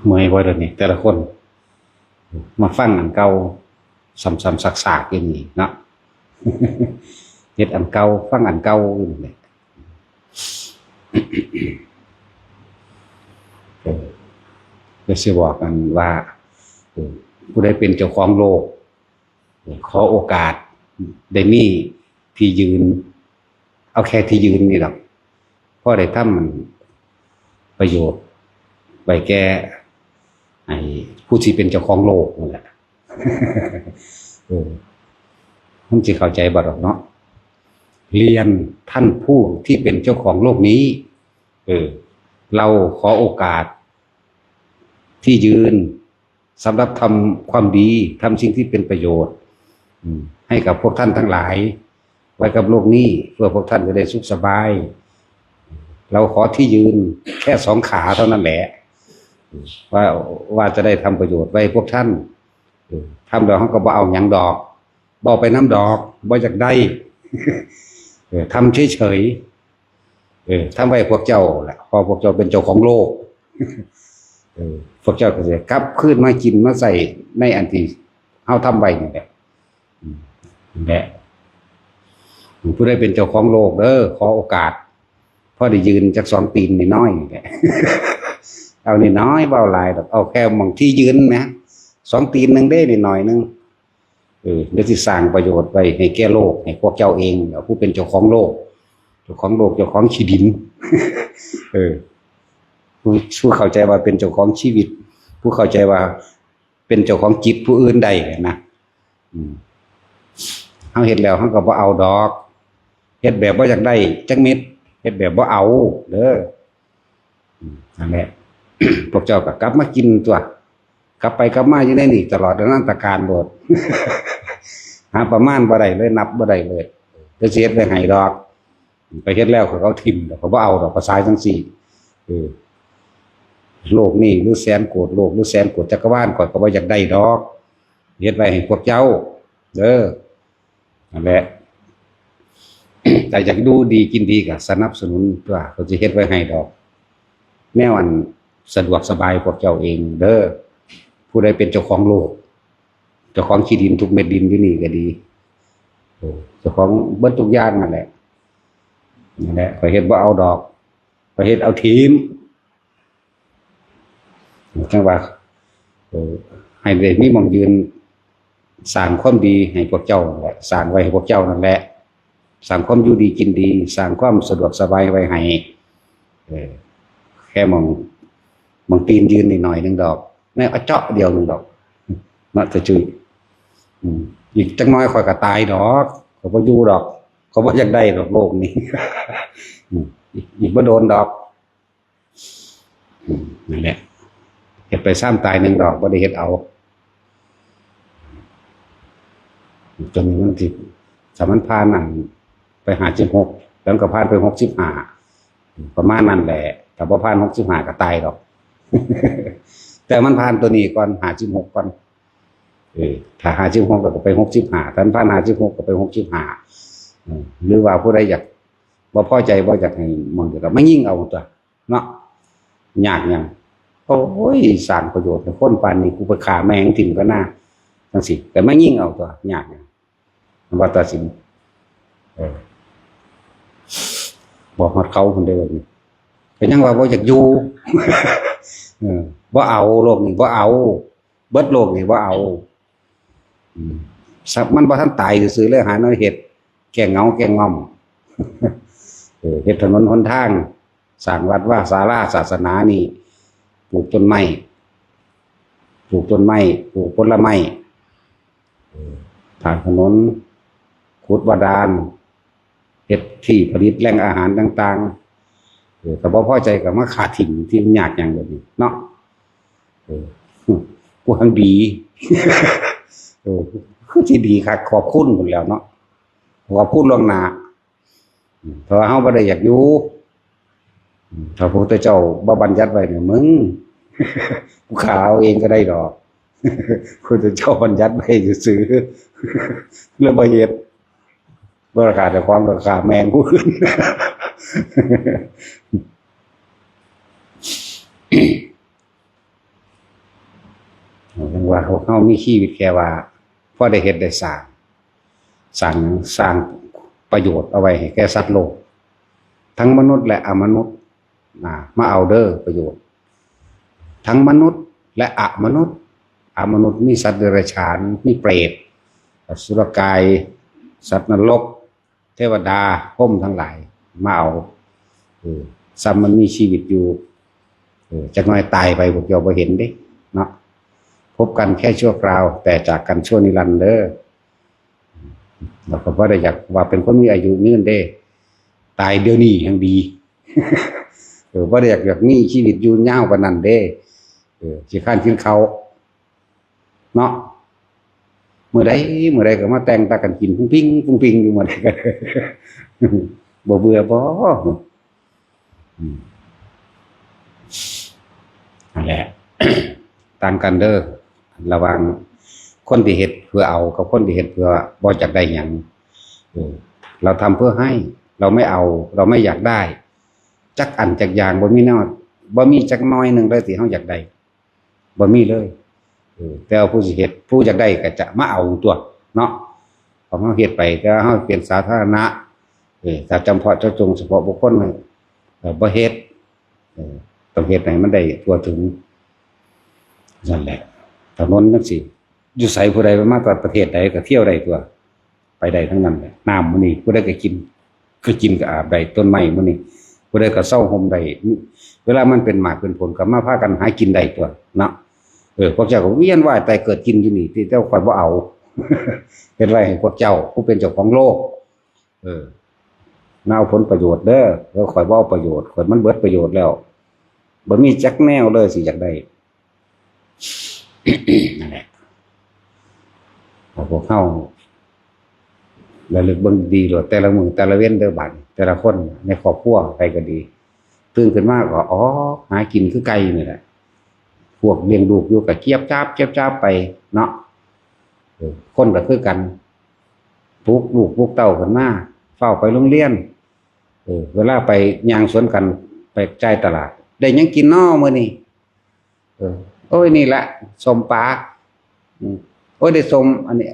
ເມື່ອຍບໍ່ດຽວນີ້ ແຕ່ລະຄົນ ມາຟັງອັນເກົ່າຊ້ຳໆຊາກໆຢູ່ນີ້ເນາະ ເຮັດອັນເກົ່າ ຟັງອັນເກົ່າຢູ່ນີ້ແຫຼະ. ເອີ ແລ້ວຊິບອກກັນວ່າ ເອີ ຜູ້ໃດເປັນເຈົ້າຂອງໂລກ ເອີ ຂໍໂອກາດໄດ້ມີທີ່ຢືນ ເອົາແຄ່ທີ່ຢືນນີ້ດອກ ພໍໄດ້ທຳປະໂຫຍດໄວ້ແກ່ ໃຫ້ຜູ້ທີ່ເປັນເຈົ້າຂອງໂລກນັ້ນແຫຼະ ເອີ ມັນຊິເຂົ້າໃຈບໍ່ດອກເນາະ ເລີຍນທ່ານຜູ້ທີ່ເປັນເຈົ້າຂອງໂລກນີ້ ເອີ ເຮົາຂໍໂອກາດທີ່ຢືນ ສຳລັບທຳຄວາມດີ ທຳສິ່ງທີ່ເປັນປະໂຫຍດ ອືມ ໃຫ້ກັບພວກທ່ານທັງຫຼາຍ ໄວ້ກັບໂລກນີ້ ເພື່ອພວກທ່ານຈະໄດ້ສຸກສະບາຍ. ເຮົາຂໍທີ່ຢືນແຄ່ສອງຂາເທົ່ານັ້ນແຫຼະ ວ່າ ວ່າຈະໄດ້ທຳປະໂຫຍດໄວ້ໃຫ້ພວກທ່ານ. ເອີ ທຳແລ້ວເຮົາກໍບໍ່ເອົາຫຍັງດອກ ບໍ່ເອົາໄປນຳດອກ ບໍ່ຢາກໄດ້ ເອີ ທຳເສີຍໆ. ເອີ ທຳໄວ້ພວກເຈົ້າແຫຼະ ເພາະພວກເຈົ້າເປັນເຈົ້າຂອງໂລກ ເອີ ພວກເຈົ້າກໍຊິກັບຄືນມາກິນມາໃຊ້ໃນອັນທີ່ເຮົາທຳໄວ້ນີ້ແຫຼະ ອືມ ນັ້ນແຫຼະ ຜູ້ໃດເປັນເຈົ້າຂອງໂລກເດີ ຂໍໂອກາດ ພໍໄດ້ຢືນຈັກສອງຕີນນ້ອຍໆນີ້ແຫຼະ ເອົານ້ອຍໆ ເວົ້າຫຼາຍດອກ ເອົາແຄ່ໝ່ອງທີ່ຢືນແໝ ສອງຕີນໜຶ່ງເດ້ ນ້ອຍໆໜຶ່ງ. ເອີ ແລ້ວຊິສ້າງປະໂຫຍດໄວ້ໃຫ້ແກ່ໂລກ ໃຫ້ພວກເຈົ້າເອງ ເຈົ້າຜູ້ເປັນເຈົ້າຂອງໂລກ ເຈົ້າຂອງໂລກ ເຈົ້າຂອງຂີ້ດິນ ເອີ ຜູ້ ຜູ້ເຂົ້າໃຈວ່າເປັນເຈົ້າຂອງຊີວິດ ຜູ້ເຂົ້າໃຈວ່າເປັນເຈົ້າຂອງຈິດຜູ້ອື່ນໄດ້ນະ ອືມ ເຮົາເຮັດແລ້ວເຮົາກໍບໍ່ເອົາດອກ ເຮັດແບບບໍ່ຢາກໄດ້ຈັກເມັດ ເຮັດແບບບໍ່ເອົາເດີ. ອືມ ນັ້ນແຫຼະ ພວກເຈົ້າກໍກັບມາກິນຕົວະ ກັບໄປກັບມາຢູ່ໃນນີ້ຕະຫຼອດອະນັນຕະການໂລດ ຫາປະມານບໍ່ໄດ້ເລີຍ ນັບບໍ່ໄດ້ເລີຍ ຈະຊິເຮັດໄວ້ໃຫ້ດອກ ໄປເຮັດແລ້ວຂ້ອຍກໍເອົາຖິ້ມດອກ ຂ້ອຍບໍ່ເອົາດອກ ພາສາຈັ່ງຊີ້ ເອີ ໂລກນີ້ຫຼືແສນໂກດໂລກ ຫຼືແສນໂກດຈັກກະວານ ຂ້ອຍກໍບໍ່ຢາກໄດ້ດອກ ເຮັດໄວ້ໃຫ້ພວກເຈົ້າເດີ. ນັ້ນແຫຼະ ຖ້າຢາກຢູ່ດີກິນດີກໍສະໜັບສະໜູນຕົວະ ເຂົາຊິເຮັດໄວ້ໃຫ້ດອກ ແນວອັນສະດວກສະບາຍພວກເຈົ້າເອງເດີ ຜູ້ໃດເປັນເຈົ້າຂອງໂລກ ເຈົ້າຂອງຂີ້ດິນທຸກເມັດດິນຢູ່ນີ້ກໍດີ ເອີ ເຈົ້າຂອງເບິດທຸກຢ່າງນັ້ນແຫຼະ ນັ້ນແຫຼະ ຂ້ອຍເຮັດບໍ່ເອົາດອກ ປະເທດເອົາທີມ ຈັ່ງວ່າ ເອີ ໃຫ້ໄດ້ມີໝ່ອງຢືນ ສ້າງຄວາມດີໃຫ້ພວກເຈົ້ານັ້ນແຫຼະ ສ້າງໄວ້ໃຫ້ພວກເຈົ້ານັ້ນແຫຼະ ສ້າງຄວາມຢູ່ດີກິນດີ ສ້າງຄວາມສະດວກສະບາຍໄວ້ໃຫ້ ເອີ ແຄ່ໝ່ອງ ໝ່ອງຕີນຢືນໜ້ອຍໜຶ່ງດອກ ແມ່ນອະເຈາະດຽວໜຶ່ງດອກ ເນາະ ຕາຈຸ້ຍ ອືມ ອີກຈັກໜ້ອຍຂ້ອຍກໍຕາຍດອກ ຂ້ອຍບໍ່ຢູ່ດອກ ຂ້ອຍບໍ່ຢາກໄດ້ດອກໂລກນີ້ ອືມ ອີກ ອີກບໍ່ດົນດອກ. ອືມ ນັ້ນແຫຼະ ເຮັດໄປຊາມຕາຍໜຶ່ງດອກ ບໍ່ໄດ້ເຮັດເອົາ ຈົນມັນຊິ ຖ້າມັນຜ່ານອັນໄປຫ້າສິບຫົກ ແລ້ວມັນກໍຜ່ານໄປຫົກສິບຫ້າ ປະມານນັ້ນແຫຼະ ຖ້າບໍ່ຜ່ານຫົກສິບຫ້າກໍຕາຍດອກ ແຕ່ມັນຜ່ານຕົວນີ້ກ່ອນ ຫ້າສິບຫົກກ່ອນ ເອີ ຖ້າຫ້າສິບຫົກແລ້ວກໍໄປຫົກສິບຫ້າ ຖ້າມັນຜ່ານຫ້າສິບຫົກກໍໄປຫົກສິບຫ້າ ເອີ ຫຼືວ່າຜູ້ໃດຢາກ ບໍ່ພໍໃຈ ບໍ່ຢາກໃຫ້ໝ່ອງເດີ ກໍມາຍິງເອົາຕົວະ ເນາະ ຍາກຫຍັງ ໂອ້ຍ ສ້າງປະໂຫຍດໃຫ້ຄົນປານນີ້ ກູໄປຂ້າແມ່ງຖິ້ມກະນາ ຈັ່ງຊີ້ ກໍມາຍິງເອົາຕົວະ ຍາກຫຍັງ ວ່າຕາສິນ ເອີ ບອກຮອດເຂົາພຸ້ນເດີ ກໍຍັງວ່າບໍ່ຢາກຢູ່ ເອີ ບໍ່ເອົາ ໂລກນີ້ບໍ່ເອົາ ເບິດໂລກນີ້ບໍ່ເອົາ ອືມ ສັກມັນບໍ່ທັນຕາຍຊື່ໆເລີຍ ຫາແນວເຮັດແກ້ເຫງົາແກ້ງ່ອມ ເອີ ເຮັດຖະໜົນຫົນທາງ ສ້າງວັດວາສາລາສາສະໜານີ້ ປູກຕົ້ນໄມ້ ປູກຕົ້ນໄມ້ ປູກຜົນລະໄມ້ ເອີ ສ້າງຖະໜົນ ຂຸດບາດານ ເຮັດທີ່ຜະລິດແຫຼ່ງອາຫານຕ່າງໆ ເອີ ຖ້າບໍ່ພໍໃຈກໍມາຂ້າຖິ້ມ ທີ່ມັນຍາກຫຍັງແບບນີ້ເນາະ ເອີ ຜູ້ຮັ່ງດີ ເອີ ຄືຊິດີຄັກ ຂອບຄຸນພຸ້ນແລ້ວເນາະ ຂອບຄຸນລ່ວງໜ້າ ເພາະວ່າເຮົາບໍ່ໄດ້ຢາກຢູ່ ຖ້າພະພຸດທະເຈົ້າບໍ່ບັນຍັດໄວ້ນີ້ ມຶງ ກູຂ້າເອົາເອງກໍໄດ້ດອກ ພຸດທະເຈົ້າບັນຍັດໄວ້ຊື່ໆ ແລ້ວບໍ່ເຮັດ ບໍ່ຂ້າເຈົ້າຂອງ ກໍຂ້າແມ່ງຜູ້ອື່ນ. ວກເຮົາມີຊີວິດແຄ່ວ່າພໍໄດ້ເຮັດໄດ້ສ້າງ ສ້າງຫຍັງ? ສ້າງປະໂຫຍດເອົາໄວ້ໃຫ້ແກ່ສັດໂລກ ທັງມະນຸດ ແລະ ອະມະນຸດ ນະ ມາເອົາເດີປະໂຫຍດ ທັງມະນຸດ ແລະ ອະມະນຸດ. ອະມະນຸດມີສັດເດຍລະສານ ມີເປດ ອະສຸລະກາຍ ສັດນະລົກ ເທວະດາ ພົມທັງຫຼາຍມາເອົາ. ເອີ ຊ້ຳມັນມີຊີວິດຢູ່ ເອີ ຈັກໜ້ອຍຕາຍໄປ ພວກເຈົ້າບໍ່ເຫັນເດ້ເນາະ. ພົບກັນແຄ່ຊົ່ວຄາວ ແຕ່ຈາກກັນຊົ່ວນິລັນເດີ. ແລ້ວກໍບໍ່ໄດ້ຢາກວ່າເປັນຄົນມີອາຍຸຍືນເດ້ ຕາຍດຽວນີ້ແຮ່ງດີ. ເອີ ບໍ່ໄດ້ຢາກ ຢາກມີຊີວິດຢູ່ຍາວປານນັ້ນເດ້. ເອີ ຂີ້ຄ້ານກິນເຂົ້າເນາະ. ມື້ໃດ ມື້ໃດກໍມາແຕ່ງຕາກັນກິນປຸ້ງປິງ ປຸ້ງປິງຢູ່ມື້ໃດກໍ ບໍ່ເບື່ອບໍ? ອືມ ນັ້ນແຫຼະ ຕ່າງກັນເດີ ລະຫວ່າງຄົນທີ່ເຮັດເພື່ອເອົາ ກັບຄົນທີ່ເຮັດເພື່ອບໍ່ຢາກໄດ້ຫຍັງ. ເອີ ເຮົາທຳເພື່ອໃຫ້ ເຮົາໄມ່ເອົາ ເຮົາໄມ່ຢາກໄດ້ຈັກອັນຈັກຢ່າງ ບໍ່ມີແນວ ບໍ່ມີຈັກໜ້ອຍໜຶ່ງເລີຍທີ່ເຮົາຢາກໄດ້. ບໍ່ມີເລີຍ. ເອີ ແຕ່ວ່າຜູ້ຊິເຮັດ ຜູ້ຢາກໄດ້ກໍຈະມາເອົາຕົວະເນາະ ຂອງເຮົາເຮັດໄປ ແຕ່ວ່າເຮົາເປັນສາທາລະນະ ເອີ ຖ້າຈຳເພາະເຈາະຈົງສະເພາະບຸກຄົນ ເອີ ບໍ່ເຮັດ. ເອີ ຕ້ອງເຮັດໃຫ້ມັນໄດ້ທົ່ວເຖິງ. ນັ້ນແຫຼະ ຖະໜົນຈັ່ງຊີ້ ຢູ່ໃສ ຜູ້ໃດມາຈາກປະເທດໃດກໍທ່ຽວໄດ້ຕົວະ. ໄປໄດ້ທັງນັ້ນແຫຼະ. ນ້ຳມື້ນີ້ຜູ້ໃດກໍກິນ ກໍກິນກໍອາບໄດ້. ຕົ້ນໄມ້ມື້ນີ້ຜູ້ໃດກໍເຊົາຮົ່ມໄດ້. ເວລາມັນເປັນໝາກເປັນຜົນກໍມາພາກັນຫາກິນໄດ້ຕົວະເນາະ. ເອີ ພວກເຈົ້າກໍວຽນວ່າຍຕາຍເກີດກິນຢູ່ນີ້ ທີ່ແຕ່ຂ້ອຍບໍ່ເອົາ ເຮັດໄວ້ໃຫ້ພວກເຈົ້າ ຜູ້ເປັນເຈົ້າຂອງໂລກ. ເອີ ມາເອົາຜົນປະໂຫຍດເດີ. ເອີ ຂ້ອຍບໍ່ເອົາປະໂຫຍດ ຂ້ອຍມັນເບິດປະໂຫຍດແລ້ວ ບໍ່ມີຈັກແນວເລີຍຊິຢາກໄດ້. ນັ້ນແຫຼະ ພວກເຮົາລະລຶກເບິ່ງດີໂລດ ແຕ່ລະມື້ແຕ່ລະເວັນເດີ ບາດນີ້ແຕ່ລະຄົນໃນຄອບຄົວໃຜກໍດີ ຕື່ນຂຶ້ນມາກໍອອກຫາກິນຄືໄກ່ນີ້ແຫຼະ. ພວກລ້ຽງລູກຢູ່ກໍຈຽບຈາບ ຈຽບຈາບໄປເນາະ. ເອີ ຄົນກໍຄືກັນ ປຸກລູກປຸກເຕົ້າຂຶ້ນມາ ຟ້າວໄປໂຮງຮຽນ. ເອີ ເວລາໄປຍ່າງສວນກັນ ໄປຈ່າຍຕະຫຼາດ ໄດ້ຫຍັງກິນນໍມື້ນີ້? ເອີ ໂອ້ຍ ນີ້ລະ ສົ້ມປາ. ອືມ ໂອ້ຍ ໄດ້ສົ້ມ ອັນນີ້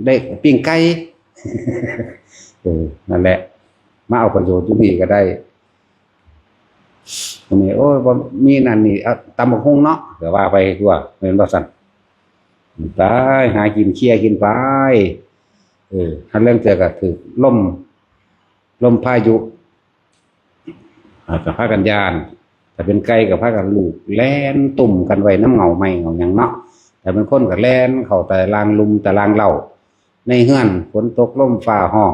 ໄດ້ປີ້ງໄກ່. ເອີ ນັ້ນແຫຼະ ມາເອົາປະໂຫຍດຢູ່ນີ້ກໍໄດ້. ອັນນີ້ ໂອ້ຍ ບໍ່ມີນັ້ນນີ້ ເອົາຕຳບັກຫຸ່ງເນາະ ກໍວ່າໄປຕົວະ ແມ່ນບໍ່ຊັ້ນ? ໄປຫາກິນເຄຍກິນໄປ. ເອີ ຫາລາງເທື່ອກໍຖືກລົມ ລົມພາຍຸ ອາ ກໍພາກັນຢ້ານ. ຖ້າເປັນໄກ່ກໍພາກັນລູກແລ່ນຕຸ່ມກັນໄວ້ນຳເຫງົ້າໄມ້ເຫງົ້າຫຍັງເນາະ. ຖ້າເປັນຄົນກໍແລ່ນເຂົ້າຕາລາງລຸ່ມຕາລາງເລົ້າໃນເຮືອນ. ຝົນຕົກລົມຟ້າຮ້ອງ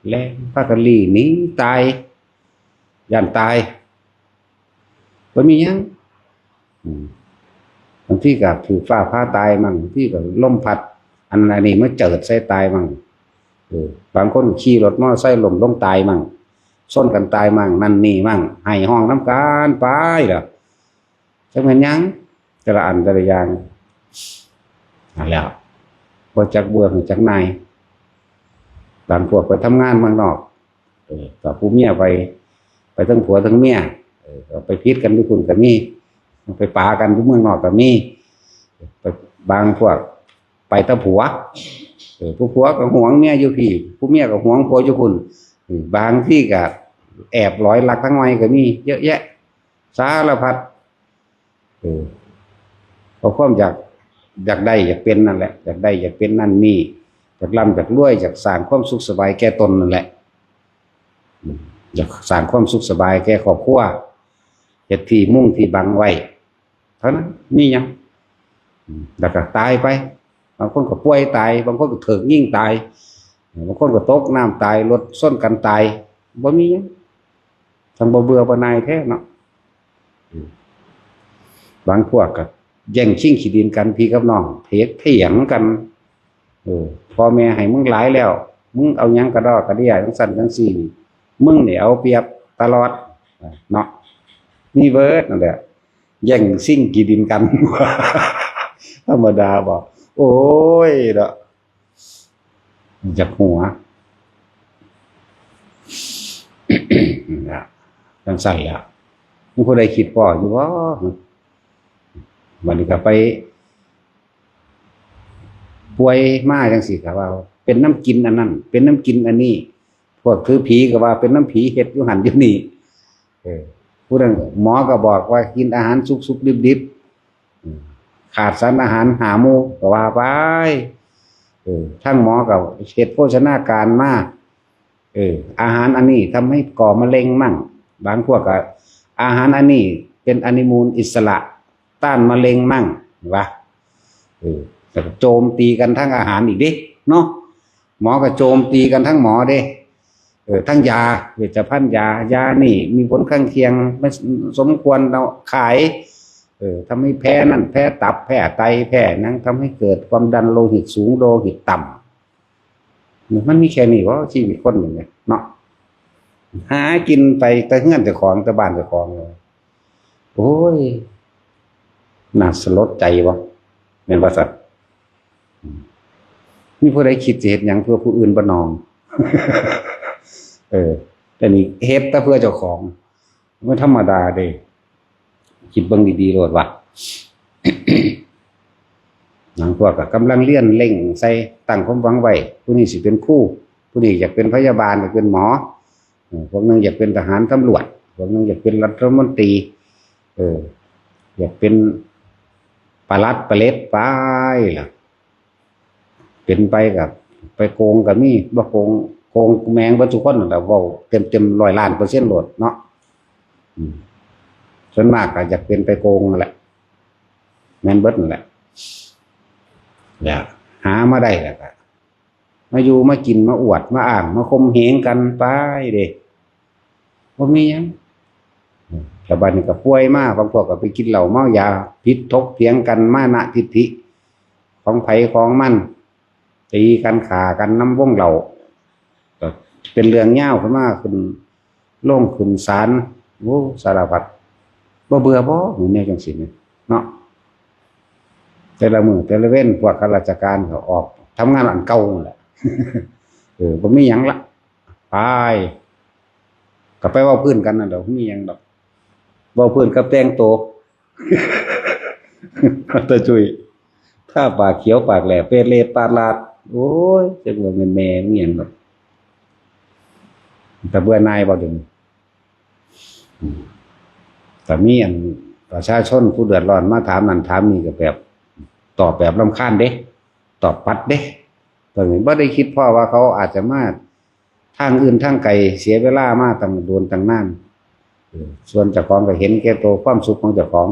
ແລ່ນພາກັນລີ້ໜີຕາຍ ຢ້ານຕາຍ. ບໍ່ມີຫຍັງ. ອືມ ບາງທີກໍຖືກຟ້າຜ່າຕາຍມັ້ງ ບາງທີກໍລົມພັດ ອັນ ອັນນີ້ມາເຈີດໃສ່ຕາຍມັ້ງ. ເອີ ບາງຄົນຂີ່ລົດມໍເຕີໄຊລົ້ມລົງຕາຍມັ້ງ ຊົນກັນຕາຍມັ້ງ ນັ້ນນີ້ມັ້ງ ໄຫ້ຮ້ອງນຳກັນໄປລະ ຈັກແມ່ນຫຍັງ ແຕ່ລະອັນແຕ່ລະຢ່າງ. ນັ້ນແຫຼະ ບໍ່ຈັກເບື່ອຮູ້ຈັກນາຍ. ບາງພວກໄປທຳງານເມືອງນອກ ເອີ ກໍຜູ້ເມຍໄປ ໄປເທິງຜົວເທິງເມຍ ເອີ ກໍໄປຜິດກັນຢູ່ພຸ້ນກໍມີ ໄປປາກັນຢູ່ເມືອງນອກກໍມີ. ໄປ ບາງພວກໄປແຕ່ຜົວ ເອີ ຜູ້ຜົວກໍຫວງເມຍຢູ່ພີ້ ຜູ້ເມຍກໍຫວງຜົວຢູ່ພຸ້ນ. ເອີ ບາງທີກໍແອບລອຍລັກທາງໃໝ່ກໍມີເຍາະແຍະສາລະພັດ. ເອີ ເພາະຄວາມຢາກ ຢາກໄດ້ຢາກເປັນນັ້ນແຫຼະ ຢາກໄດ້ຢາກເປັນນັ້ນນີ້ ຢາກລ່ຳຢາກລວຍ ຢາກສ້າງຄວາມສຸກສະບາຍແກ່ຕົນນັ້ນແຫຼະ. ອືມ ຢາກສ້າງຄວາມສຸກສະບາຍແກ່ຄອບຄົວ ເຮັດທີ່ມຸງທີ່ບັງໄວ້ເທົ່ານັ້ນ ມີຫຍັງ? ອືມ ແລ້ວກໍຕາຍໄປ. ບາງຄົນກໍປ່ວຍຕາຍ ບາງຄົນກໍຖືກຍິງຕາຍ ບາງຄົນກໍຕົກນ້ຳຕາຍ ລົດຊົນກັນຕາຍ ບໍ່ມີຫຍັງ. ທັງບໍ່ເບື່ອບໍ່ໜ່າຍແທ້ເນາະ. ບາງພວກກໍແຍ່ງຊິງທີ່ດິນກັນ ພີ່ກັບນ້ອງ ຖຽງກັນ. ເອີ ພໍ່ແມ່ໃຫ້ມຶງຫຼາຍແລ້ວ ມຶງເອົາຫຍັງກະດໍກະເດຍ ຈັ່ງຊັ້ນຈັ່ງຊີ້ ມຶງນີ້ເອົາປຽບຕະຫຼອດເນາະ. ມີເບີດນັ້ນແຫຼະ ແຍ່ງຊິງທີ່ດິນກັນ ທຳມະດາບໍ? ໂອ້ຍເນາະ. ຢາກຫົວ ຈັ່ງຊັ້ນແຫຼະ. ມີຜູ້ໃດຄິດພໍ້ຢູ່ບໍ່? ບັດນີ້ກໍໄປ ປ່ວຍມາຈັ່ງຊີ້ກໍວ່າເປັນນຳກິນອັນນັ້ນ ເປັນນຳກິນອັນນີ້ ພວກຖືຜີກໍວ່າເປັນນຳຜີເຮັດຢູ່ຫັ້ນຢູ່ນີ້ ເອີ ຜູ້ນັ້ນໝໍກໍບອກວ່າກິນອາຫານສຸກໆດິບໆ ເອີ ຂາດສານອາຫານຫ້າໝູ່ກໍວ່າໄປ ເອີ ທາງໝໍກໍເຮັດໂພຊະນາການມາ ເອີ ອາຫານອັນນີ້ທຳໃຫ້ກໍ່ມະເຮັງມັ້ງ ບາງພວກກໍ ອາຫານອັນນີ້ເປັນອະນຸມູນອິດສະຫຼະ ຕ້ານມະເຮັງມັ້ງ ວ່າ ເອີ ແລ້ວກໍໂຈມຕີກັນທາງອາຫານອີກເດ້ເນາະ ໝໍກໍໂຈມຕີກັນທາງໝໍເດ້ ເອີ ທັງຢາ ເວດຊະພັນຢາ ຢານີ້ມີຜົນຂ້າງຄຽງ ມັນສົມຄວນເອົາຂາຍ ເອີ ທຳໃຫ້ແພ້ນັ້ນ ແພ້ຕັບ ແພ້ໄຕ ແພ້ຫຍັງ ທຳໃຫ້ເກີດຄວາມດັນໂລຫິດສູງ ໂລຫິດຕ່ຳ ມັນມີແຄ່ນີ້ບໍ່ ຊີວິດຄົນນີ້ເນາະ ຫາກິນໄປແຕ່ເຮືອນເຈົ້າຂອງ ແຕ່ບ້ານເຈົ້າຂອງ ໂອ້ຍ ໜ້າສະຫຼົດໃຈບໍ່ ແມ່ນບໍ່ຊັ້ນ? ມີຜູ້ໃດຄິດຊິເຮັດຫຍັງເພື່ອຜູ້ອື່ນບໍ່ນອງ? ເອີ ແຕ່ນີ້ເຮັດແຕ່ເພື່ອເຈົ້າຂອງ ມັນທຳມະດາເດ້ ຄິດເບິ່ງດີໆໂລດວ່າ ບາງພວກກໍກຳລັງຮຽນ ເລັ່ງໃສ່ ຕັ້ງຄວາມຫວັງໄວ້ ຜູ້ນີ້ຊິເປັນຄູ ຜູ້ນີ້ຢາກເປັນພະຍາບານ ຢາກເປັນໝໍ ເອີ ພວກໜຶ່ງຢາກເປັນທະຫານຕຳຫຼວດ ພວກໜຶ່ງຢາກເປັນລັດຖະມົນຕີ ເອີ ຢາກເປັນປະຫຼັດປະເລັດໄປລະ ເປັນໄປກໍໄປໂກງກໍມີ ບໍ່ໂກງ ໂກງແມ່ງເບິດທຸກຄົນນັ້ນລະ ເວົ້າເຕັມໆ ຮ້ອຍລ້ານເປີເຊັນໂລດເນາະ ອືມ ສ່ວນມາກກໍຢາກເປັນໄປໂກງນັ້ນແຫຼະ ແມ່ນເບິດນັ້ນແຫຼະ ແລ້ວຫາມາໄດ້ແລ້ວກໍ ມາຢູ່ມາກິນ ມາອວດມາອ້າງ ມາຂົ່ມເຫງກັນໄປເດ້ ບໍ່ມີຫຍັງ ແລ້ວບັດນີ້ກໍປ່ວຍມາ ບາງພວກກໍໄປກິນເຫຼົ້າເມົາຢາ ຜິດຖົກຖຽງກັນ ມານະທິດຖິຂອງໃຜຂອງມັນ ຕີກັນຂ້າກັນນຳວົງເຫຼົ້າ ກໍເປັນເລື່ອງຍາວຂຶ້ນມາ ຂຶ້ນ ລົງຂຶ້ນສານ ໂອ້ ສາລະພັດ ບໍ່ເບື່ອບໍ່ ແນວຈັ່ງຊີ້ນີ້ເນາະ ແຕ່ລະມື້ແຕ່ລະເວັນ ພວກຂ້າລາຊະການກໍອອກທຳງານອັນເກົ່ານັ້ນແຫຼະ ເອີ ບໍ່ມີຫຍັງລະ ໄປ ກໍໄປເວົ້າພື້ນກັນນັ້ນແຫຼະ ບໍ່ມີຫຍັງດອກ ເວົ້າພື້ນກັບແຕ່ງໂຕ ຕາຈຸ້ຍ ທາປາກຂຽວປາກແຫຼ ເປເລດປາດລາດ ໂອ້ຍ ຈັກວ່າແມ່ນແມ່ນຫຍັງດອກ ຕາເບື່ອໜ່າຍບໍ່ເດ ອືມ ກໍມີອັນປະຊາຊົນຜູ້ເດືອດຮ້ອນມາຖາມນັ້ນຖາມນີ້ ກໍແບບຕອບແບບລຳຄານເດ້ ຕອບປັດເດ້ ເພິ່ນບໍ່ໄດ້ຄິດພໍ້ວ່າເຂົາອາດຈະມາທາງອື່ນທາງໄກ ເສຍເວລາມາຕັ້ງດົນຕັ້ງນານ ເອີ ສ່ວນເຈົ້າຂອງກໍເຫັນແກ່ໂຕ ຄວາມສຸກຂອງເຈົ້າຂອງ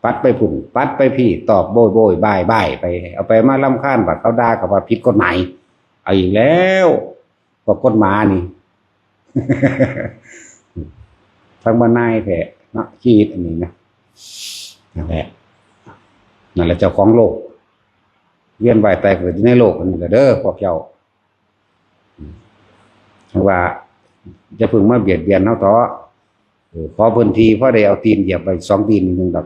ປັດໄປພຸ້ນ ປັດໄປພີ້ ຕອບໂບຍໆບາຍໆໄປ ເອົາໄປມາລຳຄານ ບັດເຂົາດ່າກໍວ່າຜິດກົດໝາຍ ເອົາອີກແລ້ວ ພວກກົດໝານີ້ ທັງມານາຍແທ້ເນາະ ຊີວິດອັນນີ້ນະ ນັ້ນແຫຼະ ນັ້ນແຫຼະເຈົ້າຂອງໂລກ ວຽນວ່າຍຕາຍເກີດຢູ່ໃນໂລກອັນນີ້ລະເດີພວກເຈົ້າ ອືມ ວ່າຢ່າເພິ່ງມາບຽດບຽນເຮົາເຖາະ ເອີ ຂໍພື້ນທີ່ພໍໄດ້ເອົາຕີນຢຽບໄວ້ສອງຕີນໜຶ່ງດອກ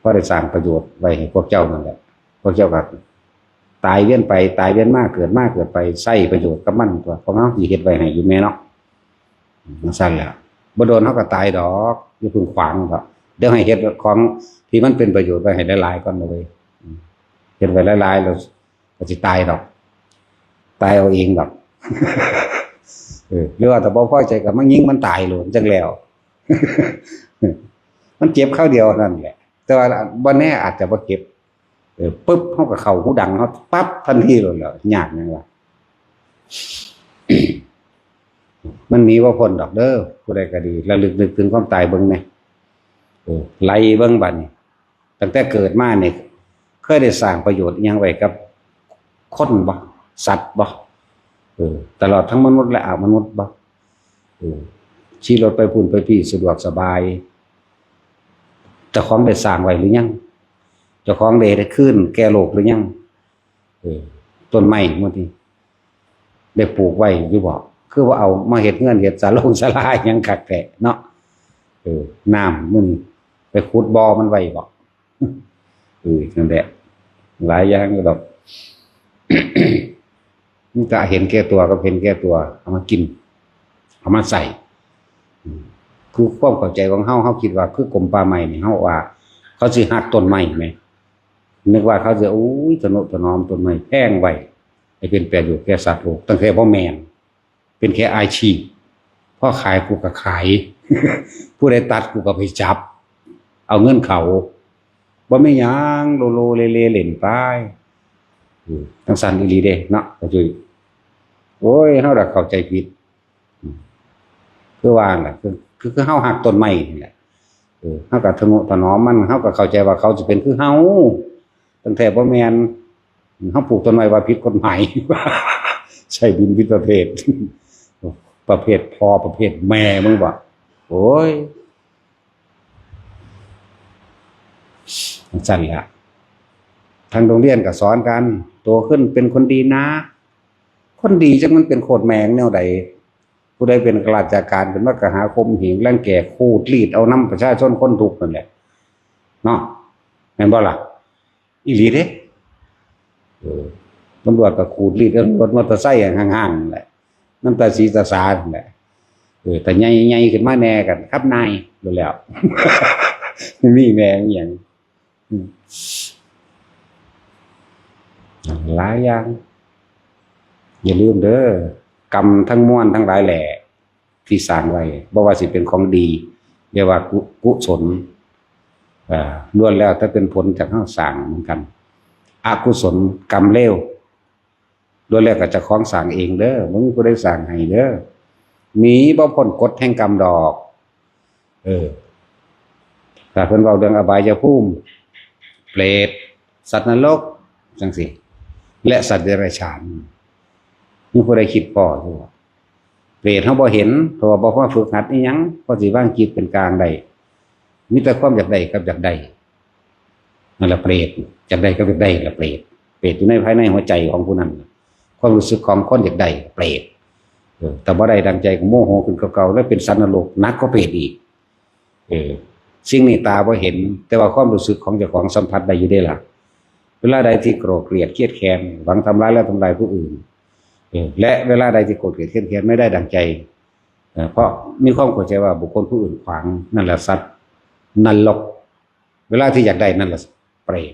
ພໍໄດ້ສ້າງປະໂຫຍດໄວ້ໃຫ້ພວກເຈົ້ານັ້ນແຫຼະ ພວກເຈົ້າກໍຕາຍວຽນໄປຕາຍວຽນມາ ເກີດມາເກີດໄປ ໃຊ້ປະໂຫຍດກັບມັນຕົວະ ພວກເຮົາຊິເຮັດໄວ້ໃຫ້ຢູ່ແມ່ເນາະ ຈັ່ງຊັ້ນແຫຼະ ບໍ່ດົນເຮົາກໍຕາຍດອກ ຢ່າເພິ່ງຂວາງເຖາະ ດຽວໃຫ້ເຮັດຂອງທີ່ມັນເປັນປະໂຫຍດໄວ້ໃຫ້ຫຼາຍໆກ່ອນເລີຍ ເຮັດໄວ້ຫຼາຍໆແລ້ວ ກໍຊິຕາຍດອກ ຕາຍເອົາເອງດອກ ເອີ ຫຼືວ່າຖ້າບໍ່ພໍໃຈກໍມາຍິງມັນຕາຍໂລດ ຈັ່ງແລ້ວ ມັນເຈັບຄາວດຽວນັ້ນແຫຼະ ແຕ່ວ່າບໍ່ແນ່ອາດຈະບໍ່ເຈັບ ເອີ ປຶບ ເຮົາກໍເຂົ້າຫູດັງເຮົາປັບທັນທີໂລດແຫຼະ ຍາກຫຍັງວະ ມັນໜີບໍ່ພົ້ນດອກເດີ ຜູ້ໃດກໍດີ ລະລຶກນຶກເຖິງຄວາມຕາຍເບິ່ງແດ່ ເອີ ໄລ່ເບິ່ງບາດນີ້ ຕັ້ງແຕ່ເກີດມານີ້ ເຄີຍໄດ້ສ້າງປະໂຫຍດອີ່ຫຍັງໄວ້ກັບຄົນບໍ່? ສັດບໍ່? ເອີ ຕະຫຼອດທັງມະນຸດ ແລະ ອະມະນຸດບໍ່? ເອີ ຂີ່ລົດໄປພຸ້ນໄປພີ້ສະດວກສະບາຍ ເຈົ້າຂອງໄດ້ສ້າງໄວ້ຫຼືຍັງ? ເຈົ້າຂອງໄດ້ເຮັດຄືນແກ່ໂລກຫຼືຍັງ? ເອີ ຕົ້ນໄມ້ມື້ນີ້ ໄດ້ປູກໄວ້ຢູ່ບໍ່? ຄືວ່າເອົາມາເຮັດເຮືອນເຮັດສາລົງສາລາຫຍັງຄັກແທ້ເນາະ ເອີ ນ້ຳມື້ນີ້ໄປຂຸດບໍ່ມັນໄວ້ບໍ່? ເອີ ນັ້ນແຫຼະ ຫຼາຍຢ່າງຢູ່ດອກ ມີແຕ່ເຫັນແກ່ຕົວກັບເຫັນແກ່ຕົວ ເອົາມາກິນ ເອົາມາໃຊ້ ອືມ ຄືຄວາມເຂົ້າໃຈຂອງເຮົາ ເຮົາຄິດວ່າຄືກົມປ່າໄມ້ນີ້ ເຮົາວ່າເຂົາຊິຮັກຕົ້ນໄມ້ແໝ? ນຶກວ່າເຂົາຈະ ໂອ້ຍ ທະນຸຖະໜອມຕົ້ນໄມ້ແພງໄວ້ ໃຫ້ເປັນປະໂຫຍດແກ່ສັດໂລກ, ຕັ້ງແທ້ບໍ່ແມ່ນ. ເປັນແຄ່ອາຊີບ, ພໍຂາຍກູກໍຂາຍ, ຜູ້ໃດຕັດກູກໍໄປຈັບ ເອົາເງິນເຂົາ. ບໍ່ມີຫຍັງ, ໂລໂລເລເລເຫຼັ້ນໄປ. ເອີ ຈັ່ງຊັ້ນອີ່ຫຼີເດ້ເນາະ ປ້າຈຸ້ຍ. ໂອ້ຍ ເຮົາລະເຂົ້າໃຈຜິດ. ອືມ ຄືວ່ານັ້ນລະ ຄື ຄື ຄືເຮົາຮັກຕົ້ນໄມ້ນີ້ແຫຼະ. ເອີ ເຮົາກໍທະນຸຖະໜອມມັນ, ເຮົາກໍເຂົ້າໃຈວ່າເຂົາຊິເປັນຄືເຮົາ. ຕັ້ງແທ້ບໍ່ແມ່ນ. ເຮົາປູກຕົ້ນໄມ້ວ່າຜິດກົດໝາຍ, ໃຊ້ດິນຜິດປະເພດ, ປະເພດພໍ່ປະເພດແມ່ມຶງບໍ? ໂອ້ຍ ຈັ່ງຊັ້ນລະ. ທາງໂຮງຮຽນກໍສອນກັນ, ໂຕຂຶ້ນເປັນຄົນດີນາ. ຄົນດີຈັກມັນເປັນໂຄດແມ່ງແນວໃດ? ຜູ້ໃດເປັນຂ້າລາຊະການຂຶ້ນມາກໍຫາຂົ່ມເຫງລັງແກ ຂູດລີດເອົານຳປະຊາຊົນຄົນທຸກນັ້ນແຫຼະເນາະ, ແມ່ນບໍ່ລະ? ອີ່ຫຼີເດ້. ເອີ ຕຳຫຼວດກໍຂູດລີດເອົາລົດມໍເຕີໄຊຫ້າງໆນັ້ນແຫຼະ, ນຳຕາສີຕາສານັ້ນແຫຼະ. ເອີ ຖ້າໃຫຍ່ໆຂຶ້ນມາແດ່ກໍຂັບນາຍໂລດແລ້ວ. ມີແມ່ອີ່ຫຍັງ? ອືມ ຫຼາຍຢ່າງ. ຢ່າລືມເດີ ກຳທັງມວນທັງຫຼາຍແຫຼະ ທີ່ສ້າງໄວ້ ບໍ່ວ່າຊິເປັນຂອງດີ ຫຼືວ່າ ກຸ ກຸສົນ ເອີ ລ້ວນແລ້ວແຕ່ເປັນຜົນຈາກເຮົາສ້າງເໝືອນກັນ. ອະກຸສົນ ກຳເລວ ລ້ວນແລ້ວກໍເຈົ້າຂອງສ້າງເອງເດີ, ບໍ່ມີຜູ້ໃດສ້າງໃຫ້ເດີ. ໜີບໍ່ພົ້ນກົດແຫ່ງກຳດອກ. ເອີ ຖ້າເພິ່ນເວົ້າເລື່ອງອະບາຍຍະພູມ, ເປຣດ, ສັດນະລົກ ຈັ່ງຊີ້ ແລະ ສັດເດຍລະສານ, ມີຜູ້ໃດຄິດພໍຢູ່ບໍ່? ເປຣດເຮົາບໍ່ເຫັນ ເພາະວ່າບໍ່ມາຝຶກຫັດອີ່ຫຍັງ ພໍຊິວາງຈິດເປັນກາງໄດ້, ມີແຕ່ຄວາມຢາກໄດ້ກັບຢາກໄດ້. ນັ້ນລະເປຣດ, ຢາກໄດ້ກັບຢາກໄດ້ລະເປຣດ. ເປຣດຢູ່ໃນພາຍໃນຫົວໃຈຂອງຜູ້ນັ້ນ, ຄວາມຮູ້ສຶກຂອງຄົນຢາກໄດ້ເປຣດ. ເອີ ຖ້າບໍ່ໄດ້ດັ່ງໃຈກໍໂມໂຫຂຶ້ນກວ່າເກົ່າ ແລ້ວເປັນສັດນະລົກໜັກກວ່າເປຣດອີກ. ເອີ ສິ່ງນີ້ຕາບໍ່ເຫັນ, ແຕ່ວ່າຄວາມຮູ້ສຶກຂອງເຈົ້າຂອງສຳຜັດໄດ້ຢູ່ເດ້ລະ. ເວລາໃດທີ່ໂກຣດເກລຽດຄຽດແຄ້ນ ຫວັງທຳລາຍແລະທຳລາຍຜູ້ອື່ນ, ເອີ ແລະ ເວລາໃດທີ່ໂກຣດເກລຽດຄຽດແຄ້ນໄມ່ໄດ້ດັ່ງໃຈ, ເອີ ເພາະມີຄວາມເຂົ້າໃຈວ່າບຸກຄົນຜູ້ອື່ນຂວາງ, ນັ້ນລະສັດນະລົກ. ເວລາທີ່ຢາກໄດ້ນັ້ນລະເປຣດ.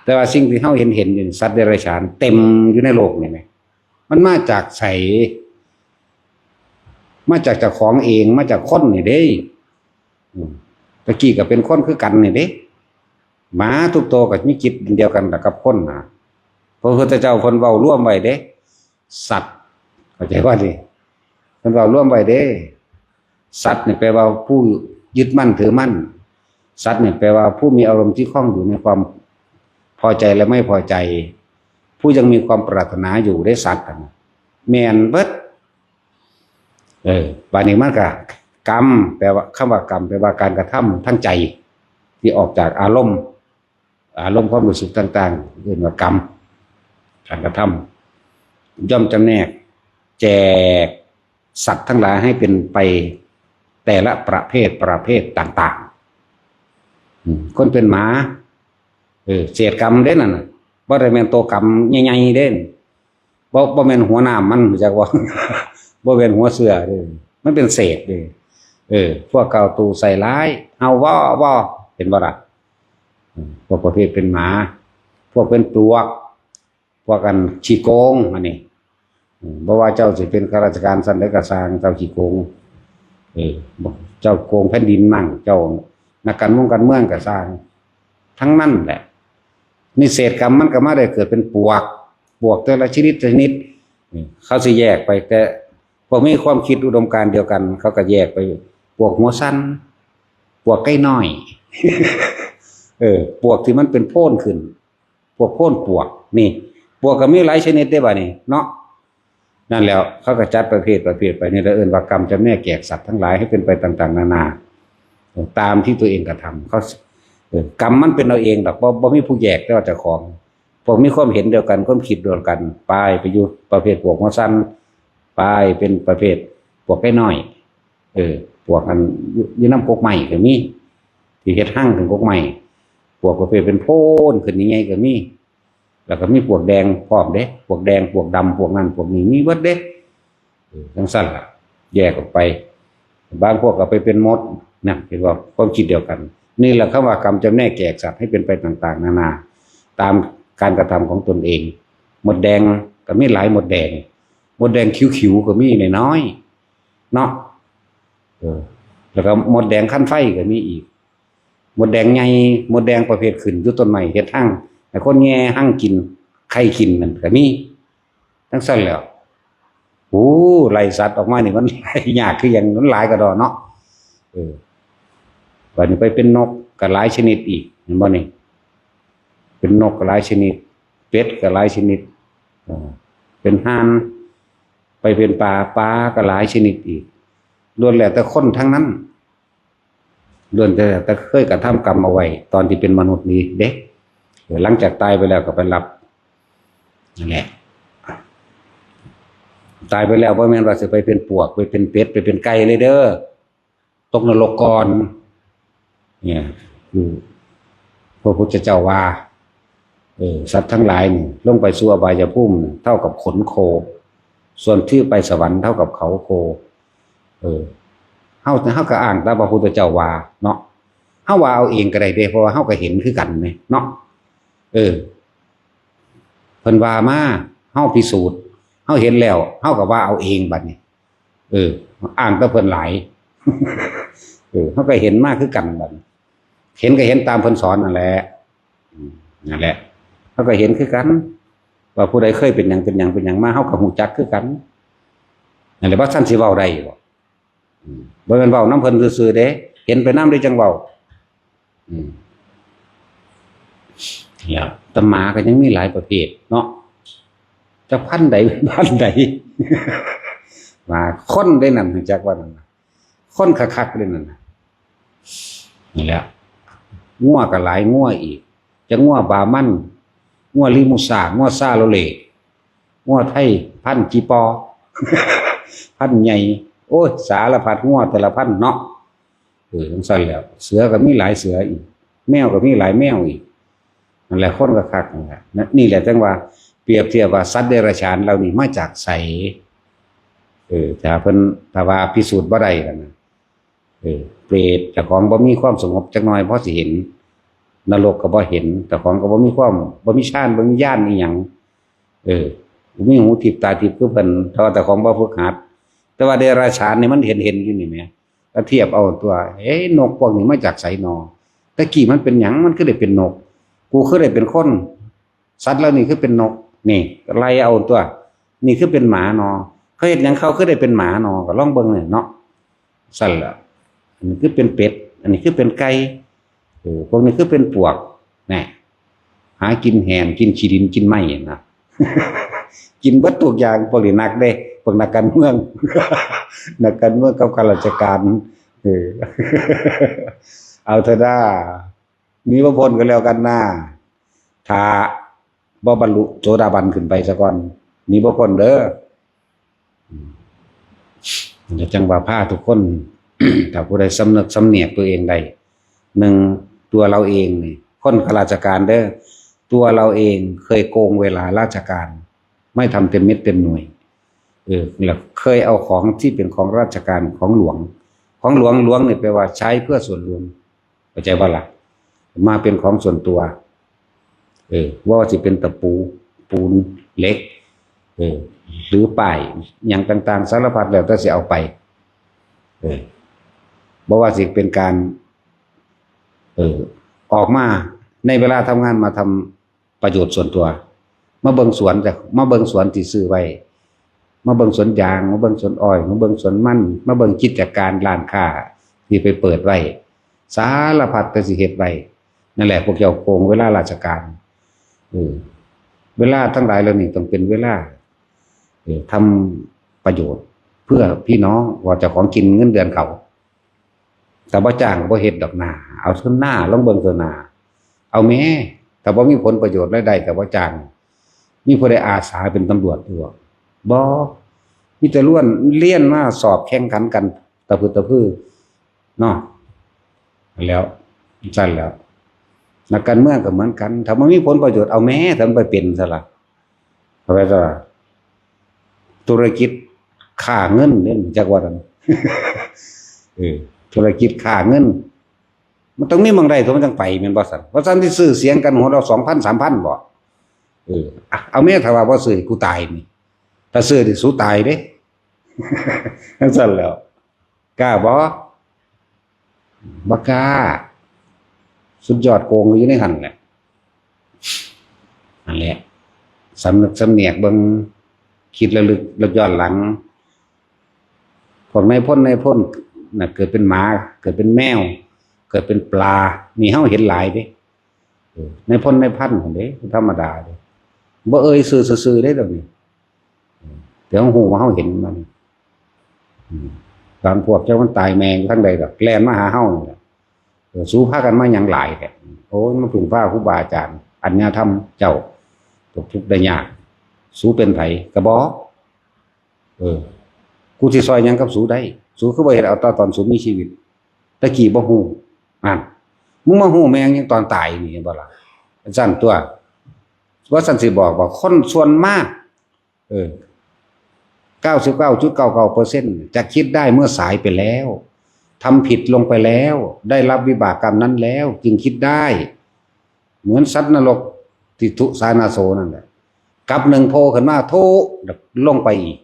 ແຕ່ວ່າສິ່ງທີ່ເຮົາເຫັນໆຢູ່ນີ້ ສັດເດຍລະສານເຕັມຢູ່ໃນໂລກນີ້ແມະ, ມັນມາຈາກໃສ? ມາຈາກເຈົ້າຂອງເອງ, ມາຈາກຄົນນີ້ເດ້. ອືມ ຕະກີ້ກໍເປັນຄົນຄືກັນນີ້ເດ້. ໝາທຸກໂຕກໍມີຈິດດຽວກັນລະກັບຄົນນະ. ພະພຸດທະເຈົ້າເພິ່ນເວົ້າລວມໄວ້ເດ້. ສັດ ເຂົ້າໃຈບໍ່ນີ້? ເພິ່ນເວົ້າລວມໄວ້ເດ້. ສັດນີ້ແປວ່າຜູ້ຍຶດໝັ້ນຖືໝັ້ນ. ສັດນີ້ແປວ່າຜູ້ມີອາລົມທີ່ຄອງຢູ່ໃນຄວາມພໍໃຈ ແລະ ໄມ່ພໍໃຈ, ຜູ້ຍັງມີຄວາມປາດຖະໜາຢູ່ເດ້ ສັດນັ້ນ. ແມ່ນເບິດ. ເອີ ບາດນີ້ມັນກະ ກຳ ແປວ່າ ຄຳວ່າກຳ ແປວ່າການກະທຳທາງໃຈ ທີ່ອອກຈາກອາລົມ, ອາລົມຄວາມຮູ້ສຶກຕ່າງໆ ເອີ້ນວ່າກຳ, ການກະທຳ ຍ່ອມຈຳແນກແຈກສັດທັງຫຼາຍໃຫ້ເປັນໄປແຕ່ລະປະເພດ ປະເພດຕ່າງໆ. ອືມ ຄົນເປັນໝາ, ເອີ ເສດກຳເດ້ນັ້ນນະ, ບໍ່ໄດ້ແມ່ນໂຕກຳໃຫຍ່ໆເດ້. ບໍ່ ບໍ່ແມ່ນຫົວນ້ຳມັນ ຮູ້ຈັກບໍ່? ບໍ່ແມ່ນຫົວເຊື້ອເດ້, ມັນເປັນເສດເດ້. ເອີ ພວກເກົ່າຕູ້ໃສ່ຫຼາຍ ເຮົາວໍ້ວໍ້ ເຫັນບໍ່ລະ? ອືມ ພວກປະເພດເປັນໝາ, ພວກເປັນປວກ, ພວກອັນຂີ້ໂກງ ອັນນີ້. ອືມ ບໍ່ວ່າເຈົ້າຊິເປັນຂ້າລາຊະການຊັ້ນໃດກໍຊ່າງ, ເຈົ້າຂີ້ໂກງ. ເອີ ເຈົ້າໂກງແຜ່ນດິນໝັ້ງ, ເຈົ້ານັກການມົງການເມືອງກໍຊ່າງ, ທັງນັ້ນແຫຼະ. ນີ້ເສດກຳມັນກໍມາໄດ້ເກີດເປັນປວກ, ປວກແຕ່ລະຊະນິດຊະນິດ ເຂົາຊິແຍກໄປ, ແຕ່ພວກມີຄວາມຄິດອຸດົມການດຽວກັນ ເຂົາກໍແຍກໄປ ປວກຫົວສັ້ນ, ປວກໄກ່ນ້ອຍ, ເອີ ປວກທີ່ມັນເປັນໂພນຂຶ້ນ, ພວກໂພນປວກ. ນີ້ ປວກກໍມີຫຼາຍຊະນິດເດ້ບາດນີ້ເນາະ. ນັ້ນແຫຼະ ເຂົາກໍຈັດປະເພດ ປະເພດໄປ. ນີ້ລະເອີ້ນວ່າກຳຈຳແນກແຈກສັດທັງຫຼາຍໃຫ້ເປັນໄປຕ່າງໆນານາ ຕາມທີ່ຕົວເອງກະທຳ. ເຂົາ ເອີ ກຳມັນເປັນເອົາເອງດອກ, ບໍ່ ບໍ່ມີຜູ້ແຍກແຕ່ວ່າເຈົ້າຂອງ. ພວກມີຄວາມເຫັນດຽວກັນ, ຄວາມຄິດດຽວກັນ, ປາຍໄປຢູ່ປະເພດພວກຫົວສັ້ນ, ປາຍເປັນປະເພດພວກໄກ່ນ້ອຍ. ເອີ ພວກອັນຢູ່ ຢູ່ນຳກົກໄມ້ກໍມີ, ທີ່ເຮັດຮັງຂຶ້ນກົກໄມ້, ພວກປະເພດເປັນໂພນຂຶ້ນໃຫຍ່ໆກໍມີ. ແລ້ວກໍມີພວກແດງພ້ອມເດ້, ພວກແດງ ພວກດຳ ພວກນັ້ນພວກນີ້ ມີເບິດເດ້. ເອີ ຈັ່ງຊັ້ນລະ ແຍກອອກໄປ. ບາງພວກກໍໄປເປັນມົດນະ, ເຫັນບໍ່? ຄວາມຄິດດຽວກັນ. ນີ້ລະຄຳວ່າກຳຈຳແນກແຈກສັດໃຫ້ເປັນໄປຕ່າງໆນານາ. ຕາມການກະທຳຂອງຕົນເອງ. ມົດແດງກໍມີຫຼາຍມົດແດງ, ມົດແດງຂິວໆກໍມີນ້ອຍໆເນາະ ເອີ ແລ້ວກໍມົດແດງຄັນໄຟກໍມີອີກ. ມົດແດງໃຫຍ່ ມົດແດງປະເພດຂຶ້ນຢູ່ຕົ້ນໄມ້ ເຮັດຮັງໃຫ້ຄົນແຍ່ຮັງກິນ ໄຂ່ກິນນັ້ນກໍມີ. ຈັ່ງຊັ້ນແຫຼ້ວ ໂອ້ ໄລ່ສັດອອກມານີ້ມັນໄລ່ຍາກຄືຫຍັງ ມັນຫຼາຍກະດໍເນາະ. ເອີ ບາດນີ້ໄປເປັນນົກກໍຫຼາຍຊະນິດອີກ ເຫັນບໍ່ນີ້? ເປັນນົກກໍຫຼາຍຊະນິດ, ເປັດກໍຫຼາຍຊະນິດ, ເອີ ເປັນຫ່ານ, ໄປເປັນປາ, ປາກໍຫຼາຍຊະນິດອີກ, ລ້ວນແລ້ວແຕ່ຄົນທັງນັ້ນ. ລ້ວນແຕ່ ແຕ່ເຄີຍກະທຳກຳເອົາໄວ້ຕອນທີ່ເປັນມະນຸດນີ້ເດ້. ເອີ ຫຼັງຈາກຕາຍໄປແລ້ວກໍໄປຮັບ ນັ້ນແຫຼະ. ຕາຍໄປແລ້ວບໍ່ແມ່ນວ່າຊິໄປເປັນປວກ, ໄປເປັນເປັດ, ໄປເປັນໄກ່ເລີຍເດີ, ຕົກນະລົກກ່ອນ. ເອີ ຄືພະພຸດທະເຈົ້າວ່າ ເອີ ສັດທັງຫຼາຍນີ້ລົງໄປສູ່ອະບາຍຍະພູມເທົ່າກັບຂົນໂຄ, ສ່ວນທີ່ໄປສະຫວັນເທົ່າກັບເຂົາໂຄ. ເອີ ເຮົາ ເຮົາກໍອ້າງຕາມພະພຸດທະເຈົ້າວ່າເນາະ, ເຮົາວ່າເອົາເອງກໍໄດ້ເດ້ ເພາະວ່າເຮົາກໍເຫັນຄືກັນເນາະ. ເອີ ເພິ່ນວ່າມາ ເຮົາພິສູດ, ເຮົາເຫັນແລ້ວ ເຮົາກໍວ່າເອົາເອງບັດນີ້. ເອີ ອ້າງແຕ່ເພິ່ນຫຼາຍ. ເອີ ເຮົາກໍເຫັນມາຄືກັນບັດນີ້, ເຫັນກໍເຫັນຕາມເພິ່ນສອນນັ້ນແຫຼະ. ອືມ ນັ້ນແຫຼະ ເຮົາກໍເຫັນຄືກັນ ວ່າຜູ້ໃດເຄີຍເປັນຫຍັງ ເປັນຫຍັງ ເປັນຫຍັງມາ ເຮົາກໍຮູ້ຈັກຄືກັນ. ນັ້ນແຫຼະ ວ່າຊັ້ນຊິເວົ້າໄດ້ບໍ່? ອືມ ບໍ່ແມ່ນເວົ້ານຳເພິ່ນຊື່ໆເດ້ ເຫັນໄປນຳເດ້ຈັ່ງເວົ້າ. ອືມ ແລ້ວ ແຕ່ໝາກໍຍັງມີຫຼາຍປະເພດເນາະ, ຈັກພັນໃດເປັນພັນໃດ. ໝາຄົນເດ້ນັ້ນ ຮູ້ຈັກວ່ານັ້ນນະ, ຄົນຄັກໆເດ້ນັ້ນນະ. ນີ້ແຫຼະ ງົວກໍຫຼາຍ ງົວອີກ, ຈັກງົວບາມັນ, ງົວລີມູຊາ, ງົວຊາໂລເລ, ງົວໄທພັນຈີປໍ, ພັນໃຫຍ່, ໂອ້ຍ ສາລະພັດງົວແຕ່ລະພັນເນາະ. ເອີ ຈັ່ງຊັ້ນແຫຼ້ວ ເສືອກໍມີຫຼາຍເສືອອີກ, ແມວກໍມີຫຼາຍແມວອີກ. ນັ້ນແຫຼະ ຄົນກໍຄັກນັ້ນແຫຼະ. ນ- ນີ້ແຫຼະ ຈັ່ງວ່າປຽບທຽບວ່າສັດເດຍລະສານເຫຼົ່ານີ້ມາຈາກໃສ. ເອີ ຖ້າເພິ່ນ ຖ້າວ່າພິສູດບໍ່ໄດ້ນັ້ນນະ, ເອີ ເປດ ເຈົ້າຂອງບໍ່ມີຄວາມສະຫງົບຈັກໜ່ອຍ ພໍຊິເຫັນ, ນະລົກກໍບໍ່ເຫັນ, ເຈົ້າຂອງກໍບໍ່ມີຄວາມ ບໍ່ມີຊານ ບໍ່ມີຍານອີ່ຫຍັງ. ເອີ ບໍ່ມີຫູທິບຕາທິບຄືເພິ່ນ, ເພາະວ່າເຈົ້າຂອງບໍ່ຝຶກຫັດ. ແຕ່ວ່າເດຍລະສານນີ້ມັນເຫັນໆຢູ່ນີ້ແໝ, ກໍທຽບເອົາຕົວະ. ເອີ ນົກພວກນີ້ມາຈາກໃສນໍ? ແຕ່ກີ້ມັນເປັນຫຍັງ ມັນຄືໄດ້ເປັນນົກ? ກູຄືໄດ້ເປັນຄົນ? ສັດເຫຼົ່ານີ້ຄືເປັນນົກ? ນີ້ ໄລ່ເອົາຕົວະ, ນີ້ຄືເປັນໝານໍ? ເຂົາເຮັດຫຍັງເຂົາຄືໄດ້ເປັນໝານໍ? ກໍລອງເບິ່ງເນາະ. ຊັ້ນລະ ອັນນີ້ຄືເປັນເປັດ, ອັນນີ້ຄືເປັນໄກ່, ເອີ ພວກນີ້ຄືເປັນປວກ. ແນ່ ຫາກິນແຫ້ງ ກິນຂີ້ດິນ ກິນໄມ້ນະ, ກິນເບິດທຸກຢ່າງ. ພວກນີ້ໜັກເດ້ ພວກນັກການເມືອງ, ນັກການເມືອງກັບຂ້າລາຊະການ. ເອີ ເອົາເຖາະນາ, ໜີບໍ່ພົ້ນກໍແລ້ວກັນນາ, ຖ້າບໍ່ບັນລຸໂສດາບັນຂຶ້ນໄປສາກ່ອນ ໜີບໍ່ພົ້ນເດີ້. ອືມ ຈັ່ງວ່າພາທຸກຄົນ ຖ້າຜູ້ໃດສຳນຶກສຳນຽກຕົວເອງໄດ້, ໜຶ່ງ ຕົວເຮົາເອງນີ້ ຄົນຂ້າລາຊະການເດີ້, ຕົວເຮົາເອງເຄີຍໂກງເວລາລາຊະການ ໄມ່ທຳເຕັມເມັດເຕັມໜ່ວຍ. ເອີ ແລ້ວເຄີຍເອົາຂອງທີ່ເປັນຂອງລາຊະການ ຂອງຫຼວງ, ຂອງຫຼວງ ຫຼວງນີ້ແປວ່າໃຊ້ເພື່ອສ່ວນລວມ. ເຂົ້າໃຈບໍ່ລະ? ມາເປັນຂອງສ່ວນຕົວ. ເອີ ບໍ່ວ່າຊິເປັນຕະປູ, ປູນ, ເຫຼັກ, ເອີ ຫຼືປ້າຍຫຍັງຕ່າງໆ ສາລະພັດ ແລ້ວແຕ່ຊິເອົາໄປ. ເອີ ບໍ່ວ່າຊິເປັນການ ເອີ ອອກມາໃນເວລາທຳງານ ມາທຳ ປະໂຫຍດສ່ວນຕົວ, ມາເບິ່ງສວນ ມາເບິ່ງສວນທີ່ຊື້ໄວ້, ມາເບິ່ງສວນຢາງ, ມາເບິ່ງສວນອ້ອຍ, ມາເບິ່ງສວນມັນ, ມາເບິ່ງກິດຈະການຮ້ານຄ້າທີ່ໄປເປີດໄວ້, ສາລະພັດກໍຊິເຮັດໄວ້. ນັ້ນແຫຼະ ພວກເຈົ້າໂກງເວລາລາຊະການ. ເອີ ເວລາທັງຫຼາຍເຫຼົ່ານີ້ຕ້ອງເປັນເວລາ ເອີ ທຳປະໂຫຍດເພື່ອພີ່ນ້ອງ ວ່າເຈົ້າຂອງກິນເງິນເດືອນເຂົາ. ຖ້າບໍ່ຈ້າງກໍບໍ່ເຮັດດອກນາ. ເອົາເທື່ອໜ້າ ລອງເບິ່ງເທື່ອໜ້າ. ເອົາແມ້ ຖ້າບໍ່ມີຜົນປະໂຫຍດລາຍໄດ້ກໍບໍ່ຈ້າງ. ມີຜູ້ໃດອາສາເປັນຕຳຫຼວດຢູ່ບໍ່? ບໍ່. ມີແຕ່ລ້ວນ ລຽນມາສອບແຂ່ງຂັນກັນຕະພຶດຕະພືເນາະ. ແລ້ວ ຊັ້ນແລ້ວ ນັກການເມືອງກໍເໝືອນກັນ. ຖ້າບໍ່ມີຜົນປະໂຫຍດ ເອົາແມ້ ຖ້າມັນໄປເປັນຊະລະ. ເຂົ້າໃຈບໍ່? ທຸລະກິດຄ້າເງິນເດ້ ຈັກວ່ານັ້ນ. ເອີ ທຸລະກິດຄ້າເງິນ. ມັນຕ້ອງມີໝ່ອງໃດຕົວະ ມັນຈັ່ງໄປ ແມ່ນບໍ່ຊັ້ນ? ບໍ່ຊັ້ນຊິຊື້ສຽງກັນຫົວລະສອງພັນ ສາມພັນບໍ່? ເອີ ອະ ເອົາແມ້ ຖ້າວ່າບໍ່ຊື້ໃຫ້ກູຕາຍນີ້ ຖ້າຊື້ນີ້ສູຕາຍເດ້ ຈັ່ງຊັ້ນແຫຼ້ວ ກ້າບໍ່? ບໍ່ກ້າ. ສຸດຍອດໂກງຢູ່ໃນຫັ້ນແຫຼະ ຫັ້ນແຫຼະ. ສຳນຶກສຳນຽກເບິ່ງ ຄິດລະລຶກລະຍ້ອນຫຼັງ. ພວກນາຍພົນ ນາຍພົນນະ ເກີດເປັນໝາ ເກີດເປັນແມວ ເກີດເປັນປາ ນີ້ເຮົາເຫັນຫຼາຍເດ້. ເອີ ນາຍພົນນາຍພັນພຸ້ນເດ້ ບໍ່ທຳມະດາເດ້ ບໍ່ເອີ່ຍຊື່ຊື່ໆເດ້ດຽວນີ້. ເອີ ແຕ່ເຮົາຮູ້ວ່າເຮົາເຫັນມັນ ອືມ ບາງພວກຈັກມັນຕາຍແມ່ຢູ່ທາງໃດດອກ ແລ່ນມາຫາເຮົານີ້ແຫຼະ. ເອີ ສູພາກັນມາຫຍັງຫຼາຍແທ້? ໂອ້ຍ ມາເພິ່ງພາຄູບາອາຈານ ອັດຍາທຳເຈົ້າ ຕົກທຸກໄດ້ຍາກ. ສູເປັນໃຜ? ກະບອກ ເອີ ກູຊິຊ່ອຍຫຍັງກັບສູໄດ້? ສູຄືບໍ່ເຮັດເອົາແຕ່ຕອນສູມີຊີວິດ? ແຕ່ກີ້ບໍ່ຮູ້ ນັ້ນ ມຶງມາຮູ້ແມ່ງຍັງຕອນຕາຍນີ້ ເຫັນບໍ່ລະ? ຈັ່ງຊັ້ນຕົວະ ວ່າຊັ້ນຊິບອກວ່າຄົນສ່ວນມາກ ເອີ ເກົ້າສິບເກົ້າຈຸດເກົ້າເກົ້າເປີເຊັນ ຈະຄິດໄດ້ເມື່ອສາຍໄປແລ້ວ, ທຳຜິດລົງໄປແລ້ວ, ໄດ້ຮັບວິບາກກຳນັ້ນແລ້ວ ຈຶ່ງຄິດໄດ້. ເໝືອນສັດນະລົກທີ່ທຸສານາໂສນັ້ນແຫຼະ ກັບໜຶ່ງໂຜ່ຂຶ້ນມາ ໂທ ລົງໄປອີກ.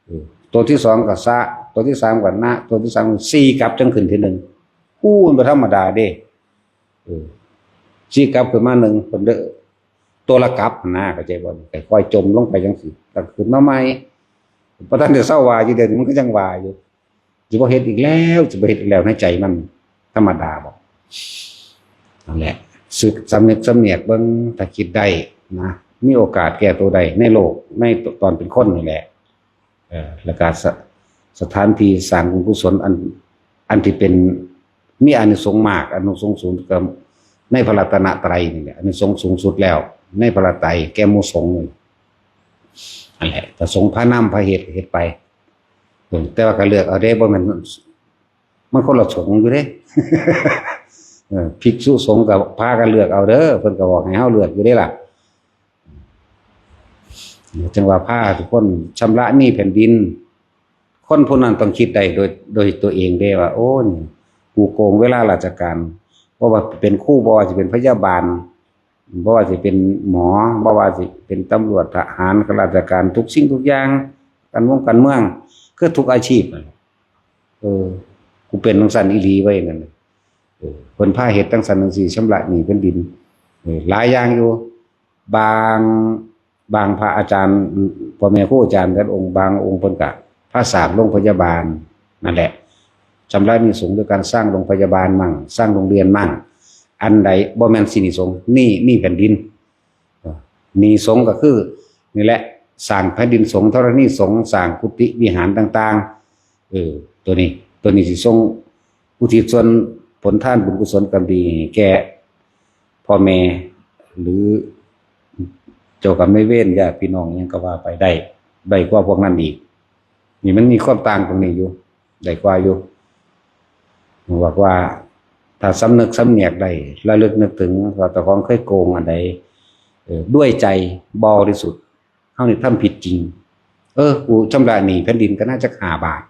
ເອີ ໂຕທີສອງກໍສະ ໂຕທີສາມກໍນະ ໂຕທີສາມ ສີ່ກັບຈັ່ງຂຶ້ນທີໜຶ່ງ. ໂອ້ ມັນບໍ່ທຳມະດາເດ້. ເອີ ສີ່ກັບຂຶ້ນມາໜຶ່ງ ເພິ່ນເດີ ໂຕລະກັບຫັ້ນນະ ເຂົ້າໃຈບໍ່? ຄ່ອຍໆຈົມລົງໄປຈັ່ງຊີ້ ແລ້ວຂຶ້ນມາໃໝ່. ບໍ່ທັນໄດ້ເຊົາວ່າຢູ່ ດຽວນີ້ມັນກໍຍັງວ່າຢູ່. ຊິບໍ່ເຮັດອີກແລ້ວ ຊິບໍ່ເຮັດອີກແລ້ວ ໃນໃຈມັນທຳມະດາບໍ່? ນັ້ນແຫຼະ ສຶກສຳນຶກສຳນຽກເບິ່ງ ຖ້າຄິດໄດ້ນະ ມີໂອກາດແກ້ໂຕໄດ້ໃນໂລກ ໃນຕອນເປັນຄົນນີ້ແຫຼະ. ເອີ ແລ້ວກະ ສະ ສະຖານທີ່ສ້າງບຸນກຸສົນ ອັນ ອັນທີ່ເປັນ ມີອານິສົງມາກ ອານິສົງສູງ ກໍໃນພະລັດຕະນະໄຕນີ້ແຫຼະ ອານິສົງສູງສຸດແລ້ວ ໃນພະລັດໄຕແກ່ໝູ່ສົງນີ້. ນັ້ນແຫຼະ ພະສົງພານຳພາເຮັດ ເຮັດໄປ. ເອີ ແຕ່ວ່າກໍເລືອກເອົາເດ້ ບໍ່ແມ່ນ ມັນຄົນລະສົງຢູ່ເດ້. ເອີ ພິກສຸສົງກໍພາກັນເລືອກເອົາເດີ ເພິ່ນກໍບອກໃຫ້ເຮົາເລືອກຢູ່ເດ້ລະ. ຈັ່ງວ່າພາທຸກຄົນຊຳລະໜີ້ແຜ່ນດິນ. ຄົນຜູ້ນັ້ນຕ້ອງຄິດໄດ້ໂດຍ ໂດຍຕົວເອງເດ້ວ່າ ໂອ້ ນີ້ ກູໂກງເວລາລາຊະການ ບໍ່ວ່າເປັນຄູ ບໍ່ວ່າຊິເປັນພະຍາບານ ບໍ່ວ່າຊິເປັນໝໍ ບໍ່ວ່າຊິເປັນຕຳຫຼວດ ທະຫານ ຂ້າລາຊະການ ທຸກສິ່ງທຸກຢ່າງ ການວົງການເມືອງ ຄືທຸກອາຊີບ. ເອີ ກູເປັນຈັ່ງຊັ້ນອີ່ຫຼີເວີ້ຍ ນັ້ນ. ເອີ ເພິ່ນພາເຮັດຈັ່ງຊັ້ນຈັ່ງຊີ້ ຊຳລະໜີ້ແຜ່ນດິນ. ເອີ ຫຼາຍຢ່າງຢູ່ ບາງ ບາງພະອາຈານ ພໍ່ແມ່ຄູອາຈານແຕ່ລະອົງ ບາງອົງເພິ່ນກະພາສ້າງໂຮງພະຍາບານ ນັ້ນແຫຼະ ຊຳລະໜີ້ສົງດ້ວຍການສ້າງໂຮງພະຍາບານໝັ້ງ ສ້າງໂຮງຮຽນໝັ້ງ. ອັນໃດບໍ່ແມ່ນສິນໜີ້ສົງ? ໜີ້ ໜີ້ແຜ່ນດິນ. ເອີ ໜີ້ສົງກໍຄືນີ້ແຫຼະ ສ້າງແຜ່ນດິນສົງ ທໍລະນີສົງ ສ້າງກຸຕິວິຫານຕ່າງໆ. ເອີ ໂຕນີ້ ໂຕນີ້ຊິສົ່ງ ອຸທິດສ່ວນຜົນທານບຸນກຸສົນກຳດີໃຫ້ແກ່ພໍ່ແມ່ ຫຼື ເຈົ້າກຳນາຍເວນ ຍາດພີ່ນ້ອງ ຫຍັງກໍວ່າໄປໄດ້ ໄດ້ກວ່າພວກນັ້ນອີກ. ນີ້ມັນມີຄວາມຕ່າງຕົງນີ້ຢູ່ ໄດ້ກວ່າຢູ່. ບອກວ່າ ຖ້າສຳນຶກສຳນຽກໄດ້ ລະລຶກນຶກເຖິງວ່າເຈົ້າຂອງເຄີຍໂກງອັນໃດ ເອີ ດ້ວຍໃຈບໍລິສຸດ ເຮົານີ້ທຳຜິດຈິງ. ເອີ ກູຊຳລະໜີ້ແຜ່ນດິນກໍໜ້າຈັກຫ້າບາດ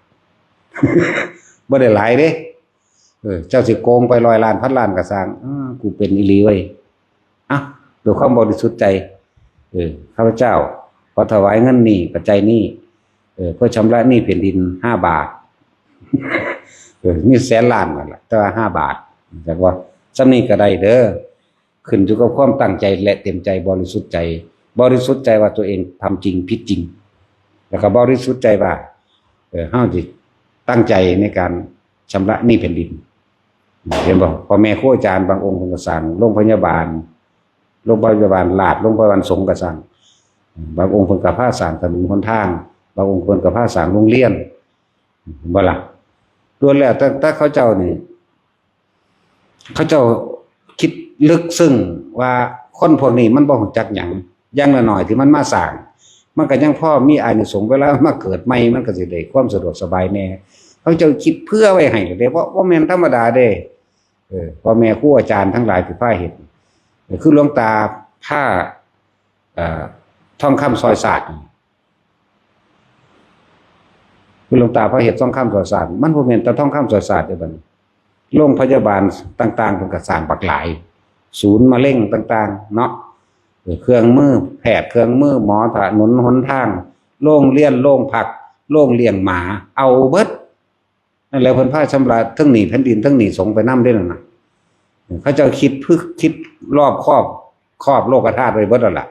ບໍ່ໄດ້ຫຼາຍເດ້. ເອີ ເຈົ້າຊິໂກງໄປຮ້ອຍລ້ານ ພັນລ້ານກໍຊ່າງ ເອີ ກູເປັນອີ່ຫຼີເວີ້ຍ. ເອົ້າ ດ້ວຍຄວາມບໍລິສຸດໃຈ ເອີ ຂ້າພະເຈົ້າຂໍຖວາຍເງິນນີ້ ປັດໄຈນີ້ ເອີ ເພື່ອຊຳລະໜີ້ແຜ່ນດິນຫ້າບາດ. ເອີ ມີແສນລ້ານນັ້ນລະ ແຕ່ວ່າຫ້າບາດ ຈັກວ່າ ຊ່ຳນີ້ກໍໄດ້ເດີ. ຂຶ້ນຢູ່ກັບຄວາມຕັ້ງໃຈ ແລະ ເຕັມໃຈ ບໍລິສຸດໃຈ ບໍລິສຸດໃຈວ່າຕົວເອງທຳຈິງ ຜິດຈິງ ແລ້ວກໍບໍລິສຸດໃຈວ່າ ເອີ ເຮົາຊິຕັ້ງໃຈໃນການຊຳລະໜີ້ແຜ່ນດິນ. ເຫັນບໍ່? ພໍ່ແມ່ຄູອາຈານບາງອົງເພິ່ນກໍສ້າງໂຮງພະຍາບານ ໂຮງພະຍາບານລາດ ໂຮງພະຍາບານສົງກໍສ້າງ ບາງອົງເພິ່ນກໍພາສ້າງຖະໜົນຫົນທາງ ບາງອົງເພິ່ນກໍພາສ້າງໂຮງຮຽນ ເຫັນບໍ່ລະ? ລ້ວນແລ້ວແຕ່ ແຕ່ເຂົາເຈົ້ານີ້ ເຂົາເຈົ້າຄິດເລິກເຊິ່ງວ່າຄົນພວກນີ້ມັນບໍ່ຮູ້ຈັກຫຍັງ ຢ່າງໜ້ອຍໆທີ່ມັນມາສ້າງ ມັນກໍຍັງພໍມີອານິສົງ ເວລາມາເກີດໃໝ່ ມັນກໍຊິໄດ້ຄວາມສະດວກສະບາຍແດ່. ເຂົາເຈົ້າຄິດເຜື່ອໄວ້ໃຫ້ເດ້ ບໍ່ ບໍ່ແມ່ນທຳມະດາເດ້. ເອີ ພໍ່ແມ່ຄູອາຈານທັງຫຼາຍທີ່ພາເຮັດ ເອີ ຄືຫຼວງຕາພາ ເອີ ທອງຄຳຊອຍສາດ ຄືຫຼວງຕາພາເຮັດທອງຄຳຊອຍສາດ ມັນບໍ່ແມ່ນແຕ່ທອງຄຳຊອຍສາດເດ້ບັດນີ້ ໂຮງພະຍາບານຕ່າງໆ ເພິ່ນກໍສ້າງບັກຫຼາຍ ສູນມະເຮັງຕ່າງໆເນາະ ເອີ ເຄື່ອງມືແພດ ເຄື່ອງມືໝໍ ຖະໜົນຫົນທາງ ໂຮງຮຽນ ໂຮງພັກ ໂຮງລ້ຽງໝາ ເອົາເບິດ. ນັ້ນແຫຼະ ເພິ່ນພາຊຳລະທັງໜີ້ແຜ່ນດິນ ທັງໜີ້ສົງໄປນຳເດ້ນັ້ນນະ. ເຂົາເຈົ້າຄິດພຶກ ຄິດລອບຄອບ ຄອບໂລກະທາດໄວ້ເບິດແລ້ວລະ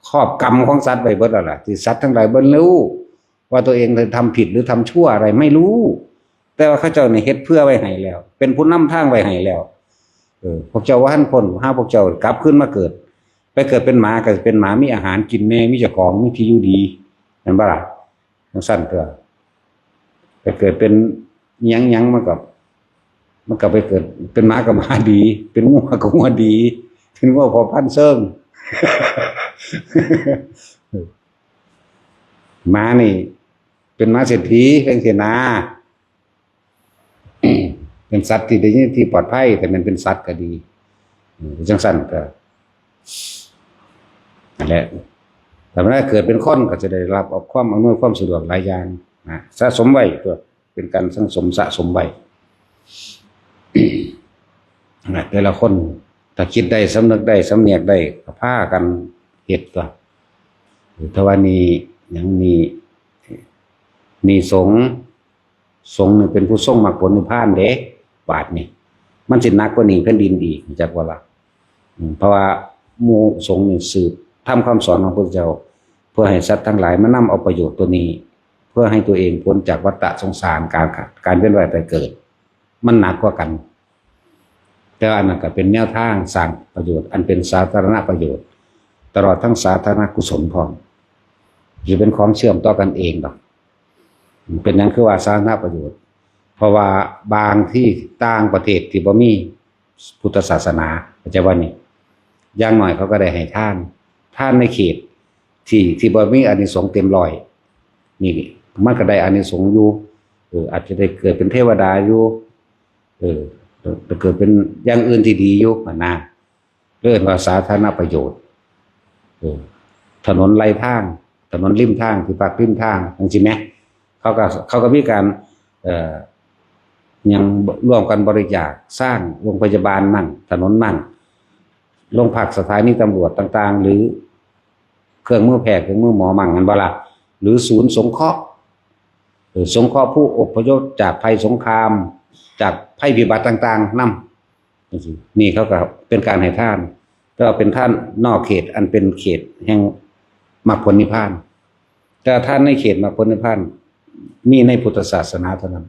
ຄອບກຳຂອງສັດໄວ້ເບິດແລ້ວລະ ທີ່ສັດທັງຫຼາຍບໍ່ຮູ້ວ່າຕົວເອງໄດ້ທຳຜິດ ຫຼື ທຳຊົ່ວອະໄລ ໄມ່ຮູ້. ແຕ່ວ່າເຂົາເຈົ້ານີ້ເຮັດເພື່ອໄວ້ໃຫ້ແລ້ວ ເປັນຜູ້ນຳທາງໄວ້ໃຫ້ແລ້ວ. ເອີ ພວກເຈົ້າບໍ່ທັນພົ້ນ ຫາພວກເຈົ້າກັບຄືນມາເກີດ ໄປເກີດເປັນໝາ ກໍເປັນໝາ ມີອາຫານກິນແນ່ ມີເຈົ້າຂອງ ມີທີ່ຢູ່ດີ ແມ່ນບໍ່ລະ? ຈັ່ງຊັ້ນຕົວະ ໄປເກີດເປັນຫຍັງຫຍັງ ມັນກໍ ມັນກໍໄປເກີດເປັນໝາກໍໝາດີ ເປັນງົວກໍງົວດີ ເປັນງົວພໍ່ພັນເຊີງ ໝານີ້ເປັນໝາເສດຖີ ເປັນເສນາ ເປັນສັດທີ່ໄດ້ຢູ່ໃນທີ່ປອດໄພ ແຕ່ແມ່ນເປັນສັດກໍດີ ເອີ ຈັ່ງຊັ້ນກໍ ນັ້ນແຫຼະ ຖ້າເວລາເກີດເປັນຄົນກໍຈະໄດ້ຮັບເອົາຄວາມອຳນວຍຄວາມສະດວກຫຼາຍຢ່າງນະ ສະສົມໄວ້ຕົວະ ເປັນການສັງສົມສະສົມໄວ້ນະ ແຕ່ລະຄົນ ຖ້າຄິດໄດ້ ສຳນຶກໄດ້ ສຳນຽກໄດ້ ກໍພາກັນເຮັດຕົວະ. ເອີ ຖ້າວ່ານີ້ຫຍັງ ນີ້ ນີ້ສົງ ສົງນີ້ເປັນຜູ້ຊົງມັກຜົນນິບພານເດ້ ບາດນີ້ ມັນຊິໜັກກວ່າໜີ້ແຜ່ນດິນອີກ ຮູ້ຈັກບໍ່ລະ? ອືມ ເພາະວ່າໝູ່ສົງນີ້ສືບທຳຄຳສອນຂອງພະພຸດທະເຈົ້າ ເພື່ອໃຫ້ສັດທັງຫຼາຍມານຳເອົາປະໂຫຍດຕົວນີ້ ເພື່ອໃຫ້ຕົວເອງພົ້ນຈາກວັດຕະສົງສານ ການ ການວຽນວ່າຍຕາຍເກີດ ມັນໜັກກວ່າກັນ. ແຕ່ວ່າອັນນັ້ນກໍເປັນແນວທາງສ້າງປະໂຫຍດ ອັນເປັນສາທາລະນະປະໂຫຍດ ຕະຫຼອດທັງສາທາລະນະກຸສົນພ້ອມ ຊິເປັນຂອງເຊື່ອມຕໍ່ກັນເອງດອກ. ເປັນຫຍັງຄືວ່າສາທາລະນະປະໂຫຍດ? ເພາະວ່າບາງທີຕ່າງປະເທດທີ່ບໍ່ມີພຸດທະສາສະໜາ ເຂົ້າໃຈບໍ່ນີ້? ຢ່າງໜ້ອຍເຂົາກໍໄດ້ໃຫ້ທານ ທານໃນເຂດທີ່ ທີ່ບໍ່ມີອານິສົງເຕັມຮ້ອຍ ນີ້ມັນກໍໄດ້ອານິສົງຢູ່ ເອີ ອາດຈະໄດ້ເກີດເປັນເທວະດາຢູ່ ເອີ ໄດ້ເກີດເປັນຢ່າງອື່ນທີ່ດີຢູ່ຫັ້ນນະ. ເອີ້ນວ່າສາທາລະນະປະໂຫຍດ ເອີ ຖະໜົນໄລທາງ ຖະໜົນລິມທາງ ທີ່ພັກລິມທາງ ຈັ່ງຊີ້ແໝ່ ເຂົາກໍ ເຂົາກໍມີການ ເອີ ຫຍັງ ຮ່ວມກັນບໍລິຈາກ ສ້າງໂຮງພະຍາບານໝັ້ງ ຖະໜົນໝັ້ງ ໂຮງພັກ ສະຖານີຕຳຫຼວດຕ່າງໆ ຫຼື ເຄື່ອງມືແພດ ເຄື່ອງມືໝໍໝັ້ງ ແມ່ນບໍ່ລະ? ຫຼື ສູນສົງເຄາະ ເອີ ສົງເຄາະຜູ້ອົບພະຍົບຈາກໄພສົງຄາມ ຈາກໄພພິບັດຕ່າງໆນຳ. ຈັ່ງຊີ້ ນີ້ເຂົາກໍເປັນການໃຫ້ທານ ແຕ່ວ່າເປັນທານນອກເຂດ ອັນເປັນເຂດແຫ່ງມັກຜົນນິບພານ ແຕ່ວ່າທານໃນເຂດມັກຜົນນິບພານ ມີໃນພຸດທະສາສະໜາເທົ່ານັ້ນ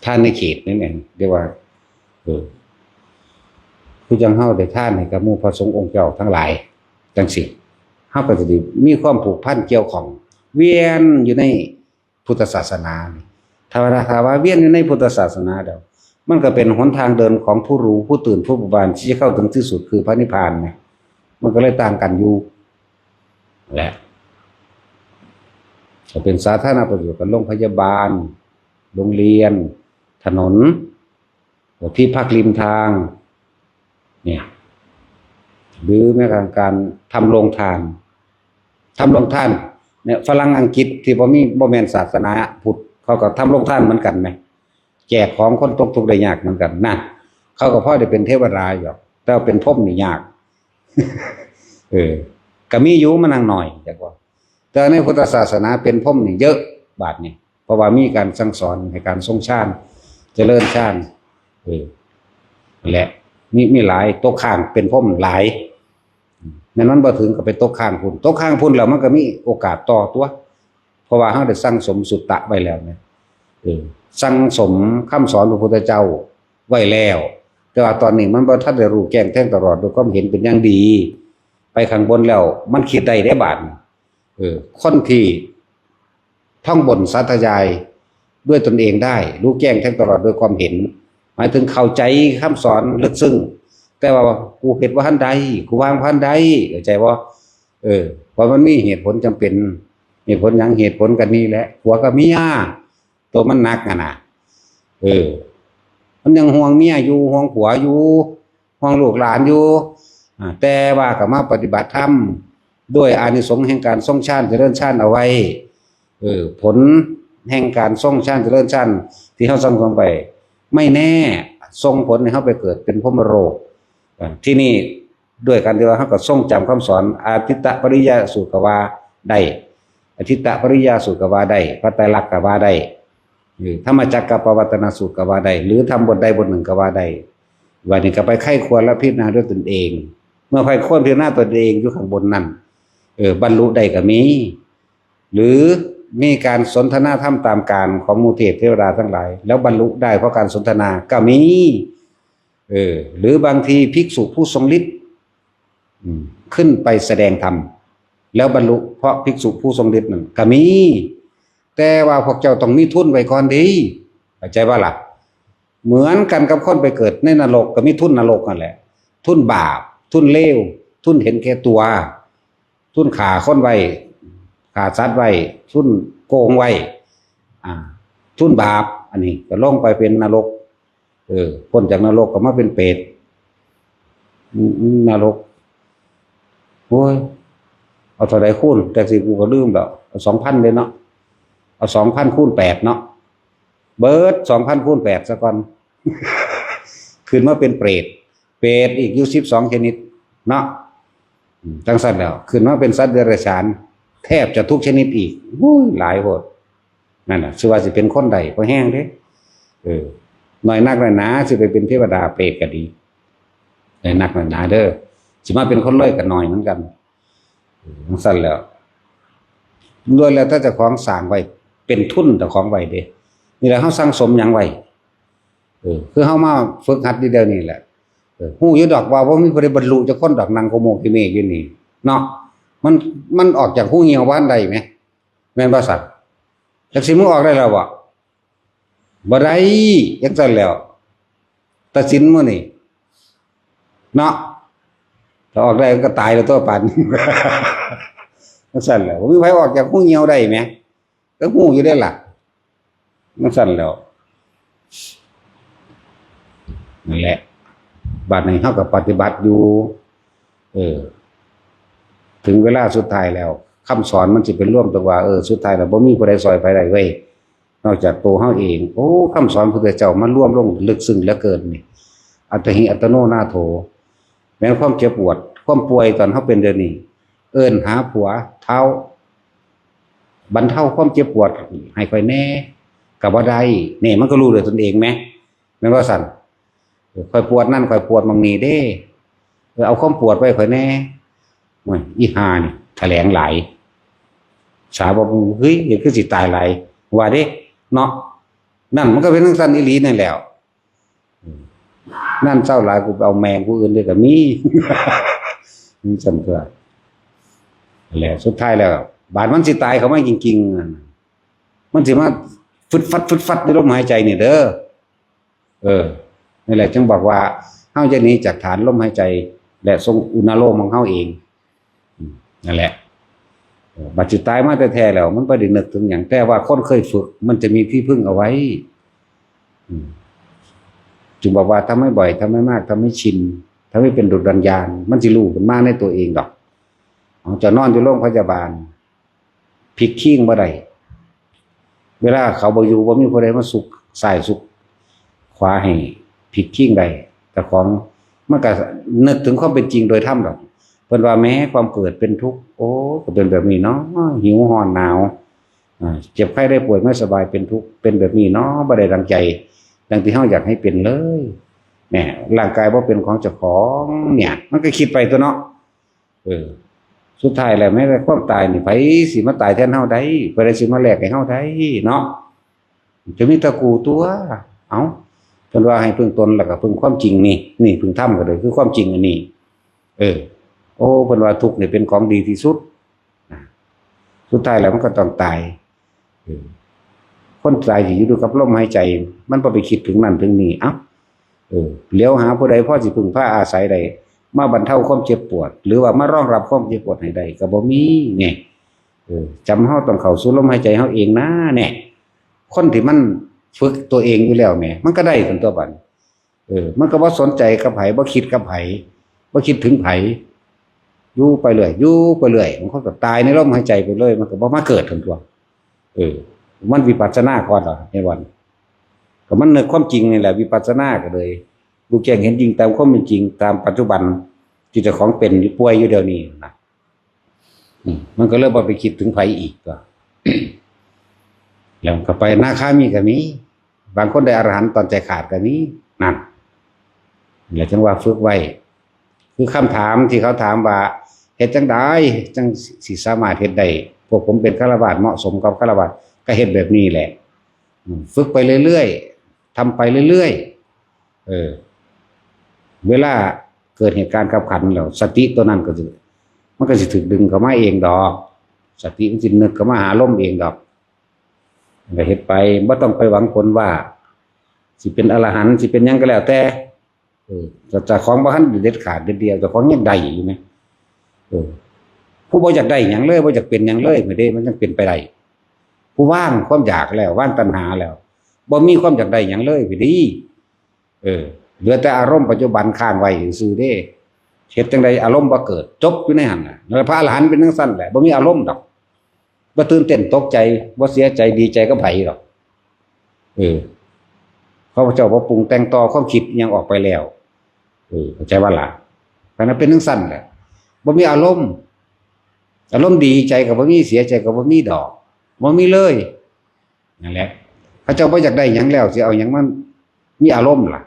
ທານໃນເຂດນັ້ນເອງ ເອີ້ນວ່າ ເອີ ຄືຈັ່ງເຮົາໄດ້ທານໃຫ້ກັບໝູ່ພະສົງອົງເຈົ້າທັງຫຼາຍ ຈັ່ງຊີ້ ເຮົາກໍຈະໄດ້ມີຄວາມຜູກພັນກ່ຽວຂ້ອງ ວຽນຢູ່ໃນ ພຸດທະສາສະໜານີ້ ຖ້າວ່າ ຖ້າວ່າວຽນຢູ່ໃນພຸດທະສາສະໜາແລ້ວ ມັນກໍເປັນຫົນທາງເດີນຂອງຜູ້ຮູ້ ຜູ້ຕື່ນ ຜູ້ເບີກບານ ທີ່ຈະເຂົ້າເຖິງທີ່ສຸດຄືພະນິບພານນະ ມັນກໍເລີຍຕ່າງກັນຢູ່ແຫຼະ ກໍເປັນສາທາລະນະປະໂຫຍດກັນ ໂຮງພະຍາບານ ໂຮງຮຽນ ຖະໜົນ ທີ່ພັກລິມທາງ ເນຍ ຫຼືແມ້ກະທັ້ງການທຳໂລງທານ ທຳໂລງທານເນຍ ຝຣັ່ງອັງກິດທີ່ບໍ່ມີ ບໍ່ແມ່ນສາສະໜາພຸດ ເຂົາກໍທຳໂລງທານເໝືອນກັນແມ ແຈກຂອງຄົນຕົກທຸກໄດ້ຍາກເໝືອນກັນນະ ເຂົາກໍພໍໄດ້ເປັນເທວະດາຢູ່ດອກ ແຕ່ວ່າເປັນພົມນີ້ຍາກ ເອີ ກໍມີຢູ່ ມັນຫາງໜ້ອຍ ຈັກວ່າ ແຕ່ໃນພຸດທະສາສະໜາເປັນພົມນີ້ເຍອະ ບາດນີ້ ເພາະວ່າມີການສັ່ງສອນໃຫ້ການຊົງຊານ ຈະເລີນຊານ ເອີ ແລະ ມີ ມີຫຼາຍ ຕົກຄ້າງເປັນພົມຫຼາຍ ແມ່ນມັນບໍ່ເຖິງກໍໄປຕົກຄ້າງພຸ້ນ ຕົກຄ້າງພຸ້ນແລ້ວມັນກໍມີໂອກາດຕໍ່ຕົວະ ເພາະວ່າເຮົາໄດ້ສັ່ງສົມສຸດຕະໄວ້ແລ້ວນະ ເອີ ສັ່ງສົມຄຳສອນພະພຸດທະເຈົ້າໄວ້ແລ້ວ ແຕ່ວ່າຕອນນີ້ມັນບໍ່ທັນໄດ້ຮູ້ແຈ້ງແທງຕະຫຼອດໂດຍຄວາມເຫັນເປັນຢ່າງດີ ໄປຂ້າງບົນແລ້ວ ມັນຄິດໄດ້ເດ້ບາດນີ້ ເອີ ຄົນທີ່ທ່ອງບົ່ນສາທະຍາຍດ້ວຍຕົນເອງໄດ້ ຮູ້ແຈ້ງແທງຕະຫຼອດໂດຍຄວາມເຫັນ ໝາຍເຖິງເຂົ້າໃຈຄຳສອນເລິກເຊິ່ງ ແຕ່ວ່າກູເຮັດບໍ່ທັນໄດ້ ກູວາງບໍ່ທັນໄດ້ ເຂົ້າໃຈບໍ່? ເອີ ເພາະມັນມີເຫດຜົນຈຳເປັນ ເຫດຜົນຫຍັງ? ເຫດຜົນກໍນີ້ແຫຼະ ຜົວກັບເມຍ ໂຕມັນໜັກຫັ້ນນະ ເອີ ມັນຍັງຫ່ວງເມຍຢູ່ ຫ່ວງຜົວຢູ່ ຫ່ວງລູກຫຼານຢູ່ ອາ ແຕ່ວ່າກໍມາປະຕິບັດທຳດ້ວຍອານິສົງແຫ່ງການຊົງຊານຈະເລີນຊານເອົາໄວ້ ເອີ ຜົນແຫ່ງການຊົງຊານຈະເລີນຊານທີ່ເຮົາສັ່ງສອນໄປ ไม่แน่ ส่งผลให้เฮาไปเกิดเป็นพรหมโลก เอ่อ ทีนี้ด้วยการที่ว่าเฮาก็ทรงจำคำสอน อาทิตตปริยายสูตรก็ว่าได้ อธิตตปริยายสูตรก็ว่าได้ พระไตรลักษณ์ก็ว่าได้ เออ ธรรมจักรกัปปวัตตนสูตรก็ว่าได้ หรือธรรมบทใดบทหนึ่งก็ว่าได้ บัดนี้ก็ไปใคร่ครวญและพิจารณาด้วยตนเอง เมื่อใคร่ครวญพิจารณาตนเองอยู่ข้างบนนั่น เออ บรรลุได้ก็มี หรือมีการสนทนาธรรมตามกาลของหมู่เทพเทวดาทั้งหลาย แล้วบรรลุได้เพราะการสนทนาก็มี เออ หรือบางทีภิกษุผู้ทรงฤทธิ์ อืม ขึ้นไปแสดงธรรม แล้วบรรลุเพราะภิกษุผู้ทรงฤทธิ์นั่นก็มี แต่ว่าพวกเจ้าต้องมีทุนไว้ก่อนเด้ เข้าใจบ่ล่ะ? เหมือนกันกับคนไปเกิดในนรกก็มีทุนนรกนั่นแหละ ทุนบาป ทุนเลว ทุนเห็นแก่ตัว ทุนฆ่าคนไว้ ฆ่าสัตว์ไว้ ทุนโกงไว้ อ่า ทุนบาป อันนี้ก็ลงไปเป็นนรก เออ พ้นจากนรกก็มาเป็นเปรต อืม นรก โอ้ย เอาเท่าใดคูณ จักสิ กูก็ลืมแล้ว เอาสองพันเลยเนาะ เอาสองพันคูณแปดเนาะ เบิดสองพันคูณแปดซะก่อน ขึ้นมาเป็นเปรต เปรตอีกอยู่สิบสองชนิดเนาะ อืม จั่งซั้นแล้ว ขึ้นมาเป็นสัตว์เดรัจฉาน แทบจะทุกชนิดอีก อุ้ย หลายโพด นั่นน่ะ สิว่าสิเป็นคนได้ บ่แฮงเด้ เออ น้อยนักน้อยหนา สิไปเป็นเทวดาเปรตก็ดี น้อยนักน้อยหนาเด้อ สิมาเป็นคนเลยก็น้อยเหมือนกัน เออ จั่งซั้นแล้ว ล้วนแล้วแต่เจ้าของสร้างไว้ เป็นทุนเจ้าของไว้เด้ นี่แหละ เฮาสั่งสมหยังไว้ เออ คือเฮามาฝึกหัดอยู่เดี๋ยวนี้แหละ เออ ฮู้อยู่ดอกว่าบ่มีผู้ใดบรรลุจักคนดอก นั่งโคโมกขี้เมกอยู่นี่เนาะ มัน มันออกจากฮูเหี่ยวบ่ทันได้แหม แม่นบ่ซั้น? จักสิมึงออกได้แล้วบ่? บ่ได้ จั่งซั้นแล้ว ตัดสินมื้อนี้เนาะ ถ้าออกได้มันก็ตายแล้วตั๊ว ปานนี้ จั่งซั้นแหละ บ่มีไผออกจากฮูเหี่ยวได้แหม ก็ฮู้อยู่เด้ล่ะ จั่งซั้นแล้ว นั่นแหละ บัดนี้เฮาก็ปฏิบัติอยู่ เออ ถึงเวลาสุดท้ายแล้ว คำสอนมันสิเป็นรวมแต่ว่า เออ สุดท้ายแล้วบ่มีผู้ใดซ่อยไผได้เว้ย นอกจากตัวเฮาเอง โอ้ คำสอนพุทธเจ้ามารวมลงลึกซึ้งเหลือเกินนี่ อัตตหิอัตตโนนาโถ แม่นความเจ็บปวด ความป่วยตอนเฮาเป็นเดี๋ยวนี้ เอิ้นหาผัว ท้าว บรรเทาความเจ็บปวดให้ข้อยแหน่ ก็บ่ได้ นี่มันก็รู้ด้วยตนเองแหม แม่นบ่ซั้น? เออ ข้อยปวดนั่น ข้อยปวดหม่องนี้เด้ เออ เอาความปวดไว้ข้อยแหน่ โอ้ย อีห่านี่แถลงหลาย สาวบอก เฮ้ย เฮ็ดคือสิตายหลาย ว่าเด้ เนาะ นั่นมันก็เป็นจั่งซั้นอีหลีนั่นแหล้ว อืม นั่นเศร้าหลาย กูไปเอาแม่งผู้อื่นเลยก็มี มันซั่นตั๊ว แหละ สุดท้ายแล้ว บาดมันสิตายเข้ามาจริงๆ นั่นน่ะ มันสิมาฟึดฟัด ฟึดฟัดในลมหายใจนี่เด้อ เออ นั่นแหละ จึงบอกว่า เฮาจะหนีจากฐานลมหายใจ และทรงอุณาโลมของเฮาเอง อืม นั่นแหละ เออ บัดสิตายมาแท้ๆ แล้ว มันบ่ได้นึกถึงหยัง แต่ว่าคนเคยฝึก มันจะมีที่พึ่งเอาไว้ อืม จึงบอกว่า ทำให้บ่อย ทำให้มาก ทำให้ชิน ทำให้เป็นดุจดังยาน มันสิรู้ขึ้นมาในตัวเองดอก เอา เจ้านอนอยู่โรงพยาบาล พลิกคิงบ่ได้ เวลาเขาบ่อยู่ บ่มีผู้ใดมาซุกซ้ายซุกขวาให้พลิกคิงได้ เจ้าของมันก็นึกถึงความเป็นจริงโดยธรรมดอก เพิ่นว่า แม้ความเกิดเป็นทุกข์ โอ้ ก็เป็นแบบนี้เนาะ หิว ร้อน หนาว อ่า เจ็บไข้ได้ป่วยไม่สบายเป็นทุกข์ เป็นแบบนี้เนาะ บ่ได้ดังใจ ดังที่เฮาอยากให้เป็นเลย แหม ร่างกายบ่เป็นของเจ้าของเนี่ย มันก็คิดไปตั๊วเนาะ เออ สุดท้ายแล้วแม้แต่ความตายนี่ ไผสิมาตายแทนเฮาได้ ไผสิมาแลกให้เฮาได้เนาะ จะมีแต่กูตั๊ว เอ้า เพิ่นว่าให้พึ่งตนแล้วก็พึ่งความจริงนี่ นี่พึ่งธรรมก็ได้ คือความจริงอันนี้ เออ โอ้ เพิ่นว่าทุกข์นี่เป็นของดีที่สุด นะ สุดท้ายแล้วมันก็ต้องตาย เออ คนตายที่อยู่กับลมหายใจ มันบ่ไปคิดถึงนั่นถึงนี่ เอ้า เออ เหลียวหาผู้ใดพอสิพึ่งพาอาศัยได้ มาบรรเทาความเจ็บปวด หรือว่ามารองรับความเจ็บปวดให้ได้ ก็บ่มีไง เออ จำเฮาต้องเข้าสู่ลมหายใจเฮาเองนะ แน่ คนที่มันฝึกตัวเองอยู่แล้วแหม มันก็ได้ซั่นตั๊วบัด เออ มันก็บ่สนใจกับไผ บ่คิดกับไผ บ่คิดถึงไผ อยู่ไปเรื่อย อยู่ไปเรื่อย มันก็ตายในลมหายใจไปเลย มันก็บ่มาเกิดซั่นตั๊ว เออ มันวิปัสสนาก่อนล่ะ ในวัน เอ ກໍມານຶກຄວາມຈິງນີ້ແຫຼະ ວິປັດສະນາກໍເລີຍຮູ້ແຈ້ງເຫັນຈິງຕາມຄວາມເປັນຈິງ ຕາມປັດຈຸບັນທີ່ເຈົ້າຂອງເປັນຢູ່ ປ່ວຍຢູ່ດຽວນີ້ນະ. ອືມ ມັນກໍເລີຍບໍ່ໄປຄິດເຖິງໃຜອີກ ກໍ ແລ້ວກໍໄປອະນາຄາມີກໍມີ ບາງຄົນໄດ້ອະລະຫັນຕອນໃຈຂາດກໍມີ ນັ້ນ ແລ້ວຈັ່ງວ່າຝຶກໄວ້ ຄືຄຳຖາມທີ່ເຂົາຖາມວ່າ ເຮັດຈັ່ງໃດຈັ່ງຊິສາມາດເຮັດໄດ້ ພວກຜົມເປັນຄາລະວາດເໝາະສົມກັບຄາລະວາດ ກໍເຮັດແບບນີ້ແຫຼະ ອືມ ຝຶກໄປເລື້ອຍໆ ທຳໄປເລື້ອຍໆ ເອີ ເວລາເກີດເຫດການຄັບຂັນແລ້ວ ສະຕິຕົວນັ້ນກໍຊິ ມັນກໍຊິຖືກດຶງເຂົ້າມາເອງດອກ ສະຕິມັນຊິນຶກເຂົ້າມາຫາລົມເອງດອກ ແລ້ວເຮັດໄປ ບໍ່ຕ້ອງໄປຫວັງຜົນວ່າ ຊິເປັນອະລະຫັນ ຊິເປັນຫຍັງກໍແລ້ວແຕ່ ເອີ ເຈົ້າຂອງບໍ່ທັນເດັດຂາດເດັດດ່ຽວ ເຈົ້າຂອງຍັງໄດ້ຢູ່ແມ ເອີ ຜູ້ບໍ່ຢາກໄດ້ຫຍັງເລີຍ ບໍ່ຢາກເປັນຫຍັງເລີຍ ແມ່ນເດ້ ມັນຍັງເປັນໄປໄດ້ ຜູ້ວາງຄວາມຢາກແລ້ວ ວາງຕັນຫາແລ້ວ ບໍ່ມີຄວາມຢາກໄດ້ຫຍັງເລີຍ ແມ່ນເດ້ ເອີ ເຫຼືອແຕ່ອາລົມປັດຈຸບັນຄ້າງໄວ້ຊື່ໆເດ້ ເຮັດຈັ່ງໃດອາລົມບໍ່ເກີດ ຈົບຢູ່ໃນຫັ້ນນະ ແລ້ວພະອະລະຫັນເປັນຈັ່ງຊັ້ນແຫຼະ ບໍ່ມີອາລົມດອກ ບໍ່ຕື່ນເຕັ້ນຕົກໃຈ ບໍ່ເສຍໃຈດີໃຈກັບໃຜດອກ ເອີ ເຂົາເຈົ້າບໍ່ປຸງແຕ່ງຕໍ່ຄວາມຄິດຫຍັງອອກໄປແລ້ວ ເອີ ເຂົ້າໃຈບໍ່ລະ ຄັນວ່າເປັນຈັ່ງຊັ້ນແຫຼະ ບໍ່ມີອາລົມ ອາລົມດີໃຈກໍບໍ່ມີ ເສຍໃຈກໍບໍ່ມີດອກ ບໍ່ມີເລີຍ ນັ້ນແຫຼະ ເຂົາເຈົ້າບໍ່ຢາກໄດ້ຫຍັງແລ້ວ ຊິເອົາຫຍັງມາມີອາລົມລະ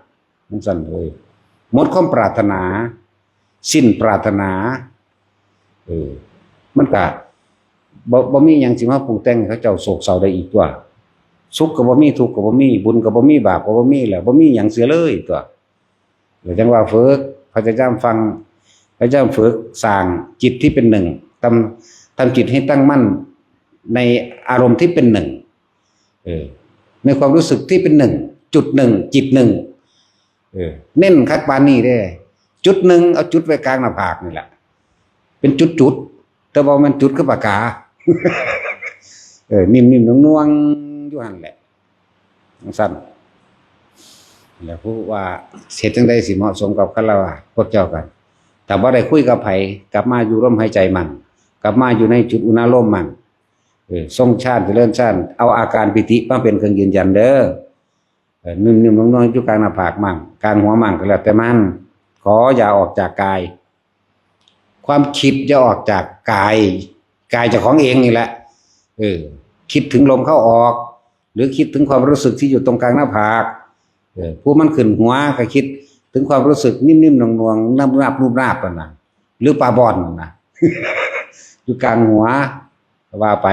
ຈັ່ງຊັ້ນເລີຍ ໝົດຄວາມປາດຖະໜາ ສິ້ນປາດຖະໜາ ເອີ ມັນກະບໍ່ ບໍ່ມີຫຍັງຊິມາປຸງແຕ່ງໃຫ້ເຂົາເຈົ້າໂສກເສົ້າໄດ້ອີກຕົວະ ສຸກກໍບໍ່ມີ ທຸກກໍບໍ່ມີ ບຸນກໍບໍ່ມີ ບາບກໍບໍ່ມີ ແລ້ວບໍ່ມີຫຍັງເສຍເລີຍຕົວະ ແລ້ວຈັ່ງວ່າຝຶກ ພະຍາຍາມຟັງ ພະຍາຍາມຝຶກສ້າງຈິດທີ່ເປັນໜຶ່ງ ທຳ ທຳຈິດໃຫ້ຕັ້ງໝັ້ນໃນອາລົມທີ່ເປັນໜຶ່ງ ເອີ ໃນຄວາມຮູ້ສຶກທີ່ເປັນໜຶ່ງ ຈຸດໜຶ່ງ ຈິດໜຶ່ງ ເອີ ເນັ້ນຄັກປານນີ້ເດ້ ຈຸດໜຶ່ງ ເອົາຈຸດໄວ້ກາງໜ້າຜາກນີ້ແຫຼະ ເປັນຈຸດໆ ແຕ່ວ່າມັນຈຸດຄືປາກກາ ເອີ ນິ່ມໆ ໜ່ວງໆ ຢູ່ຫັ້ນແຫຼະ ຈັ່ງຊັ້ນ ແລ້ວຜູ້ວ່າເຮັດຈັ່ງໃດຊິເໝາະສົມກັບຄາລະວາດ ພວກເຈົ້າກັນ ຖ້າບໍ່ໄດ້ຄຸຍກັບໃຜ ກັບມາຢູ່ລົມຫາຍໃຈໝັ້ນ ກັບມາຢູ່ໃນຈຸດອຸນາລົມໝັ້ນ ເອີ ຊົງຊານ ຈະເລີນຊານ ເອົາອາການປີຕິມາເປັນເຄື່ອງຢືນຢັນເດີ ເອີ ນຸ້ມໆ ນວນໆ ຢູ່ກາງໜ້າຜາກໝັ້ນ ກາງຫົວໝັ້ນ ກໍແລ້ວແຕ່ມັນ ຂໍຢ່າອອກຈາກກາຍ ຄວາມຄິດຢ່າອອກຈາກກາຍ ກາຍເຈົ້າຂອງເອງນີ້ແຫຼະ ເອີ ຄິດເຖິງລົມເຂົ້າອອກ ຫຼືຄິດເຖິງຄວາມຮູ້ສຶກທີ່ຢູ່ຕົງກາງໜ້າຜາກ ເອີ ຜູ້ມັນຂຶ້ນຫົວກໍຄິດເຖິງຄວາມຮູ້ສຶກນິ່ມໆ ໜ່ວງໆ ນຸບໆ ນຸບໆ ຫັ້ນນະ ຫຼືປາບ່ອນຫັ້ນນະ ຢູ່ກາງຫົວ ກໍວ່າໄປ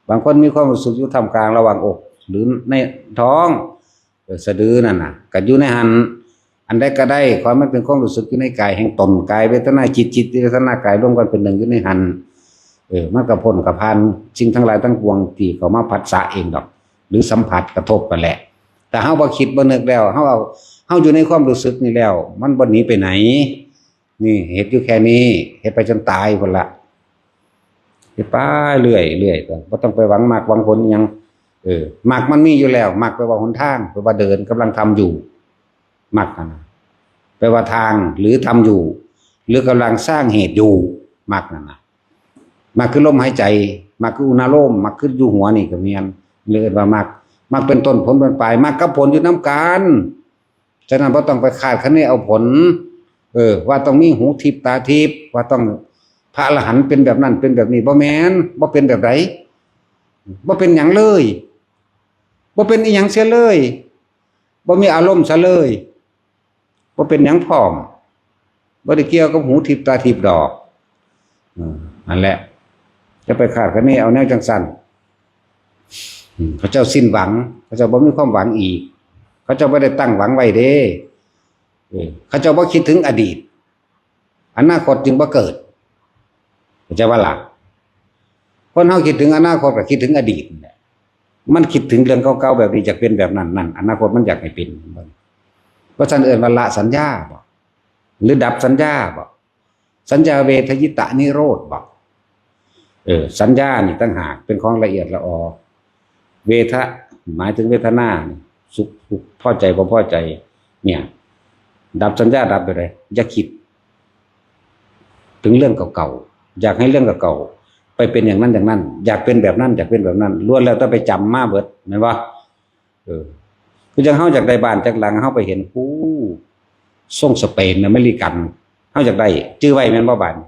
ບາງຄົນມີຄວາມຮູ້ສຶກຢູ່ທ່າມກາງລະຫວ່າງອົກ ຫຼືໃນທ້ອງ ເອີ ສະດືນັ້ນນະ ກໍຢູ່ໃນຫັ້ນ ອັນໃດກໍໄດ້ ຂໍໃຫ້ມັນເປັນຄວາມຮູ້ສຶກຢູ່ໃນກາຍແຫ່ງຕົນ ກາຍເວທະນາ ຈິດ ຈິດເວທະນາ ກາຍລວມກັນເປັນໜຶ່ງຢູ່ໃນຫັ້ນ ເອີ ມັນກໍພົ້ນກໍຜ່ານສິ່ງທັງຫຼາຍທັງປວງທີ່ເຂົ້າມາຜັດສະເອງດອກ ຫຼືສຳຜັດກະທົບຫັ້ນແຫຼະ ຖ້າເຮົາບໍ່ຄິດບໍ່ນຶກແລ້ວ ເຮົາເອົາ ເຮົາຢູ່ໃນຄວາມຮູ້ສຶກນີ້ແລ້ວ ມັນບໍ່ໜີໄປໃຫນ ນີ້ເຮັດຢູ່ແຄ່ນີ້ ເຮັດໄປຈົນຕາຍພຸ້ນລະ ເຮັດໄປເລື້ອຍໆ ບໍ່ຕ້ອງໄປຫວັງມັກຫວັງຜົນອີ່ຫຍັງ ເອີ ມັກມັນມີຢູ່ແລ້ວ ມັກແປວ່າຫົນທາງ ແປວ່າເດີນ ກຳລັງທຳຢູ່ ມັກຫັ້ນນະ ແປວ່າທາງ ຫຼືທຳຢູ່ ຫຼືກຳລັງສ້າງເຫດຢູ່ ມັກນັ້ນນະ ມັກຄືລົມຫາຍໃຈ ມັກຄືອຸນາໂລມ ມັກຄືຢູ່ຫົວນີ້ກໍແມ່ນ ເອີ້ນວ່າມັກ ມັກເປັນຕົ້ນ ຜົນເປັນປາຍ ມັກກັບຜົນຢູ່ນຳກັນ ສະນັ້ນບໍ່ຕ້ອງໄປຄາດຄະເນເອົາຜົນ ເອີ ວ່າຕ້ອງມີຫູທິບຕາທິບ ວ່າຕ້ອງພະອະລະຫັນເປັນແບບນັ້ນເປັນແບບນີ້ ບໍ່ແມ່ນ ບໍ່ເປັນແບບໃດ ບໍ່ເປັນຫຍັງເລີຍ ບໍ່ເປັນອີ່ຫຍັງເສຍເລີຍ ບໍ່ມີອາລົມຊະເລີຍ ບໍ່ເປັນຫຍັງພ້ອມ ບໍ່ໄດ້ກ່ຽວກັບຫູທິບຕາທິບດອກ ເອີ ນັ້ນແຫຼະ ຈະໄປຄາດຄະເນເອົາແນວຈັ່ງຊັ້ນ ເຂົາເຈົ້າສິ້ນຫວັງ ເຂົາເຈົ້າບໍ່ມີຄວາມຫວັງອີກ ເຂົາເຈົ້າບໍ່ໄດ້ຕັ້ງຫວັງໄວ້ເດ້ ເອີ ເຂົາເຈົ້າບໍ່ຄິດເຖິງອະດີດ ອະນາຄົດຈຶ່ງບໍ່ເກີດ ເຂົ້າໃຈບໍ່ລະ ຄົນເຮົາຄິດເຖິງອະນາຄົດກໍຄິດເຖິງອະດີດນັ້ນແຫຼະ ມັນຄິດເຖິງເລື່ອງເກົ່າໆ ແບບນີ້ ຢາກເປັນແບບນັ້ນ ນັ້ນ ອະນາຄົດມັນຢາກໃຫ້ເປັນ ເພາະຊັ້ນເອີ້ນວ່າລະສັນຍາບໍ ຫຼືດັບສັນຍາບໍ ສັນຍາເວທະຍິຕະນິໂຣດບໍ ເອີ ສັນຍານີ້ຕ່າງຫາກເປັນຂອງລະອຽດລະອໍ ເວທະ ໝາຍເຖິງເວທະນາ ສຸກ ທຸກ ພໍໃຈ ບໍ່ພໍໃຈ ເນຍ ດັບສັນຍາດັບແບບໃດ ຢ່າຄິດເຖິງເລື່ອງເກົ່າໆ ຢາກໃຫ້ເລື່ອງເກົ່າໆ ໄປເປັນຢ່າງນັ້ນຢ່າງນັ້ນ ຢາກເປັນແບບນັ້ນ ຢາກເປັນແບບນັ້ນ ລ້ວນແລ້ວແຕ່ໄປຈຳມາເບິດ ແມ່ນບໍ່? ເອີ ຄືຈັ່ງເຮົາຢາກໄດ້ບ້ານຈັກຫຼັງ ເຮົາໄປເຫັນ ໂອ້ ຊົງສະເປນ ອາເມລິກັນ ເຮົາຢາກໄດ້ ຈື່ໄວ້ແມ່ນບໍ່ບາດນີ້?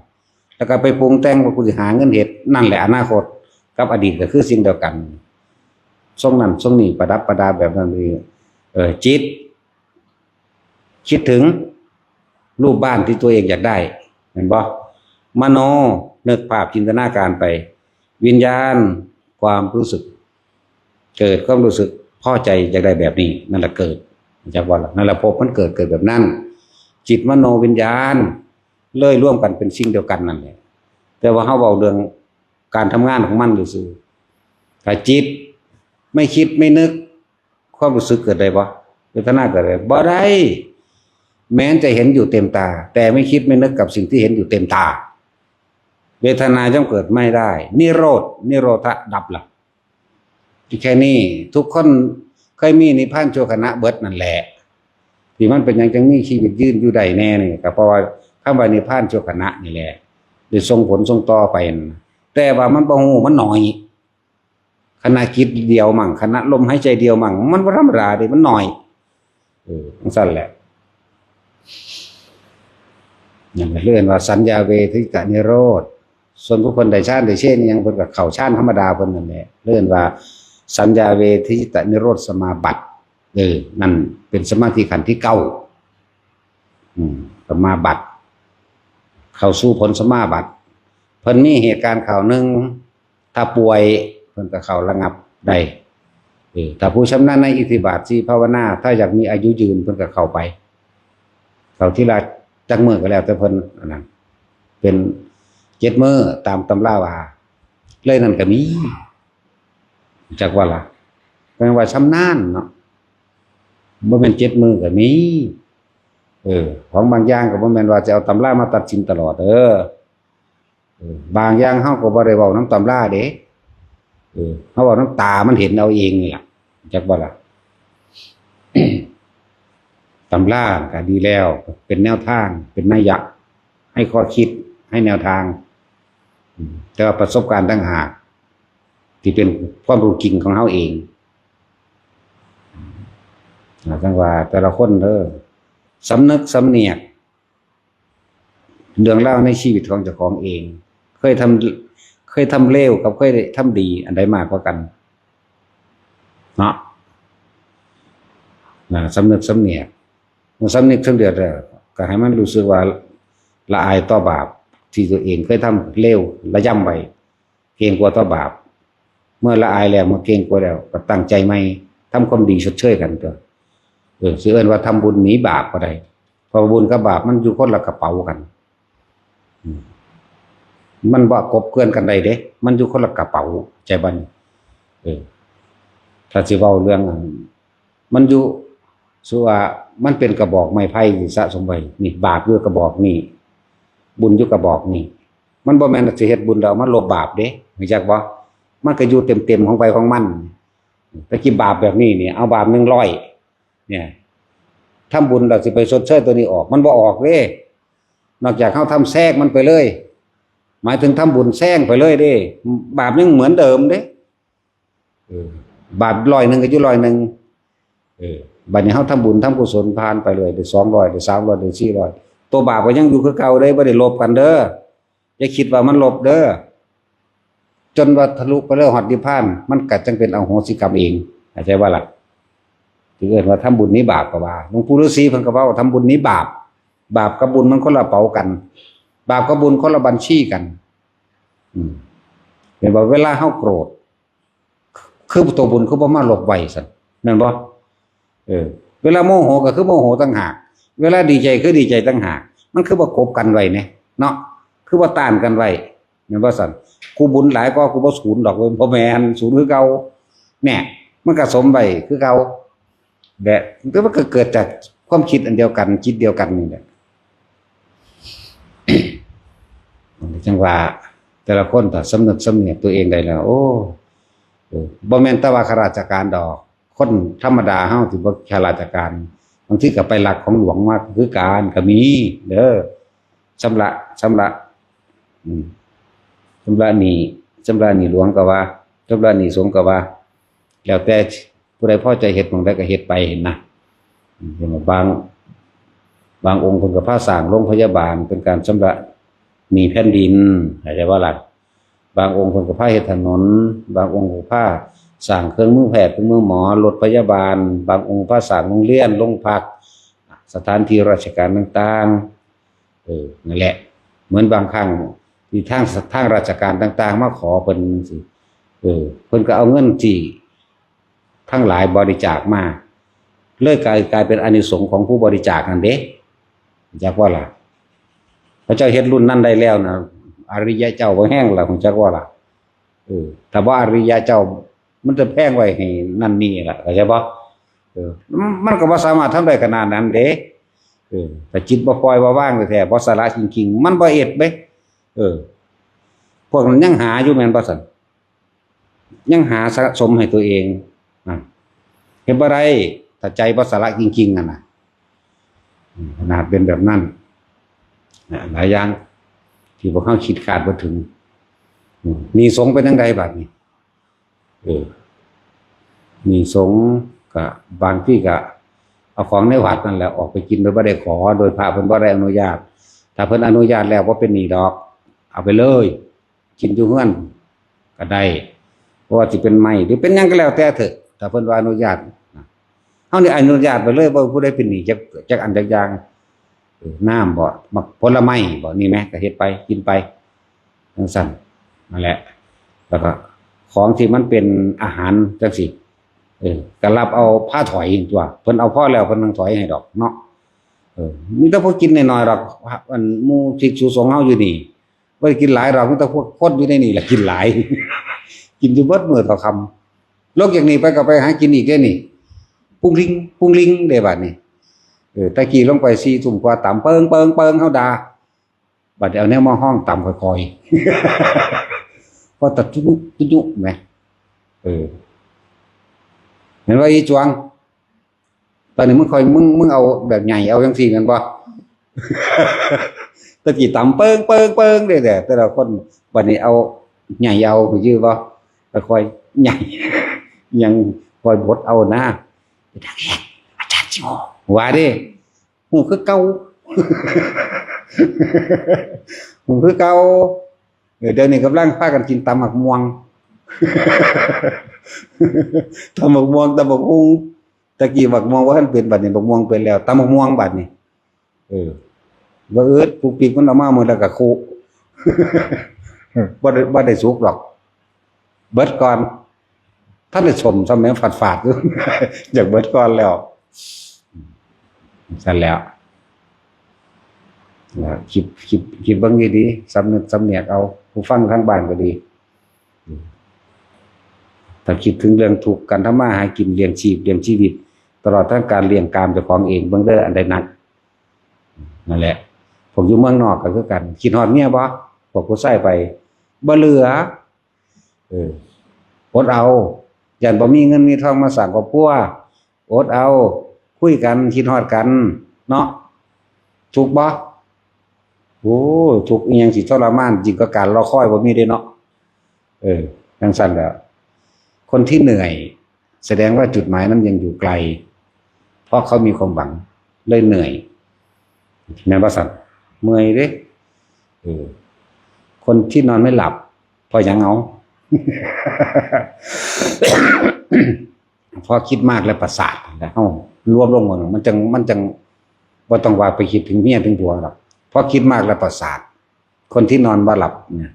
ແລ້ວກໍໄປປຸງແຕ່ງວ່າ ກູຊິຫາເງິນເຮັດ ນັ້ນແຫຼະອະນາຄົດ ກັບອະດີດກໍຄືສິ່ງດຽວກັນ ຊົງນັ້ນຊົງນີ້ ປະດັບປະດາແບບນັ້ນນີ້ ເອີ ຈິດ ຄິດເຖິງຮູບບ້ານທີ່ຕົວເອງຢາກໄດ້ ແມ່ນບໍ່? ມະໂນ ນຶກພາບ ຈິນຕະນາການໄປ ວິນຍານ ຄວາມຮູ້ສຶກ ເກີດຄວາມຮູ້ສຶກພໍໃຈຢາກໄດ້ແບບນີ້ ນັ້ນລະເກີດ ຮູ້ຈັກບໍ່ລະ? ນັ້ນລະພົບມັນເກີດ ເກີດແບບນັ້ນ ຈິດມະໂນວິນຍານເລີຍລວມກັນເປັນສິ່ງດຽວກັນນັ້ນແຫຼະ ແຕ່ວ່າເຮົາເວົ້າເລື່ອງການທຳງານຂອງມັນຊື່ໆ ຖ້າຈິດໄມ່ຄິດໄມ່ນຶກ ຄວາມຮູ້ສຶກເກີດໄດ້ບໍ່? ເວທະນາເກີດໄດ້ບໍ່? ບໍ່ໄດ້ ແມ່ນຈະເຫັນຢູ່ເຕັມຕາ ແຕ່ໄມ່ຄິດໄມ່ນຶກກັບສິ່ງທີ່ເຫັນຢູ່ເຕັມຕາ ເວທະນາຍ່ອມເກີດໄມ່ໄດ້ ນິໂຣດ ນິໂຣທະດັບລະ ທີ່ແຄ່ນີ້ ທຸກຄົນເຄີຍມີນິບພານຊົ່ວຂະນະເບິດນັ້ນແຫຼະ ທີ່ມັນເປັນຫຍັງຈັ່ງມີຊີວິດຍືນຢູ່ໄດ້ແນ່ນີ້ ກໍເພາະວ່າຄຳວ່ານິບພານຊົ່ວຂະນະນີ້ແຫຼະ ໄດ້ສົ່ງຜົນສົ່ງຕໍ່ໄປ ແຕ່ວ່າມັນບໍ່ຮູ້ ມັນໜ້ອຍ ຂະນະຈິດດຽວມັ້ງ ຂະນະລົມຫາຍໃຈດຽວມັ້ງ ມັນບໍ່ທຳມະດາເດ້ ມັນໜ້ອຍ ເອີ ຈັ່ງຊັ້ນແຫຼະ ນັ້ນແຫຼະ ເອີ້ນວ່າສັນຍາເວທະຍິຕະນິໂຣດ ສ່ວນຜູ້ເພິ່ນໄດ້ຊານໄດ້ເຊນອີ່ຫຍັງ ເພິ່ນກໍເຂົ້າຊານທຳມະດາເພິ່ນນັ້ນແຫຼະ ເອີ້ນວ່າສັນຍາເວທະຍິຕະນິໂຣດສະມາບັດ ເອີ ນັ້ນເປັນສະມາທິຂັ້ນທີເກົ້າ ອືມ ສະມາບັດ ເຂົ້າສູ່ຜົນສະມາບັດ ເພິ່ນມີເຫດການຄາວໜຶ່ງ ຖ້າປ່ວຍເພິ່ນກໍເຂົ້າລະງັບໄດ້ ເອີ ຖ້າຜູ້ຊຳນານໃນອິດທິບາດສີ່ພາວະນາ ຖ້າຢາກມີອາຍຸຍືນເພິ່ນກໍເຂົ້າໄປ ເຂົ້າທີລະຈັກມື້ກໍແລ້ວແຕ່ເພິ່ນ ອັນນັ້ນ ເປັນເຈັດມື້ຕາມຕຳລາວ່າ ເລີຍນັ້ນກໍມີ ຈັກວ່າລະ ແປວ່າຊຳນານເນາະ ບໍ່ແມ່ນເຈັດມື້ກໍມີ ເອີ ຂອງບາງຢ່າງກໍບໍ່ແມ່ນວ່າຈະເອົາຕຳລາມາຕັດສິນຕະຫຼອດເດີ ເອີ ບາງຢ່າງເຮົາກໍບໍ່ໄດ້ເວົ້ານຳຕຳລາເດ້ ເອີ ເຮົາເວົ້ານຳຕາມັນເຫັນເອົາເອງນີ້ລະ ຈັກບໍ່ລະ ຕຳລາກໍດີແລ້ວ ເປັນແນວທາງ ເປັນໄນຍະ ໃຫ້ຂໍ້ຄິດ ໃຫ້ແນວທາງ ອືມ ແຕ່ວ່າປະສົບການຕ່າງຫາກ ທີ່ເປັນຄວາມຮູ້ຈິງຂອງເຮົາເອງ ອາ ຈັ່ງວ່າແຕ່ລະຄົນເດີ ສຳນຶກສຳນຽກ ເລື່ອງລາວໃນຊີວິດຂອງເຈົ້າຂອງເອງ ເຄີຍທຳ ເຄີຍທຳເລວກັບເຄີຍໄດ້ທຳດີ ອັນໃດມາກກວ່າກັນເນາະ ນະ ສຳນຶກສຳນຽກ ເມື່ອສຳນຶກສຳນຽກແລ້ວ ກໍໃຫ້ມັນຮູ້ສຶກວ່າລະອາຍຕໍ່ບາບທີ່ຕົວເອງເຄີຍທຳເລວ ລະຢຳໄວ້ ເກງກົວຕໍ່ບາບ ເມື່ອລະອາຍແລ້ວ ເມື່ອເກງກົວແລ້ວ ກໍຕັ້ງໃຈໃໝ່ ທຳຄວາມດີຊົດເຊີຍກັນຕົວະ ເອີ ຊິເອີ້ນວ່າທຳບຸນໜີບາບກໍໄດ້ ເພາະວ່າບຸນກັບບາບມັນຢູ່ຄົນລະກະເປົາກັນ ອືມ ມັນບໍ່ກົບເກື້ອນກັນໄດ້ເດ້ ມັນຢູ່ຄົນລະກະເປົາ ເຂົ້າໃຈບໍ່ນີ້? ເອີ ຖ້າຊິເວົ້າເລື່ອງອັນ ມັນຢູ່ ສົມມຸດວ່າມັນເປັນກະບອກໄມ້ໄຜ່ທີ່ສະສົມໄວ້ ນີ້ບາບຢູ່ກະບອກນີ້ ບຸນຢູ່ກະບອກນີ້ ມັນບໍ່ແມ່ນວ່າຊິເຮັດບຸນແລ້ວເອົາມາລົບບາບເດ້ ຮູ້ຈັກບໍ່? ມັນກໍຢູ່ເຕັມໆຂອງໃຜຂອງມັນ ແຕ່ກີ້ບາບແບບນີ້ນີ້ ເອົາບາບໜຶ່ງຮ້ອຍ ເນຍ ທຳບຸນແລ້ວຊິໄປຊົດເຊີຍຕົວນີ້ອອກ ມັນບໍ່ອອກເດ້ ນອກຈາກເຮົາທຳແຊກມັນໄປເລີຍ ໝາຍເຖິງທຳບຸນແຊງໄປເລີຍເດ້ ບາບຍັງເໝືອນເດີມເດ້ ເອີ ບາບຮ້ອຍໜຶ່ງກໍຢູ່ຮ້ອຍໜຶ່ງ ເອີ ບາດນີ້ເຮົາທຳບຸນທຳກຸສົນຜ່ານໄປເລີຍ ໄດ້ສອງຮ້ອຍ ໄດ້ສາມຮ້ອຍ ໄດ້ສີ່ຮ້ອຍ ຕົວບາບກໍຍັງຢູ່ຄືເກົ່າເດ້ ບໍ່ໄດ້ລົບກັນເດີ ຢ່າຄິດວ່າມັນລົບເດີ ຈົນວ່າທະລຸໄປເລີຍຮອດນິບພານ ມັນກະຈັ່ງເປັນອະໂຫສິກຳເອງ ເຂົ້າໃຈບໍ່ລະ? ທີ່ເອີ້ນວ່າທຳບຸນໜີບາບກໍວ່າ ຫຼວງປູ່ລາສີເພິ່ນກໍເວົ້າທຳບຸນໜີບາບ ບາບກັບບຸນມັນຄົນລະເປົາກັນ ບາບກັບບຸນຄົນລະບັນຊີກັນ ອືມ ເຫັນບໍ່? ເວລາເຮົາໂກຣດ ຄືຕົວບຸນຄືບໍ່ມາລົບໄວ້ຊັ້ນ ແມ່ນບໍ່? ເອີ ເວລາໂມໂຫກໍຄືໂມໂຫຕ່າງຫາກ ເວລາດີໃຈຄືດີໃຈຕ່າງຫາກ ມັນຄືບໍ່ກົບກັນໄວ້ແດ່ເນາະ ຄືບໍ່ຕ້ານກັນໄວ້ ແມ່ນບໍ່ຊັ້ນ? ກູບຸນຫຼາຍກວ່າ ກູບໍ່ສູນດອກເວີຍ ບໍ່ແມ່ນ ສູນຄືເກົ່າ ແນ່ ມັນກະສົມໄວ້ຄືເກົ່າ ແບບ ແຕ່ມັນກໍເກີດຈາກຄວາມຄິດອັນດຽວກັນ ຈິດດຽວກັນນີ້ແຫຼະ ຈັ່ງວ່າແຕ່ລະຄົນຖ້າສຳນຶກສຳນຽກຕົວເອງໄດ້ແລ້ວ ໂອ້ ເອີ ບໍ່ແມ່ນແຕ່ວ່າຂ້າລາຊະການດອກ ຄົນທຳມະດາເຮົາທີ່ບໍ່ຂ້າລາຊະການ ບາງທີກໍໄປລັກຂອງຫຼວງມາຄືກັນກໍມີເດີ ຊຳລະ ຊຳລະ ອືມ ຊຳລະໜີ້ ຊຳລະໜີ້ຫຼວງກໍວ່າ ຊຳລະໜີ້ສົງກໍວ່າ ແລ້ວແຕ່ ຜູ້ໃດພໍໃຈເຮັດໝ່ອງໃດກໍເຮັດໄປ ເຫັນນະ. ເຫັນບໍ່? ບາງ ບາງອົງເພິ່ນກໍພາສ້າງໂຮງພະຍາບານເປັນການຊຳລະໜີ້ແຜ່ນດິນ ເຂົ້າໃຈບໍ່ລະ? ບາງອົງເພິ່ນກໍພາເຮັດຖະໜົນ, ບາງອົງກໍພາສ້າງເຄື່ອງມືແພດ ເຄື່ອງມືໝໍ, ລົດພະຍາບານ, ບາງອົງພາສ້າງໂຮງຮຽນ, ໂຮງພັກ, ສະຖານທີ່ລາຊະການຕ່າງໆ. ເອີ ນັ້ນແຫຼະ ເໝືອນບາງຄັ້ງທີ່ທາງ ທາງລາຊະການຕ່າງໆມາຂໍເພິ່ນຈັ່ງຊີ້ ເອີ ເພິ່ນກໍເອົາເງິນທີ່ທັງຫຼາຍບໍລິຈາກມາ ເລີຍກາຍ ກາຍເປັນອານິສົງຂອງຜູ້ບໍລິຈາກນັ້ນເດ້. ຮູ້ຈັກບໍ່ລະ? ເຂົາເຈົ້າເຮັດລຸ້ນນັ້ນໄດ້ແລ້ວນະ ອະລິຍະເຈົ້າບໍ່ແຮງລະ ຮູ້ຈັກບໍ່ລະ? ເອີ ຖ້າບໍ່ອະລິຍະເຈົ້າ ມັນຈະແພງໄວ້ໃຫ້ນັ້ນນີ້ລະ ເຂົ້າໃຈບໍ່? ເອີ ມັນ ມັນກໍບໍ່ສາມາດທຳໄດ້ຂະໜາດນັ້ນເດ້. ເອີ ຖ້າຈິດບໍ່ປ່ອຍບໍ່ວາງແທ້ໆ ບໍ່ສະຫຼະຈິງໆ ມັນບໍ່ເຮັດເດ້. ເອີ ພວກນັ້ນຍັງຫາຢູ່ແມ່ນບໍ່ຊັ້ນ? ຍັງຫາສະສົມໃຫ້ຕົວເອງ ນັ້ນ ເຮັດບໍ່ໄດ້ ຖ້າໃຈບໍ່ສະຫຼະຈິງໆ ນັ້ນນະ. ອືມ ຂະໜາດເປັນແບບນັ້ນນະ ຫຼາຍຢ່າງທີ່ພວກເຮົາຄິດຄາດບໍ່ເຖິງ. ອືມ ໜີ້ສົງເປັນຈັ່ງໃດບາດນີ້? ເອີ ໜີ້ສົງກະບາງທີກະເອົາຂອງໃນວັດນັ້ນແຫຼະອອກໄປກິນໂດຍບໍ່ໄດ້ຂໍ ໂດຍພະເພິ່ນບໍ່ໄດ້ອະນຸຍາດ. ຖ້າເພິ່ນອະນຸຍາດແລ້ວບໍ່ເປັນໜີ້ດອກ ເອົາໄປເລີຍ ກິນຢູ່ເຮືອນກໍໄດ້ ບໍ່ວ່າຊິເປັນໄມ້ ຫຼືເປັນຫຍັງກໍແລ້ວແຕ່ເຖາະ ຖ້າເພິ່ນວ່າອະນຸຍາດ. ເຮົານີ້ອະນຸຍາດໄປເລີຍ ບໍ່ມີຜູ້ໃດເປັນໜີ້ຈັກ ຈັກອັນຈັກຢ່າງ. ເອີ ນ້ຳບໍ ໝາກຜົນລະໄມ້ບໍ ນີ້ແໝ ກໍເຮັດໄປ ກິນໄປ ຈັ່ງຊັ້ນນັ້ນແຫຼະ. ແລ້ວກໍຂອງທີ່ມັນເປັນອາຫານຈັ່ງຊີ້ ເອີ ກໍຮັບເອົາ ພາຖອຍຕົວະ ເພິ່ນເອົາພໍແລ້ວ ເພິ່ນຍັງຖອຍໃຫ້ດອກເນາະ. ເອີ ມີແຕ່ຜູ້ກິນໜ້ອຍໆດອກ ອັນໝູ່ພິກສຸສົງເຮົາຢູ່ນີ້ ບໍ່ໄດ້ກິນຫຼາຍດອກ ມີແຕ່ພວກຄົນຢູ່ໃນນີ້ລະກິນຫຼາຍ ກິນຢູ່ເບິດມື້ເທົ່າຄ່ຳ. ລົງຈາກນີ້ໄປກໍໄປຫາກິນອີກເດ້ນີ້ ປຸງລິງ ປຸງລິງເດ້ບາດນີ້. ເອີ ແຕ່ກີ້ລົງໄປສີ່ທຸ່ມກວ່າ ຕຳເປິງໆໆ ເຮົາດ່າ ບາດນີ້ເອົາແນວມາຮອງຕຳຄ່ອຍໆ ພໍຕະຈຸ ຕະຈຸແໝ. ເອີ ແມ່ນວ່າອີຈວງ ຕອນນີ້ມຶງຄ່ອຍ ມຶງ ມຶງເອົາແບບໃຫຍ່ເອົາຈັ່ງຊີ້ແມ່ນບໍ່? ແຕ່ກີ້ຕຳເປິງໆໆເດ້ແຫຼະ ແຕ່ລະຄົນ ບາດນີ້ເອົາໃຫຍ່ເອົາ ຄືຈື່ບໍ່? ຄ່ອຍໆໃຫຍ່ ຍັງຄ່ອຍບົດເອົານະ. ອາຈານຊິຮູ້ວ່າເດ້ ຮູ້ຄືເກົ່າ ຮູ້ຄືເກົ່າ. ເອີ ດຽວນີ້ກຳລັງພາກັນກິນຕຳໝາກມ່ວງ ຕຳໝາກມ່ວງ ຕຳບັກຫຸ່ງ. ແຕ່ກີ້ບັກມ່ວງບໍ່ທັນເປັນ ບາດນີ້ບັກມ່ວງເປັນແລ້ວ ຕຳບັກມ່ວງບາດນີ້. ເອີ ບໍ່ອຶດ ປຸກປິກ ມັນເອົາມາມື້ລະກະຄຸ ບໍ່ໄດ້ ບໍ່ໄດ້ສຸກດອກ ເບິດກ່ອນ. ທັນໄດ້ສົ້ມຊ້ຳແໝ ຝາດໆຢູ່ ຢາກເບິດກ່ອນແລ້ວ. ຊັ້ນແຫຼະ ຄິດ ຄິດ ຄິດເບິ່ງດີໆ ສຳນຶກສຳນຽກເອົາ ຜູ້ຟັງທາງບ້ານກໍດີ. ຖ້າຄິດເຖິງເລື່ອງທຸກ ການທຳມາຫາກິນ ລ້ຽງຊີບ ລ້ຽງຊີວິດ ຕະຫຼອດທັງການລ້ຽງກາມເຈົ້າຂອງເອງ ເບິ່ງເດີ ອັນໃດໜັກ. ນັ້ນແຫຼະ ພວກຢູ່ເມືອງນອກກໍຄືກັນ ຄິດຮອດເມຍບໍ່? ພວກຜູ້ຊາຍໄປ ບໍ່ເຫຼືອ. ເອີ ອົດເອົາ ຢ້ານບໍ່ມີເງິນມີທອງມາສ້າງຄອບຄົວ ອົດເອົາ ຄຸຍກັນ ຄິດຮອດກັນເນາະ. ທຸກບໍ່? ໂອ້ ທຸກອີ່ຫຍັງຊິທໍລະມານ ຍິ່ງກວ່າການລໍຄອຍບໍ່ມີເດ້ເນາະ. ເອີ ຈັ່ງຊັ້ນແຫຼະ ຄົນທີ່ເໜື່ອຍ ສະແດງວ່າຈຸດໝາຍນັ້ນຍັງຢູ່ໄກ ເພາະເຂົາມີຄວາມຫວັງ ເລີຍເໜື່ອຍ ແມ່ນບໍ່ຊັ້ນ? ເມື່ອຍເດ້. ເອີ ຄົນທີ່ນອນໄມ່ຫຼັບ ເພາະຫຍັງເອົາ? ເພາະຄິດມາກແລ້ວປະສາດ ແລ້ວເຮົາລວມລົງໝົດ ມັນຈັ່ງ ມັນຈັ່ງບໍ່ຕ້ອງວ່າໄປຄິດເຖິງເມຍເຖິງຜົວດອກ ເພາະຄິດມາກແລ້ວປະສາດ. ຄົນທີ່ນອນບໍ່ຫຼັບເນຍ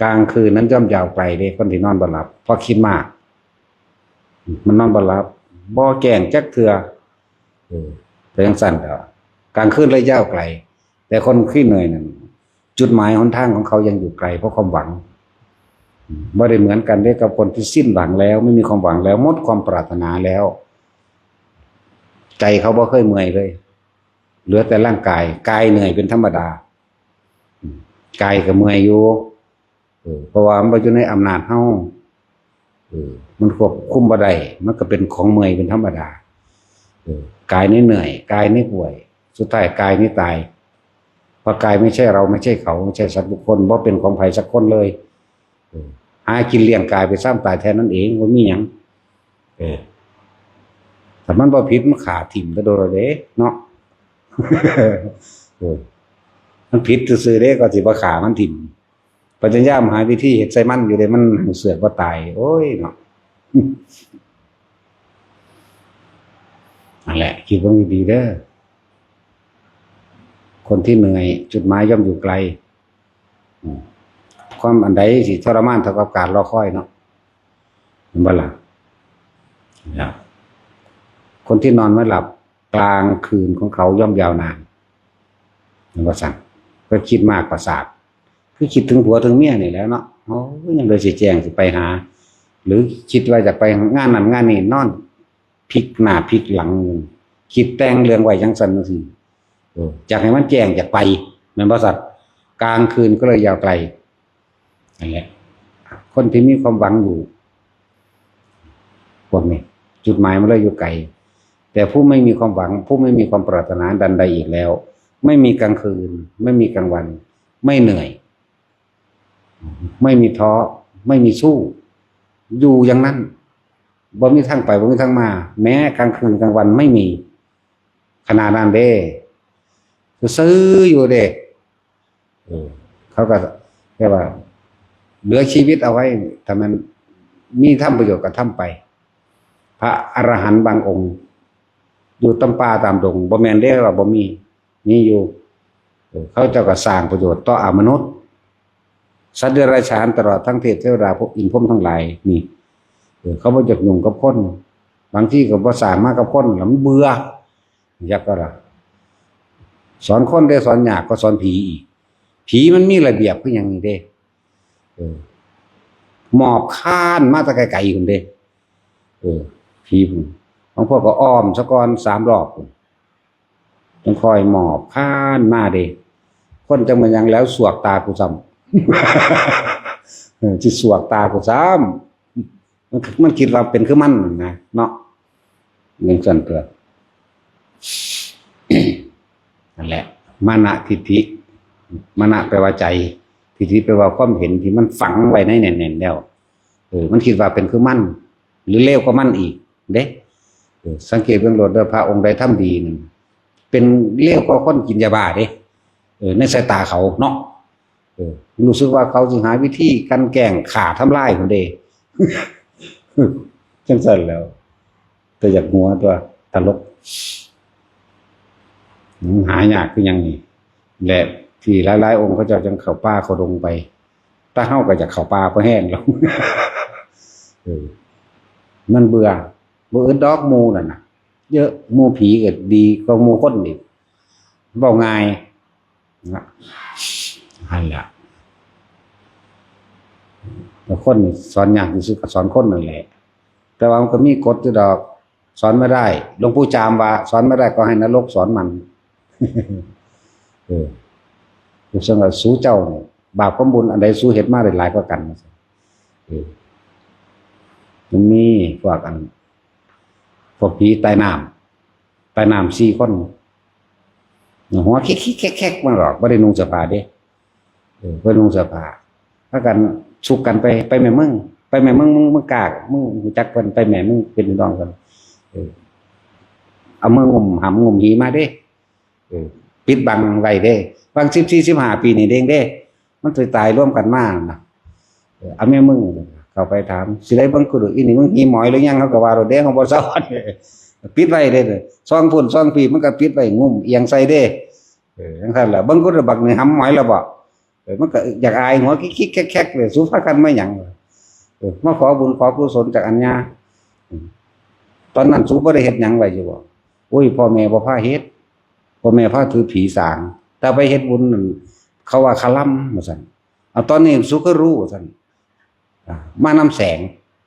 ກາງຄືນນັ້ນຍ່ອມຍາວໄກເດ້ ຄົນທີ່ນອນບໍ່ຫຼັບ ເພາະຄິດມາກ ມັນນອນບໍ່ຫຼັບ ບໍ່ແຈ້ງຈັກເທື່ອ. ເອີ ເປັນຈັ່ງຊັ້ນກໍກາງຄືນເລີຍຍາວໄກ ແຕ່ຄົນທີ່ເໜື່ອຍນັ້ນ ຈຸດໝາຍຫົນທາງຂອງເຂົາຍັງຢູ່ໄກ ເພາະຄວາມຫວັງ ບໍ່ໄດ້ເໝືອນກັນເດ້ກັບຄົນທີ່ສິ້ນຫວັງແລ້ວ ໄມ່ມີຄວາມຫວັງແລ້ວ ໝົດຄວາມປາດຖະໜາແລ້ວ. ໃຈເຂົາບໍ່ເຄີຍເມື່ອຍເລີຍ ເຫຼືອແຕ່ຮ່າງກາຍ ກາຍເໜື່ອຍເປັນທຳມະດາ ກາຍກໍເມື່ອຍຢູ່ ເອີ ເພາະວ່າມັນບໍ່ຢູ່ໃນອຳນາດເຮົາ ເອີ ມັນຄວບຄຸມບໍ່ໄດ້ ມັນກໍເປັນຂອງເມື່ອຍເປັນທຳມະດາ. ເອີ ກາຍນີ້ເໜື່ອຍ ກາຍນີ້ປ່ວຍ ສຸດທ້າຍກາຍນີ້ຕາຍ ເພາະກາຍໄມ່ໃຊ່ເຮົາ ໄມ່ໃຊ່ເຂົາ ໄມ່ໃຊ່ສັດບຸກຄົນ ບໍ່ເປັນຂອງໃຜສັກຄົນເລີຍ. ເອີ ຫາກິນລ້ຽງກາຍໄປຊ້ຳຕາຍແທນນັ້ນເອງ ບໍ່ມີຫຍັງ. ເອີ ຖ້າມັນບໍ່ຜິດ ມັນຂ້າຖິ້ມແຕ່ດົນແລ້ວເດ້ເນາະ. ເອີ ມັນຜິດຊື່ໆເດ້ ກໍຊິບໍ່ຂ້າມັນຖິ້ມ. ພະຍາຍາມຫາວິທີເຮັດໃສ່ມັນຢູ່ເດ້ ມັນຫາເສືອກບໍ່ຕາຍ. ໂອ້ຍເນາະ ນັ້ນແຫຼະ ຄິດເບິ່ງດີໆເດີ. ຄົນທີ່ເມື່ອຍ ຈຸດໝາຍຍ່ອມຢູ່ໄກ. ອືມ ຄວາມອັນໃດຊິທໍລະມານເທົ່າກັບການລໍຄອຍເນາະ ແມ່ນບໍ່ລະ? ນະ ຄົນທີ່ນອນໄມ່ຫຼັບ ກາງຄືນຂອງເຂົາຍ່ອມຍາວນານ ແມ່ນບໍ່ຊັ້ນ? ກໍຄິດມາກປະສາດ ຄືຄິດເຖິງຜົວເຖິງເມຍນີ້ແຫຼະເນາະ. ໂອ້ຍ ຍາມໃດຊິແຈ້ງ ຊິໄປຫາ ຫຼືຄິດວ່າຈະໄປງານນັ້ນງານນີ້ ນອນພິກໜ້າພິກຫຼັງ ຄິດແຕ່ງເລື່ອງໄວ້ຈັ່ງຊັ້ນຈັ່ງຊີ້. ເອີ ຢາກໃຫ້ມັນແຈ້ງ ຢາກໄປ ແມ່ນບໍ່ຊັ້ນ? ກາງຄືນກໍເລີຍຍາວໄກ. ນັ້ນແຫຼະ ຄົນທີ່ມີຄວາມຫວັງຢູ່ ພວກນີ້ ຈຸດໝາຍມັນເລີຍຢູ່ໄກ. ແຕ່ຜູ້ໄມ່ມີຄວາມຫວັງ ຜູ້ໄມ່ມີຄວາມປາດຖະໜາອັນໃດອີກແລ້ວ ໄມ່ມີກາງຄືນ ໄມ່ມີກາງວັນ ໄມ່ເໜື່ອຍ ໄມ່ມີທໍ້ ໄມ່ມີສູ້ ຢູ່ຢ່າງນັ້ນ ບໍ່ມີທາງໄປ ບໍ່ມີທາງມາ ແມ້ກາງຄືນກາງວັນໄມ່ມີ. ຂະໜາດນັ້ນເດ້ ຊື່ໆຢູ່ເດ້. ເອີ ເຂົາກໍແບບວ່າເຫຼືອຊີວິດເອົາໄວ້ ຖ້າແມ່ນມີທຳປະໂຫຍດກໍທຳໄປ. ພະອະລະຫັນບາງອົງຢູ່ຕາມປ່າຕາມດົງ ບໍ່ແມ່ນເດ້ວ່າບໍ່ມີ ມີຢູ່. ເອີ ເຂົາເຈົ້າກໍສ້າງປະໂຫຍດຕໍ່ອະມະນຸດ ສັດເດຍລະສານ ຕະຫຼອດທັງເທບເທວະດາ ພວກອິນພົມທັງຫຼາຍນີ້. ເອີ ເຂົາບໍ່ຢາກຫຍຸ້ງກັບຄົນ ບາງທີກໍບໍ່ສ້າງມາກັບຄົນລະ ມັນເບື່ອ. ຈັກກໍລະ ສອນຄົນເດ້ ສອນຍາກກວ່າສອນຜີອີກ. ຜີມັນມີລະບຽບຄືຫຍັງນີ້ເດ້. ເອີ ໝອບຄານມາແຕ່ໄກໆພຸ້ນເດ້. ເອີ ຜີພຸ້ນ ບາງພວກກໍອ້ອມສາກ່ອນສາມລອບພຸ້ນ ຈັ່ງຄ່ອຍໝອບຄານມາເດ້. ຄົນຈັ່ງແມ່ນຫຍັງແລ້ວ ສວກຕາກູຊ້ຳ. ເອີ ຊິສວກຕາກູຊ້ຳ. ມັນ ມັນຄິດວ່າເປັນຄືມັນນະເນາະ ຈັ່ງຊັ້ນຕົວະ. ນັ້ນແຫຼະ ມານະທິດຖິ ມານະແປວ່າໃຈ ທິດຖິແປວ່າຄວາມເຫັນທີ່ມັນຝັງໄວ້ໃນແໜ້ນໆແລ້ວ. ເອີ ມັນຄິດວ່າເປັນຄືມັນ ຫຼືເລວກວ່າມັນອີກເດ້. ເອີ ສັງເກດເບິ່ງໂລດເດີ ພະອົງໃດທຳດີນັ້ນ ເປັນເລວກວ່າຄົນກິນຢາບ້າເດ້. ເອີ ໃນສາຍຕາເຂົາເນາະ. ເອີ ຮູ້ສຶກວ່າເຂົາຊິຫາວິທີກັ່ນແກ້ງຂ້າທຳລາຍພຸ້ນເດ້. ຈັ່ງຊັ້ນແລ້ວ ແຕ່ຢາກຫົວຕົວະ ຕະຫຼົກ. ມັນຫາຍາກຄືຫຍັງນີ້ແຫຼະ ທີ່ຫຼາຍໆອົງເຂົາເຈົ້າຈັ່ງເຂົ້າປ່າເຂົ້າດົງໄປ. ແຕ່ເຮົາກໍຢາກເຂົ້າປ່າພໍແຮງແລ້ວ. ເອີ ມັນເບື່ອ ບໍ່ອຶດດອກໝູ່ນັ້ນນະ ເຢີະ ໝູ່ຜີກໍດີກວ່າໝູ່ຄົນອີກ ເວົ້າງ່າຍ. ນະ ຫັ້ນລະ ແຕ່ຄົນນີ້ສອນຍາກທີ່ສຸດກໍສອນຄົນນັ້ນແຫຼະ. ແຕ່ວ່າມັນກໍມີກົດຢູ່ດອກ ສອນໄມ່ໄດ້ ຫຼວງปู่ຈາມວ່າ ສອນໄມ່ໄດ້ກໍໃຫ້ນະລົກສອນມັນ. ເອີ ຢູ່ຊັ້ນວ່າ ສູເຈົ້ານີ້ ບາບກັບບຸນອັນໃດສູເຮັດມາໄດ້ຫຼາຍກວ່າກັນ? ເອີ ມັນມີພວກອັນ ພວກຜີໃຕ້ນ້ຳ ໃຕ້ນ້ຳສີ່ຄົນ ຫົວຄິກໆແຄກໆມາດອກ ບໍ່ໄດ້ນຸ່ງເສື້ອຜ້າເດ້. ເອີ ບໍ່ໄດ້ນຸ່ງເສື້ອຜ້າ ພາກັນຊຸກກັນໄປ ໄປແມ່ມຶງ ໄປແມ່ມຶງ ມຶງ ມຶງກ້າ ມຶງຮູ້ຈັກເພິ່ນ ໄປແມ່ມຶງເປັນພີ່ນ້ອງກັນ. ເອີ ເອົາມືງຸ້ມຫຳງຸ້ມຫີມາເດ້. ເອີ ປິດບັງໄວ້ເດ້ ບາງສິບສີ່ ສິບຫ້າປີນີ້ເດ້ງເດ້ ມັນຊິຕາຍລວມກັນມານະ. ເອີ ເອົາແມ່ມຶງເຂົ້າໄປຖາມ ຊິໄດ້ເບິ່ງກູດູ ອີນີ້ມຶງຫີໝອຍຫຼືຍັງ ເຮົາກໍວ່າໂລດເດ້ ເຮົາບໍ່ສາວ ປິດໄວ້ເດ້ ຊ່ອງພຸ້ນຊ່ອງພີ້ ມັນກໍປິດໄວ້ ງຸ້ມອຽງໃສ່ເດ້. ເອີ ຈັ່ງຊັ້ນລະ ເບິ່ງກູດູ ບັກນີ້ຫຳໝອຍລະບໍ? ເອີ ມັນກໍຢາກອາຍ ຫົວຄິກໆແຄກໆເລີຍ ສູພາກັນມາຫຍັງ? ເອີ ມາຂໍບຸນຂໍກຸສົນຈາກອັນຍາ ຕອນນັ້ນສູບໍ່ໄດ້ເຮັດຫຍັງໄວ້ຢູ່ບໍ? ໂອ້ຍ ພໍ່ແມ່ບໍ່ພາເຮັດ ພໍ່ແມ່ພາຖືຜີສາງ ຖ້າໄປເຮັດບຸນນັ້ນ ເຂົາວ່າຄະລຳວ່າຊັ້ນ. ເອົາ ຕອນນີ້ສຸກຄືຮູ້ວ່າຊັ້ນ ອາ ມານຳແສງ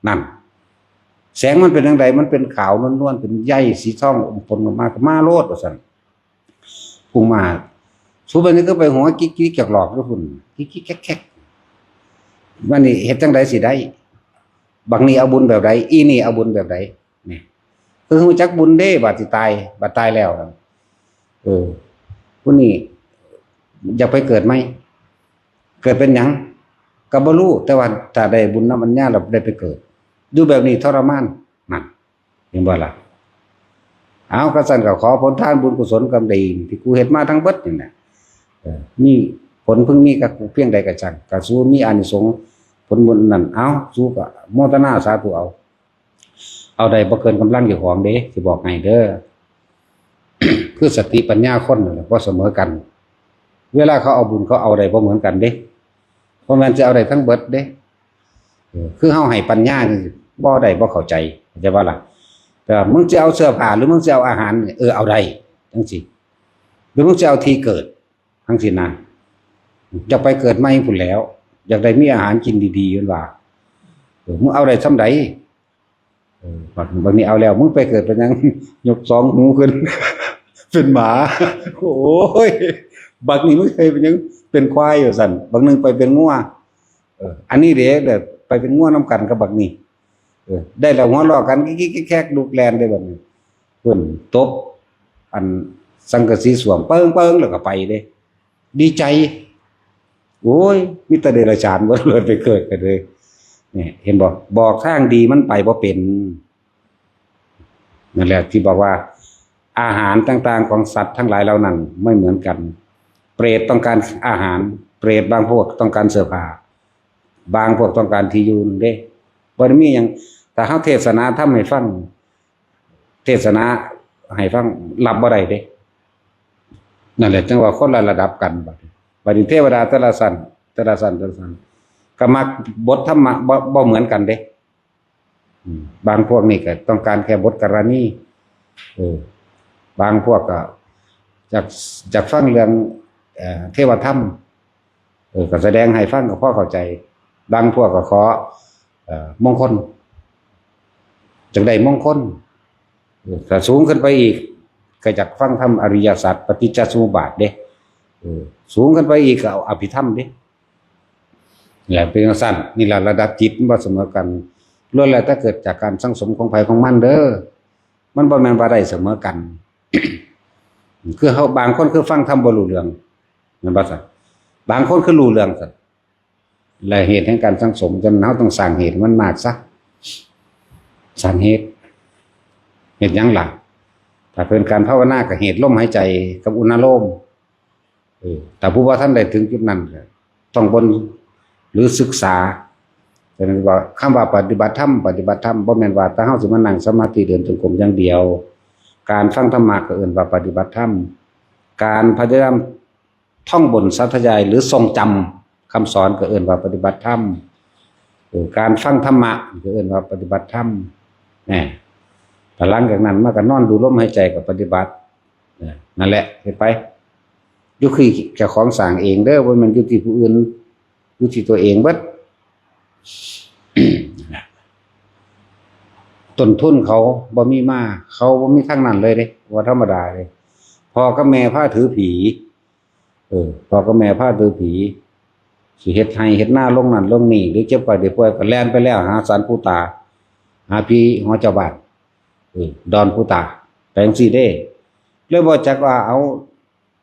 ນັ້ນ ແສງມັນເປັນຈັ່ງໃດ? ມັນເປັນຂາວນວນໆ ເປັນໃຍສີທອງອົມປົນອອກມາ ກໍມາໂລດວ່າຊັ້ນ. ພຸ້ງມາ ສູບັດນີ້ຄືໄປຫົວກິກໆຈອກຫຼອກຢູ່ພຸ້ນ ກິກໆແຄກໆ ບັດນີ້ເຮັດຈັ່ງໃດຊິໄດ້? ບັກນີ້ເອົາບຸນແບບໃດ? ອີນີ້ເອົາບຸນແບບໃດ? ນີ້ ຄືຮູ້ຈັກບຸນເດ້ ບາດຊິຕາຍ ບາດຕາຍແລ້ວ ເອີ ຜູ້ນີ້ຢາກໄປເກີດໃໝ່ ເກີດເປັນຫຍັງກໍບໍ່ຮູ້ ແຕ່ວ່າຖ້າໄດ້ບຸນນຳອັນຍາແລ້ວໄດ້ໄປເກີດ ຢູ່ແບບນີ້ທໍລະມານ ນັ້ນ ເຫັນບໍ່ລະ? ເອົາ ຄັນຊັ້ນກໍຂໍຜົນທານບຸນກຸສົນກຳດີ ທີ່ກູເຮັດມາທັງເບິດນີ້ນະ ເອີ ມີຜົນເພິ່ງມີກັບກູພຽງໃດກໍຊ່າງ ກໍສູມີອານິສົງຜົນບຸນນັ້ນ ເອົາ ສູກໍໂມທະນາສາທຸເອົາ. ເອົາໄດ້ບໍ່ເກີນກຳລັງເຈົ້າຂອງເດ້ ຊິບອກໃຫ້ເດີ. ຄືສະຕິປັນຍາຄົນນັ້ນແຫຼະ ບໍ່ສະເໝີກັນ. ເວລາເຂົາເອົາບຸນ ເຂົາເອົາໄດ້ບໍ່ເໝືອນກັນເດ້. ບໍ່ແມ່ນຊິເອົາໄດ້ທັງເບິດເດ້. ເອີ ຄືເຮົາໃຫ້ປັນຍານີ້ ບໍ່ໄດ້ ບໍ່ເຂົ້າໃຈ ເຂົ້າໃຈບໍ່ລະ? ແຕ່ວ່າມຶງຊິເອົາເສື້ອຜ້າ ຫຼື ມຶງຊິເອົາອາຫານນີ້ ເອີ ເອົາໄດ້ ຈັ່ງຊີ້. ຫຼື ມຶງຊິເອົາທີ່ເກີດ ຈັ່ງຊີ້ນະ. ຢາກໄປເກີດໃໝ່ພຸ້ນແຫຼ້ວ ຢາກໄດ້ມີອາຫານກິນດີໆ ເພິ່ນວ່າ. ເອີ ມຶງເອົາໄດ້ສ່ຳໃດ? ເອີ ບັກ ບັກນີ້ເອົາແລ້ວ ມຶງໄປເກີດເປັນຫຍັງ? ຍົກສອງຫູຂຶ້ນ ເປັນໝາ. ໂອ້ຍ ບັກນີ້ມຶງເຄີຍເປັນຫຍັງ? ເປັນຄວາຍ ວ່າຊັ້ນ. ບັກໜຶ່ງໄປເປັນງົວ. ເອີ ອັນນີ້ເດ້ ໄປເປັນງົວນຳກັນກັບບັກນີ້. ເອີ ໄດ້ແລ້ວຫົວເລາະກັນ ກິກໆແຄກໆ ລຸກແລ່ນເດ້ບັດນີ້. ເພິ່ນຕົບອັນສັງກະສີສ້ວມ ເປິງໆ ແລ້ວກໍໄປເດ້. ດີໃຈ. ໂອ້ຍ ມີແຕ່ເດຍລະສານເບິດເລີຍ ໄປເກີດກັນເລີຍ. ນີ້ ເຫັນບໍ່? ບອກທາງດີມັນໄປບໍ່ເປັນ. ນັ້ນແຫຼະທີ່ບອກວ່າ ອາຫານຕ່າງໆຂອງສັດທັງຫຼາຍເຫຼົ່ານັ້ນບໍ່ເໝືອນກັນ. ເປຣດຕ້ອງການອາຫານ, ເປຣດບາງພວກຕ້ອງການເສື້ອຜ້າ, ບາງພວກຕ້ອງການທີ່ຢູ່ນັ້ນເດ້. ບໍ່ໄດ້ມີຫຍັງ. ຖ້າເຮົາເທດສະໜາທຳໃຫ້ຟັງ, ເທດສະໜາໃຫ້ຟັງ ຮັບບໍ່ໄດ້ເດ້. ນັ້ນແຫຼະ ຈັ່ງວ່າຄົນລະລະດັບກັນ. ບັດນີ້ ບັດນີ້ເທວະດາແຕ່ລະຊັ້ນ ແຕ່ລະຊັ້ນ ແຕ່ລະຊັ້ນ ກໍມັກບົດທຳມະບໍ່ ບໍ່ເໝືອນກັນເດ້. ອືມ ບາງພວກນີ້ກໍຕ້ອງການແຄ່ບົດກະລະນີ. ເອີ ບາງພວກກໍຢາກ ຢາກຟັງເລື່ອງ ເອີ ເທວະທຳ. ເອີ ກໍສະແດງໃຫ້ຟັງກໍພໍເຂົ້າໃຈ. ບາງພວກກໍຂໍ ເອີ ມົງຄົນ ຈັ່ງໄດ້ມົງຄົນ. ເອີ ຖ້າສູງຂຶ້ນໄປອີກ ກໍຢາກຟັງທຳອະລິຍະສັດ ປະຕິດຈະສະມຸບາດເດ້. ເອີ ສູງຂຶ້ນໄປອີກກໍເອົາອະພິທຳເດ້. ແຫຼະ ເປັນຈັ່ງຊັ້ນ. ນີ້ລະ ລະດັບຈິດມັນບໍ່ສະເໝີກັນ. ລ້ວນແລ້ວແຕ່ເກີດຈາກການສັງສົມຂອງໃຜຂອງມັນເດີ. ມັນບໍ່ແມ່ນວ່າໄດ້ສະເໝີກັນ. ຄືເຮົາ ບາງຄົນຄືຟັງທຳບໍ່ຮູ້ເລື່ອງ ແມ່ນບໍ່ຊະ? ບາງຄົນຄືຮູ້ເລື່ອງຊະ. ແລະ ເຫດແຫ່ງການສັງສົມ ສະນັ້ນເຮົາຕ້ອງສ້າງເຫດໃຫ້ມັນມາກຊະ. ສ້າງເຫດ. ເຮັດຫຍັງລະ? ຖ້າເປັນການພາວະນາ ກໍເຫດລົມຫາຍໃຈກັບອຸນາໂລມ. ເອີ ຖ້າຜູ້ບໍ່ທັນໄດ້ເຖິງຈຸດນັ້ນ ກໍຕ້ອງເບິ່ງ ຫຼື ສຶກສາ. ສະນັ້ນວ່າ ຄຳວ່າປະຕິບັດທຳ ປະຕິບັດທຳ ບໍ່ແມ່ນວ່າແຕ່ເຮົາຊິມານັ່ງສະມາທິເດີນຈົງກົມຢ່າງດຽວ. ການຟັງທຳມະກໍເອີ້ນວ່າປະຕິບັດທຳ. ການພະຍາຍາມທ່ອງບົນສາທະຍາຍ ຫຼື ຊົງຈຳຄຳສອນກໍເອີ້ນວ່າປະຕິບັດທຳ. ເອີ ການຟັງທຳມະກໍເອີ້ນວ່າປະຕິບັດທຳ. ແນ່ ແລ້ວຫຼັງຈາກນັ້ນມາກໍນອນດູລົມຫາຍໃຈກໍປະຕິບັດ. ເອີ ນັ້ນແຫຼະ ເຮັດໄປ. ຢູ່ທີ່ເຈົ້າຂອງສ້າງເອງເດີ ບໍ່ແມ່ນຢູ່ທີ່ຜູ້ອື່ນ, ຢູ່ທີ່ຕົວເອງເບິດ. ຕົ້ນທຶນເຂົາບໍ່ມີມາ, ເຂົາບໍ່ມີທາງນັ້ນເລີຍເດ້, ບໍ່ທຳມະດາເດ້. ພໍ່ກັບແມ່ພາຖືຜີ, ເອີ, ພໍ່ກັບແມ່ພາຖືຜີ, ຊິເຮັດໄຮ່ເຮັດນາລົງນັ້ນລົງນີ້ ຫຼືເຈັບໄຂ້ໄດ້ປ່ວຍກໍແລ່ນໄປແລ້ວ ຫາສານປູຕາ, ຫາຜີຫົວເຈົ້າບ້ານ, ເອີ, ດອນປູຕາ, ໄປຈັ່ງຊີ້ເດ້. ເລີຍບໍ່ຈັກວ່າ ເອົາ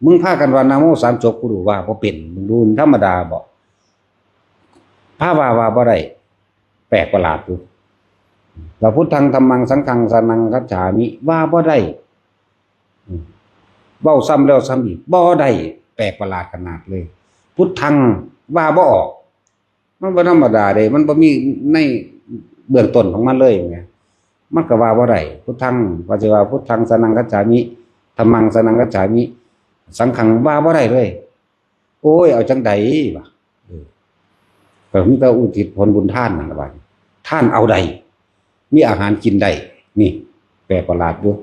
ມຶງພາກັນວ່ານະໂມສາມຈົບ ກູຮູ້ວ່າບໍ່ເປັນ, ມຶງດູມັນທຳມະດາບໍ? ພາວ່າວ່າບໍ່ໄດ້, ແປກປະຫຼາດຢູ່. ວ່າພຸດທັງທຳມັງສັງຄັງສະນັງຄັດສາມິ, ວ່າບໍ່ໄດ້. ເວົ້າຊ້ຳແລ້ວຊ້ຳອີກ, ບໍ່ໄດ້, ແປກປະຫຼາດຂະໜາດເລີຍ. ພຸດທັງ ວ່າບໍ່ອອກ. ມັນບໍ່ທຳມະດາເດ້, ມັນບໍ່ມີໃນເບື້ອງຕົ້ນຂອງມັນເລີຍແໝ. ມັນກໍວ່າບໍ່ໄດ້, ພຸດທັງ, ວ່າຊິວ່າພຸດທັງສະນັງຄັດສາມິ, ທຳມັງສະນັງຄັດສາມິ, ສັງຄັງ ວ່າບໍ່ໄດ້ເລີຍ. ໂອ້ຍ ເອົາຈັ່ງໃດວະ? ເອີ, ກໍມີແຕ່ອຸທິດຜົນບຸນທານນັ້ນລະບາດນີ້, ທານເອົາໄດ້, ມີອາຫານກິນໄດ້. ນີ້ແປກປະຫຼາດຢູ່.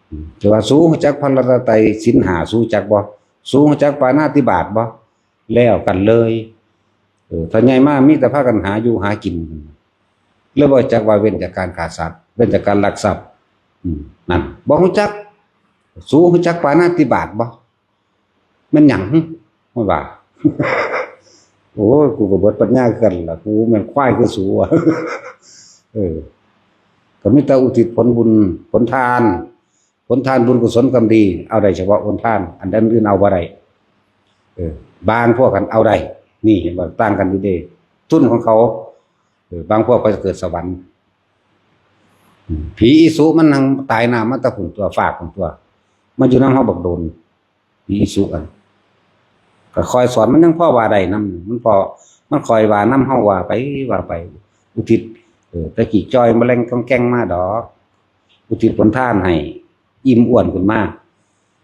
ອືມ, ແຕ່ວ່າສູຮູ້ຈັກພະລັດຕະໄຕສິນຫ້າ ສູຮູ້ຈັກບໍ່? ສູຮູ້ຈັກປານາຕິບາດບໍ່? ແລ້ວກັນເລີຍ. ເອີ, ຖ້າໃຫຍ່ມາມີແຕ່ພາກັນຫາຢູ່ຫາກິນ, ແລ້ວບໍ່ຈັກວ່າເວັ້ນຈາກການຂ້າສັດ, ເວັ້ນຈາກການລັກຊັບ. ອືມ, ນັ້ນ, ບໍ່ຮູ້ຈັກ. ສູຮູ້ຈັກປານາຕິບາດບໍ່? ແມ່ນຫຍັງ? ມັນວ່າ. ໂອ້ຍ, ກູກໍເບິດປັນຍາຄືກັນລະ, ກູແມ່ນຄວາຍຄືສູອະ. ເອີ, ກໍມີແຕ່ອຸທິດຜົນບຸນ, ຜົນທານ, ຜົນທານບຸນກຸສົນກຳດີ, ເອົາໄດ້ສະເພາະຜົນທານ, ອັນອື່ນເອົາບໍ່ໄດ້. ເອີ, ບາງພວກຫັ້ນເອົາໄດ້. ນີ້ເຫັນບໍ່? ຕ່າງກັນຢູ່ເດ້. ທຶນຂອງເຂົາ, ເອີ, ບາງພວກເຂົາຈະເກີດສະຫວັນ. ຜີອີສຸມັນຫັ້ນຕາຍນ້ຳມາແຕ່ພຸ້ນຕົວະ ຟາກພຸ້ນຕົວະ ມັນຢູ່ນຳເຮົາບັກດົນ ຜີອີສຸຫັ້ນ ກໍຄ່ອຍສອນ ມັນຍັງພໍວ່າໄດ້ນຳ ມັນພໍ ມັນຄ່ອຍວ່ານຳເຮົາ ວ່າໄປ ວ່າໄປ ອຸທິດ ເອີ ແຕ່ກີ້ຈ່ອຍມາແລ່ງກ່ອງແກ່ງມາດອກ ອຸທິດຜົນທານໃຫ້ ອີ່ມອ້ວນຂຶ້ນມາ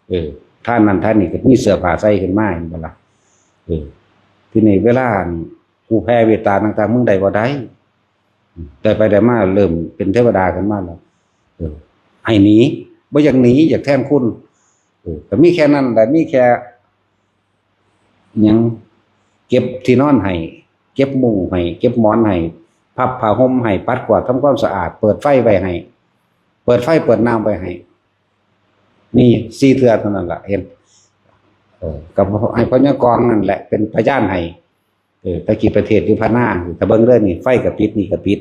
ເອີ ທ່ານນັ້ນທ່ານນີ້ກໍມີເສື້ອຜ້າໃສ່ຂຶ້ນມາ ເຫັນບໍ່ລະ? ເອີ ທີນີ້ເວລາອັນ ກູແຜ່ເມດຕາຕ່າງໆ ມຶງໄດ້ບໍ່ໄດ້ ໄດ້ໄປໄດ້ມາເລີ່ມເປັນເທວະດາຂຶ້ນມາແລ້ວ ເອີ ໃຫ້ໜີ ບໍ່ຢາກໜີ ຢາກແທນຄຸນ ເອີ ກໍມີແຄ່ນັ້ນແຫຼະ ມີແຄ່ຫຍັງ ເກັບທີ່ນອນໃຫ້ ເກັບມຸ້ງໃຫ້ ເກັບໝອນໃຫ້ ພັບຜ້າຫົ່ມໃຫ້ ປັດກວາດທຳຄວາມສະອາດ ເປີດໄຟໄວ້ໃຫ້ ເປີດໄຟເປີດນ້ຳໄວ້ໃຫ້ ມີສີ່ເທື່ອເທົ່ານັ້ນລະ ເຫັນ ເອີ ກໍໃຫ້ພະຍາກອງນັ້ນແຫຼະເປັນພະຍານໃຫ້ ເອີ ຕະກີ້ປະເທດຢູ່ພະນາ ຖ້າເບິ່ງເດີນີ້ ໄຟກໍປິດ ນີ້ກໍປິດ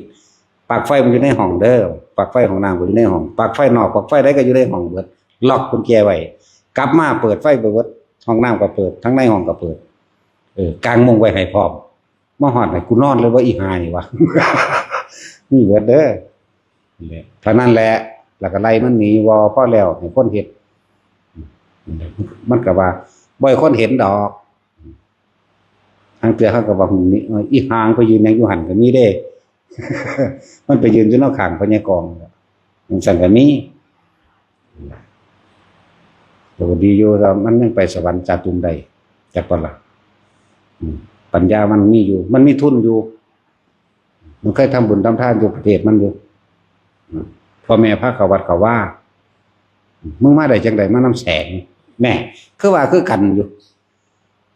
ປລັກໄຟມັນຢູ່ໃນຫ້ອງເດີ ປລັກໄຟຫ້ອງນ້ຳກໍຢູ່ໃນຫ້ອງ ປລັກໄຟນອກ ປລັກໄຟໃດກໍຢູ່ໃນຫ້ອງເບິດ ລັອກກຸນແຈໄວ້ ກັບມາເປີດໄຟໄປເບິດ ຫ້ອງນ້ຳກໍເປີດ ທັງໃນຫ້ອງກໍເປີດ ເອີ ກາງມຸ້ງໄວ້ໃຫ້ພ້ອມ ມາຮອດໃຫ້ກູນອນເລີຍບໍ່ ອີຫ່ານີ້ວະ ມີເບິດເດີ ນັ້ນແຫຼະ ເທົ່ານັ້ນແຫຼະ ແລ້ວກໍໄລ່ມັນໜີ ບໍ່ ພໍແລ້ວ ໃຫ້ຄົນເຮັດ ມັນກໍວ່າ ບໍ່ໃຫ້ຄົນເຫັນດອກ ລາງເທື່ອເຮົາກໍວ່າ ຫຶ ອີ່ຫ່າໄປຢືນຫຍັງຢູ່ຫັ້ນ ກໍມີເດ້ ມັນໄປຢືນຢູ່ນຳຂ້າງພະຍາກອງ ຈັ່ງຊັ້ນກໍມີ ກໍດີຢູ່ ແຕ່ມັນຍັງໄປສະຫວັນຈາຕຸມໄດ້ ຈັກບໍ່ລະ ອືມ ປັນຍາມັນມີຢູ່ ມັນມີທຶນຢູ່ ມັນເຄີຍທຳບຸນທຳທານຢູ່ປະເທດມັນຢູ່ ອືມ ພໍ່ແມ່ພາເຂົ້າວັດເຂົ້າວາ ອືມ ມຶງມາໄດ້ຈັ່ງໃດ ມານຳແສງ ແນ່ ຄືວ່າຄືກັນຢູ່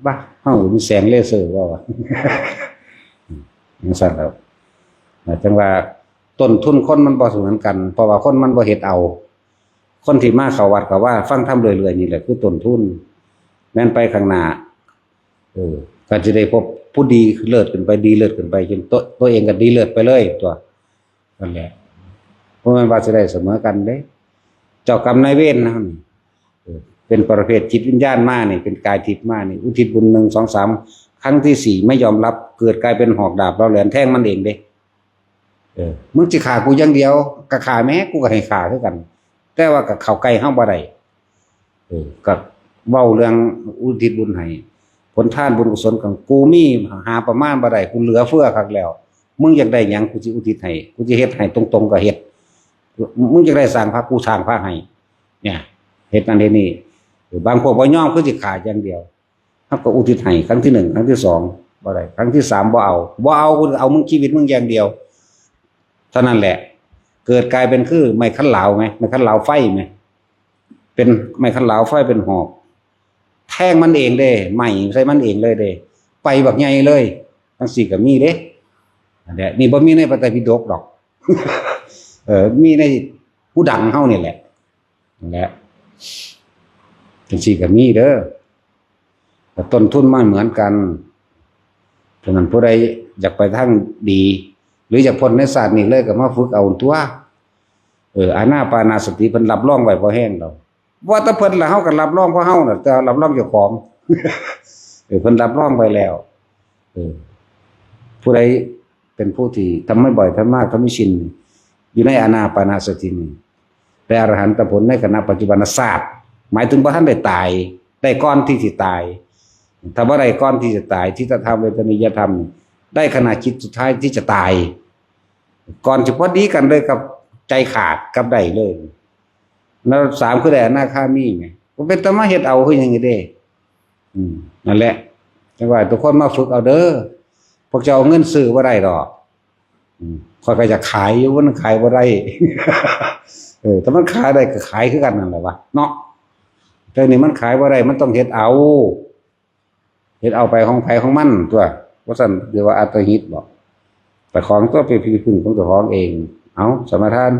ວ່າເຮົາມີແສງເລເຊີບໍ່ວະ ອືມ ຈັ່ງຊັ້ນແລ້ວ ຈັ່ງວ່າຕົ້ນທຶນຄົນມັນບໍ່ສະເໝືອນກັນ ເພາະວ່າຄົນມັນບໍ່ເຮັດເອົາ ຄົນທີ່ມາເຂົ້າວັດເຂົ້າວາ ຟັງທຳເລື້ອຍໆ ນີ້ແຫຼະຄືຕົ້ນທຶນ ແມ່ນໄປຂ້າງໜ້າ ເອີ ກໍຈະໄດ້ພົບຜູ້ດີເລີດຂຶ້ນໄປ ດີເລີດຂຶ້ນໄປ ຈົນໂຕ ໂຕເອງກໍດີເລີດໄປເລີຍຕົວະ ນັ້ນແຫຼະ ບໍ່ແມ່ນວ່າຊິໄດ້ສະເໝີກັນເດ້ ເຈົ້າກຳນາຍເວນນະ ເອີ ເປັນປະເພດຈິດວິນຍານມານີ້ ເປັນກາຍທິບມານີ້ ອຸທິດບຸນ ໜຶ່ງ ສອງ ສາມ ຄັ້ງທີສີ່ ໄມ່ຍອມຮັບ ເກີດກາຍເປັນຫອກດາບເຫຼົ່າແຫຼມແທງມັນເອງເດ້ ເອີ ມຶງຊິຂ້າກູຢ່າງດຽວ ກໍຂ້າແມ້ ກູກໍໃຫ້ຂ້າຄືກັນ ແຕ່ວ່າກໍເຂົ້າໃກ້ເຮົາບໍ່ໄດ້ ເອີ ກໍເວົ້າເລື່ອງອຸທິດບຸນໃຫ້ ຜົນທານບຸນກຸສົນຂອງກູມີຫາປະມານບໍ່ໄດ້ ກູເຫຼືອເຟືອຄັກແລ້ວ ມຶງຢາກໄດ້ຫຍັງ ກູຊິອຸທິດໃຫ້ ກູຊິເຮັດໃຫ້ຕົງໆ ກໍເຮັດ ມຶງຢາກໄດ້ສ້າງພະ ກູສ້າງພະໃຫ້ ເນຍ ເຮັດນັ້ນເຮັດນີ້ ເອີ ບາງພວກບໍ່ຍອມ ຄືຊິຂ້າຢ່າງດຽວ ເຮົາກໍອຸທິດໃຫ້ ຄັ້ງທີໜຶ່ງ ຄັ້ງທີສອງ ບໍ່ໄດ້ ຄັ້ງທີສາມ ບໍ່ເອົາ ບໍ່ເອົາ ກູເອົາມຶງ ຊີວິດມຶງຢ່າງດຽວ ເທົ່ານັ້ນແຫຼະ ເກີດກາຍເປັນຄືໄມ້ຄັນຫຼາວແໝ ໄມ້ຄັນຫຼາວໄຟແໝ ເປັນໄມ້ຄັນຫຼາວໄຟເປັນຫອກ ແທງມັນເອງເດ້ ໄໝ້ໃສ່ມັນເອງເລີຍເດ້ ໄປບັກໃຫຍ່ເລີຍ ຈັ່ງຊີ້ກໍມີເດ້ ອັນເນີ້ຍ ນີ້ບໍ່ມີໃນພະໄຕປິດົກດອກ ເອີ ມີໃນຫູດັງເຮົານີ້ແຫຼະ ນັ້ນແຫຼະ ຈັ່ງຊີ້ກໍມີເດີ ແຕ່ຕົ້ນທຶນມັນເໝືອນກັນ ສະນັ້ນຜູ້ໃດຢາກໄປທາງດີ ຫຼື ຢາກພົ້ນໃນຊາດນີ້ເລີຍ ກໍມາຝຶກເອົາຕົວະ ເອີ ອານາປານາສະຕິເພິ່ນຮັບຮອງໄວ້ພໍແຮງແລ້ວ ວ່າແຕ່ເພິ່ນລະ ເຮົາກໍຮັບຮອງພວກເຮົານະ ແຕ່ຮັບຮອງເຈົ້າຂອງ ເອີ ເພິ່ນຮັບຮອງໄວ້ແລ້ວ ເອີ ຜູ້ໃດ ເປັນຜູ້ທີ່ທຳໃຫ້ບໍ່ທຳມາທຳໃຫ້ຊິນ ຢູ່ໃນອານາປານະສະຕິນີ້ ໄດ້ອະລະຫັນຕະຜົນໃນຂະນະປັດຈຸບັນນະຊາດ ໝາຍເຖິງບໍ່ທັນໄດ້ຕາຍ ໄດ້ກ່ອນທີ່ຊິຕາຍ ຖ້າບໍ່ໄດ້ກ່ອນທີ່ຈະຕາຍ ທິດຕະທຳ ເວທະນີຍະທຳ ໄດ້ຂະນະຈິດສຸດທ້າຍທີ່ຈະຕາຍ ກ່ອນຊິພໍດີກັນເລີຍກັບໃຈຂາດ ກັບໄດ້ເລີຍ ລະດັບສາມ ຄືໄດ້ອະນາຄາມີແໝ ບໍ່ເປັນຕາມາເຮັດເອົາຄືຫຍັງນີ້ເດ້ ອືມ ນັ້ນແຫຼະ ຈັ່ງວ່າທຸກຄົນມາຝຶກເອົາເດີ ພວກເຈົ້າເອົາເງິນຊື້ບໍ່ໄດ້ດອກ ອືມ ຂ້ອຍກໍຢາກຂາຍຢູ່ ມັນຂາຍບໍ່ໄດ້ ເອີ ຖ້າມັນຂາຍໄດ້ກໍຂາຍຄືກັນນັ້ນແຫຼະວະເນາະ ແຕ່ນີ້ມັນຂາຍບໍ່ໄດ້ ມັນຕ້ອງເຮັດເອົາ ເຮັດເອົາໄປຂອງໃຜຂອງມັນຕົວະ ວ່າຊັ້ນ ຫຼືວ່າອັດຕະຫິດບໍ ເຈົ້າຂອງຕົວະ ເປັນທີ່ເພິ່ງຂອງເຈົ້າຂອງເອງ ເອົາ ສະມາທານ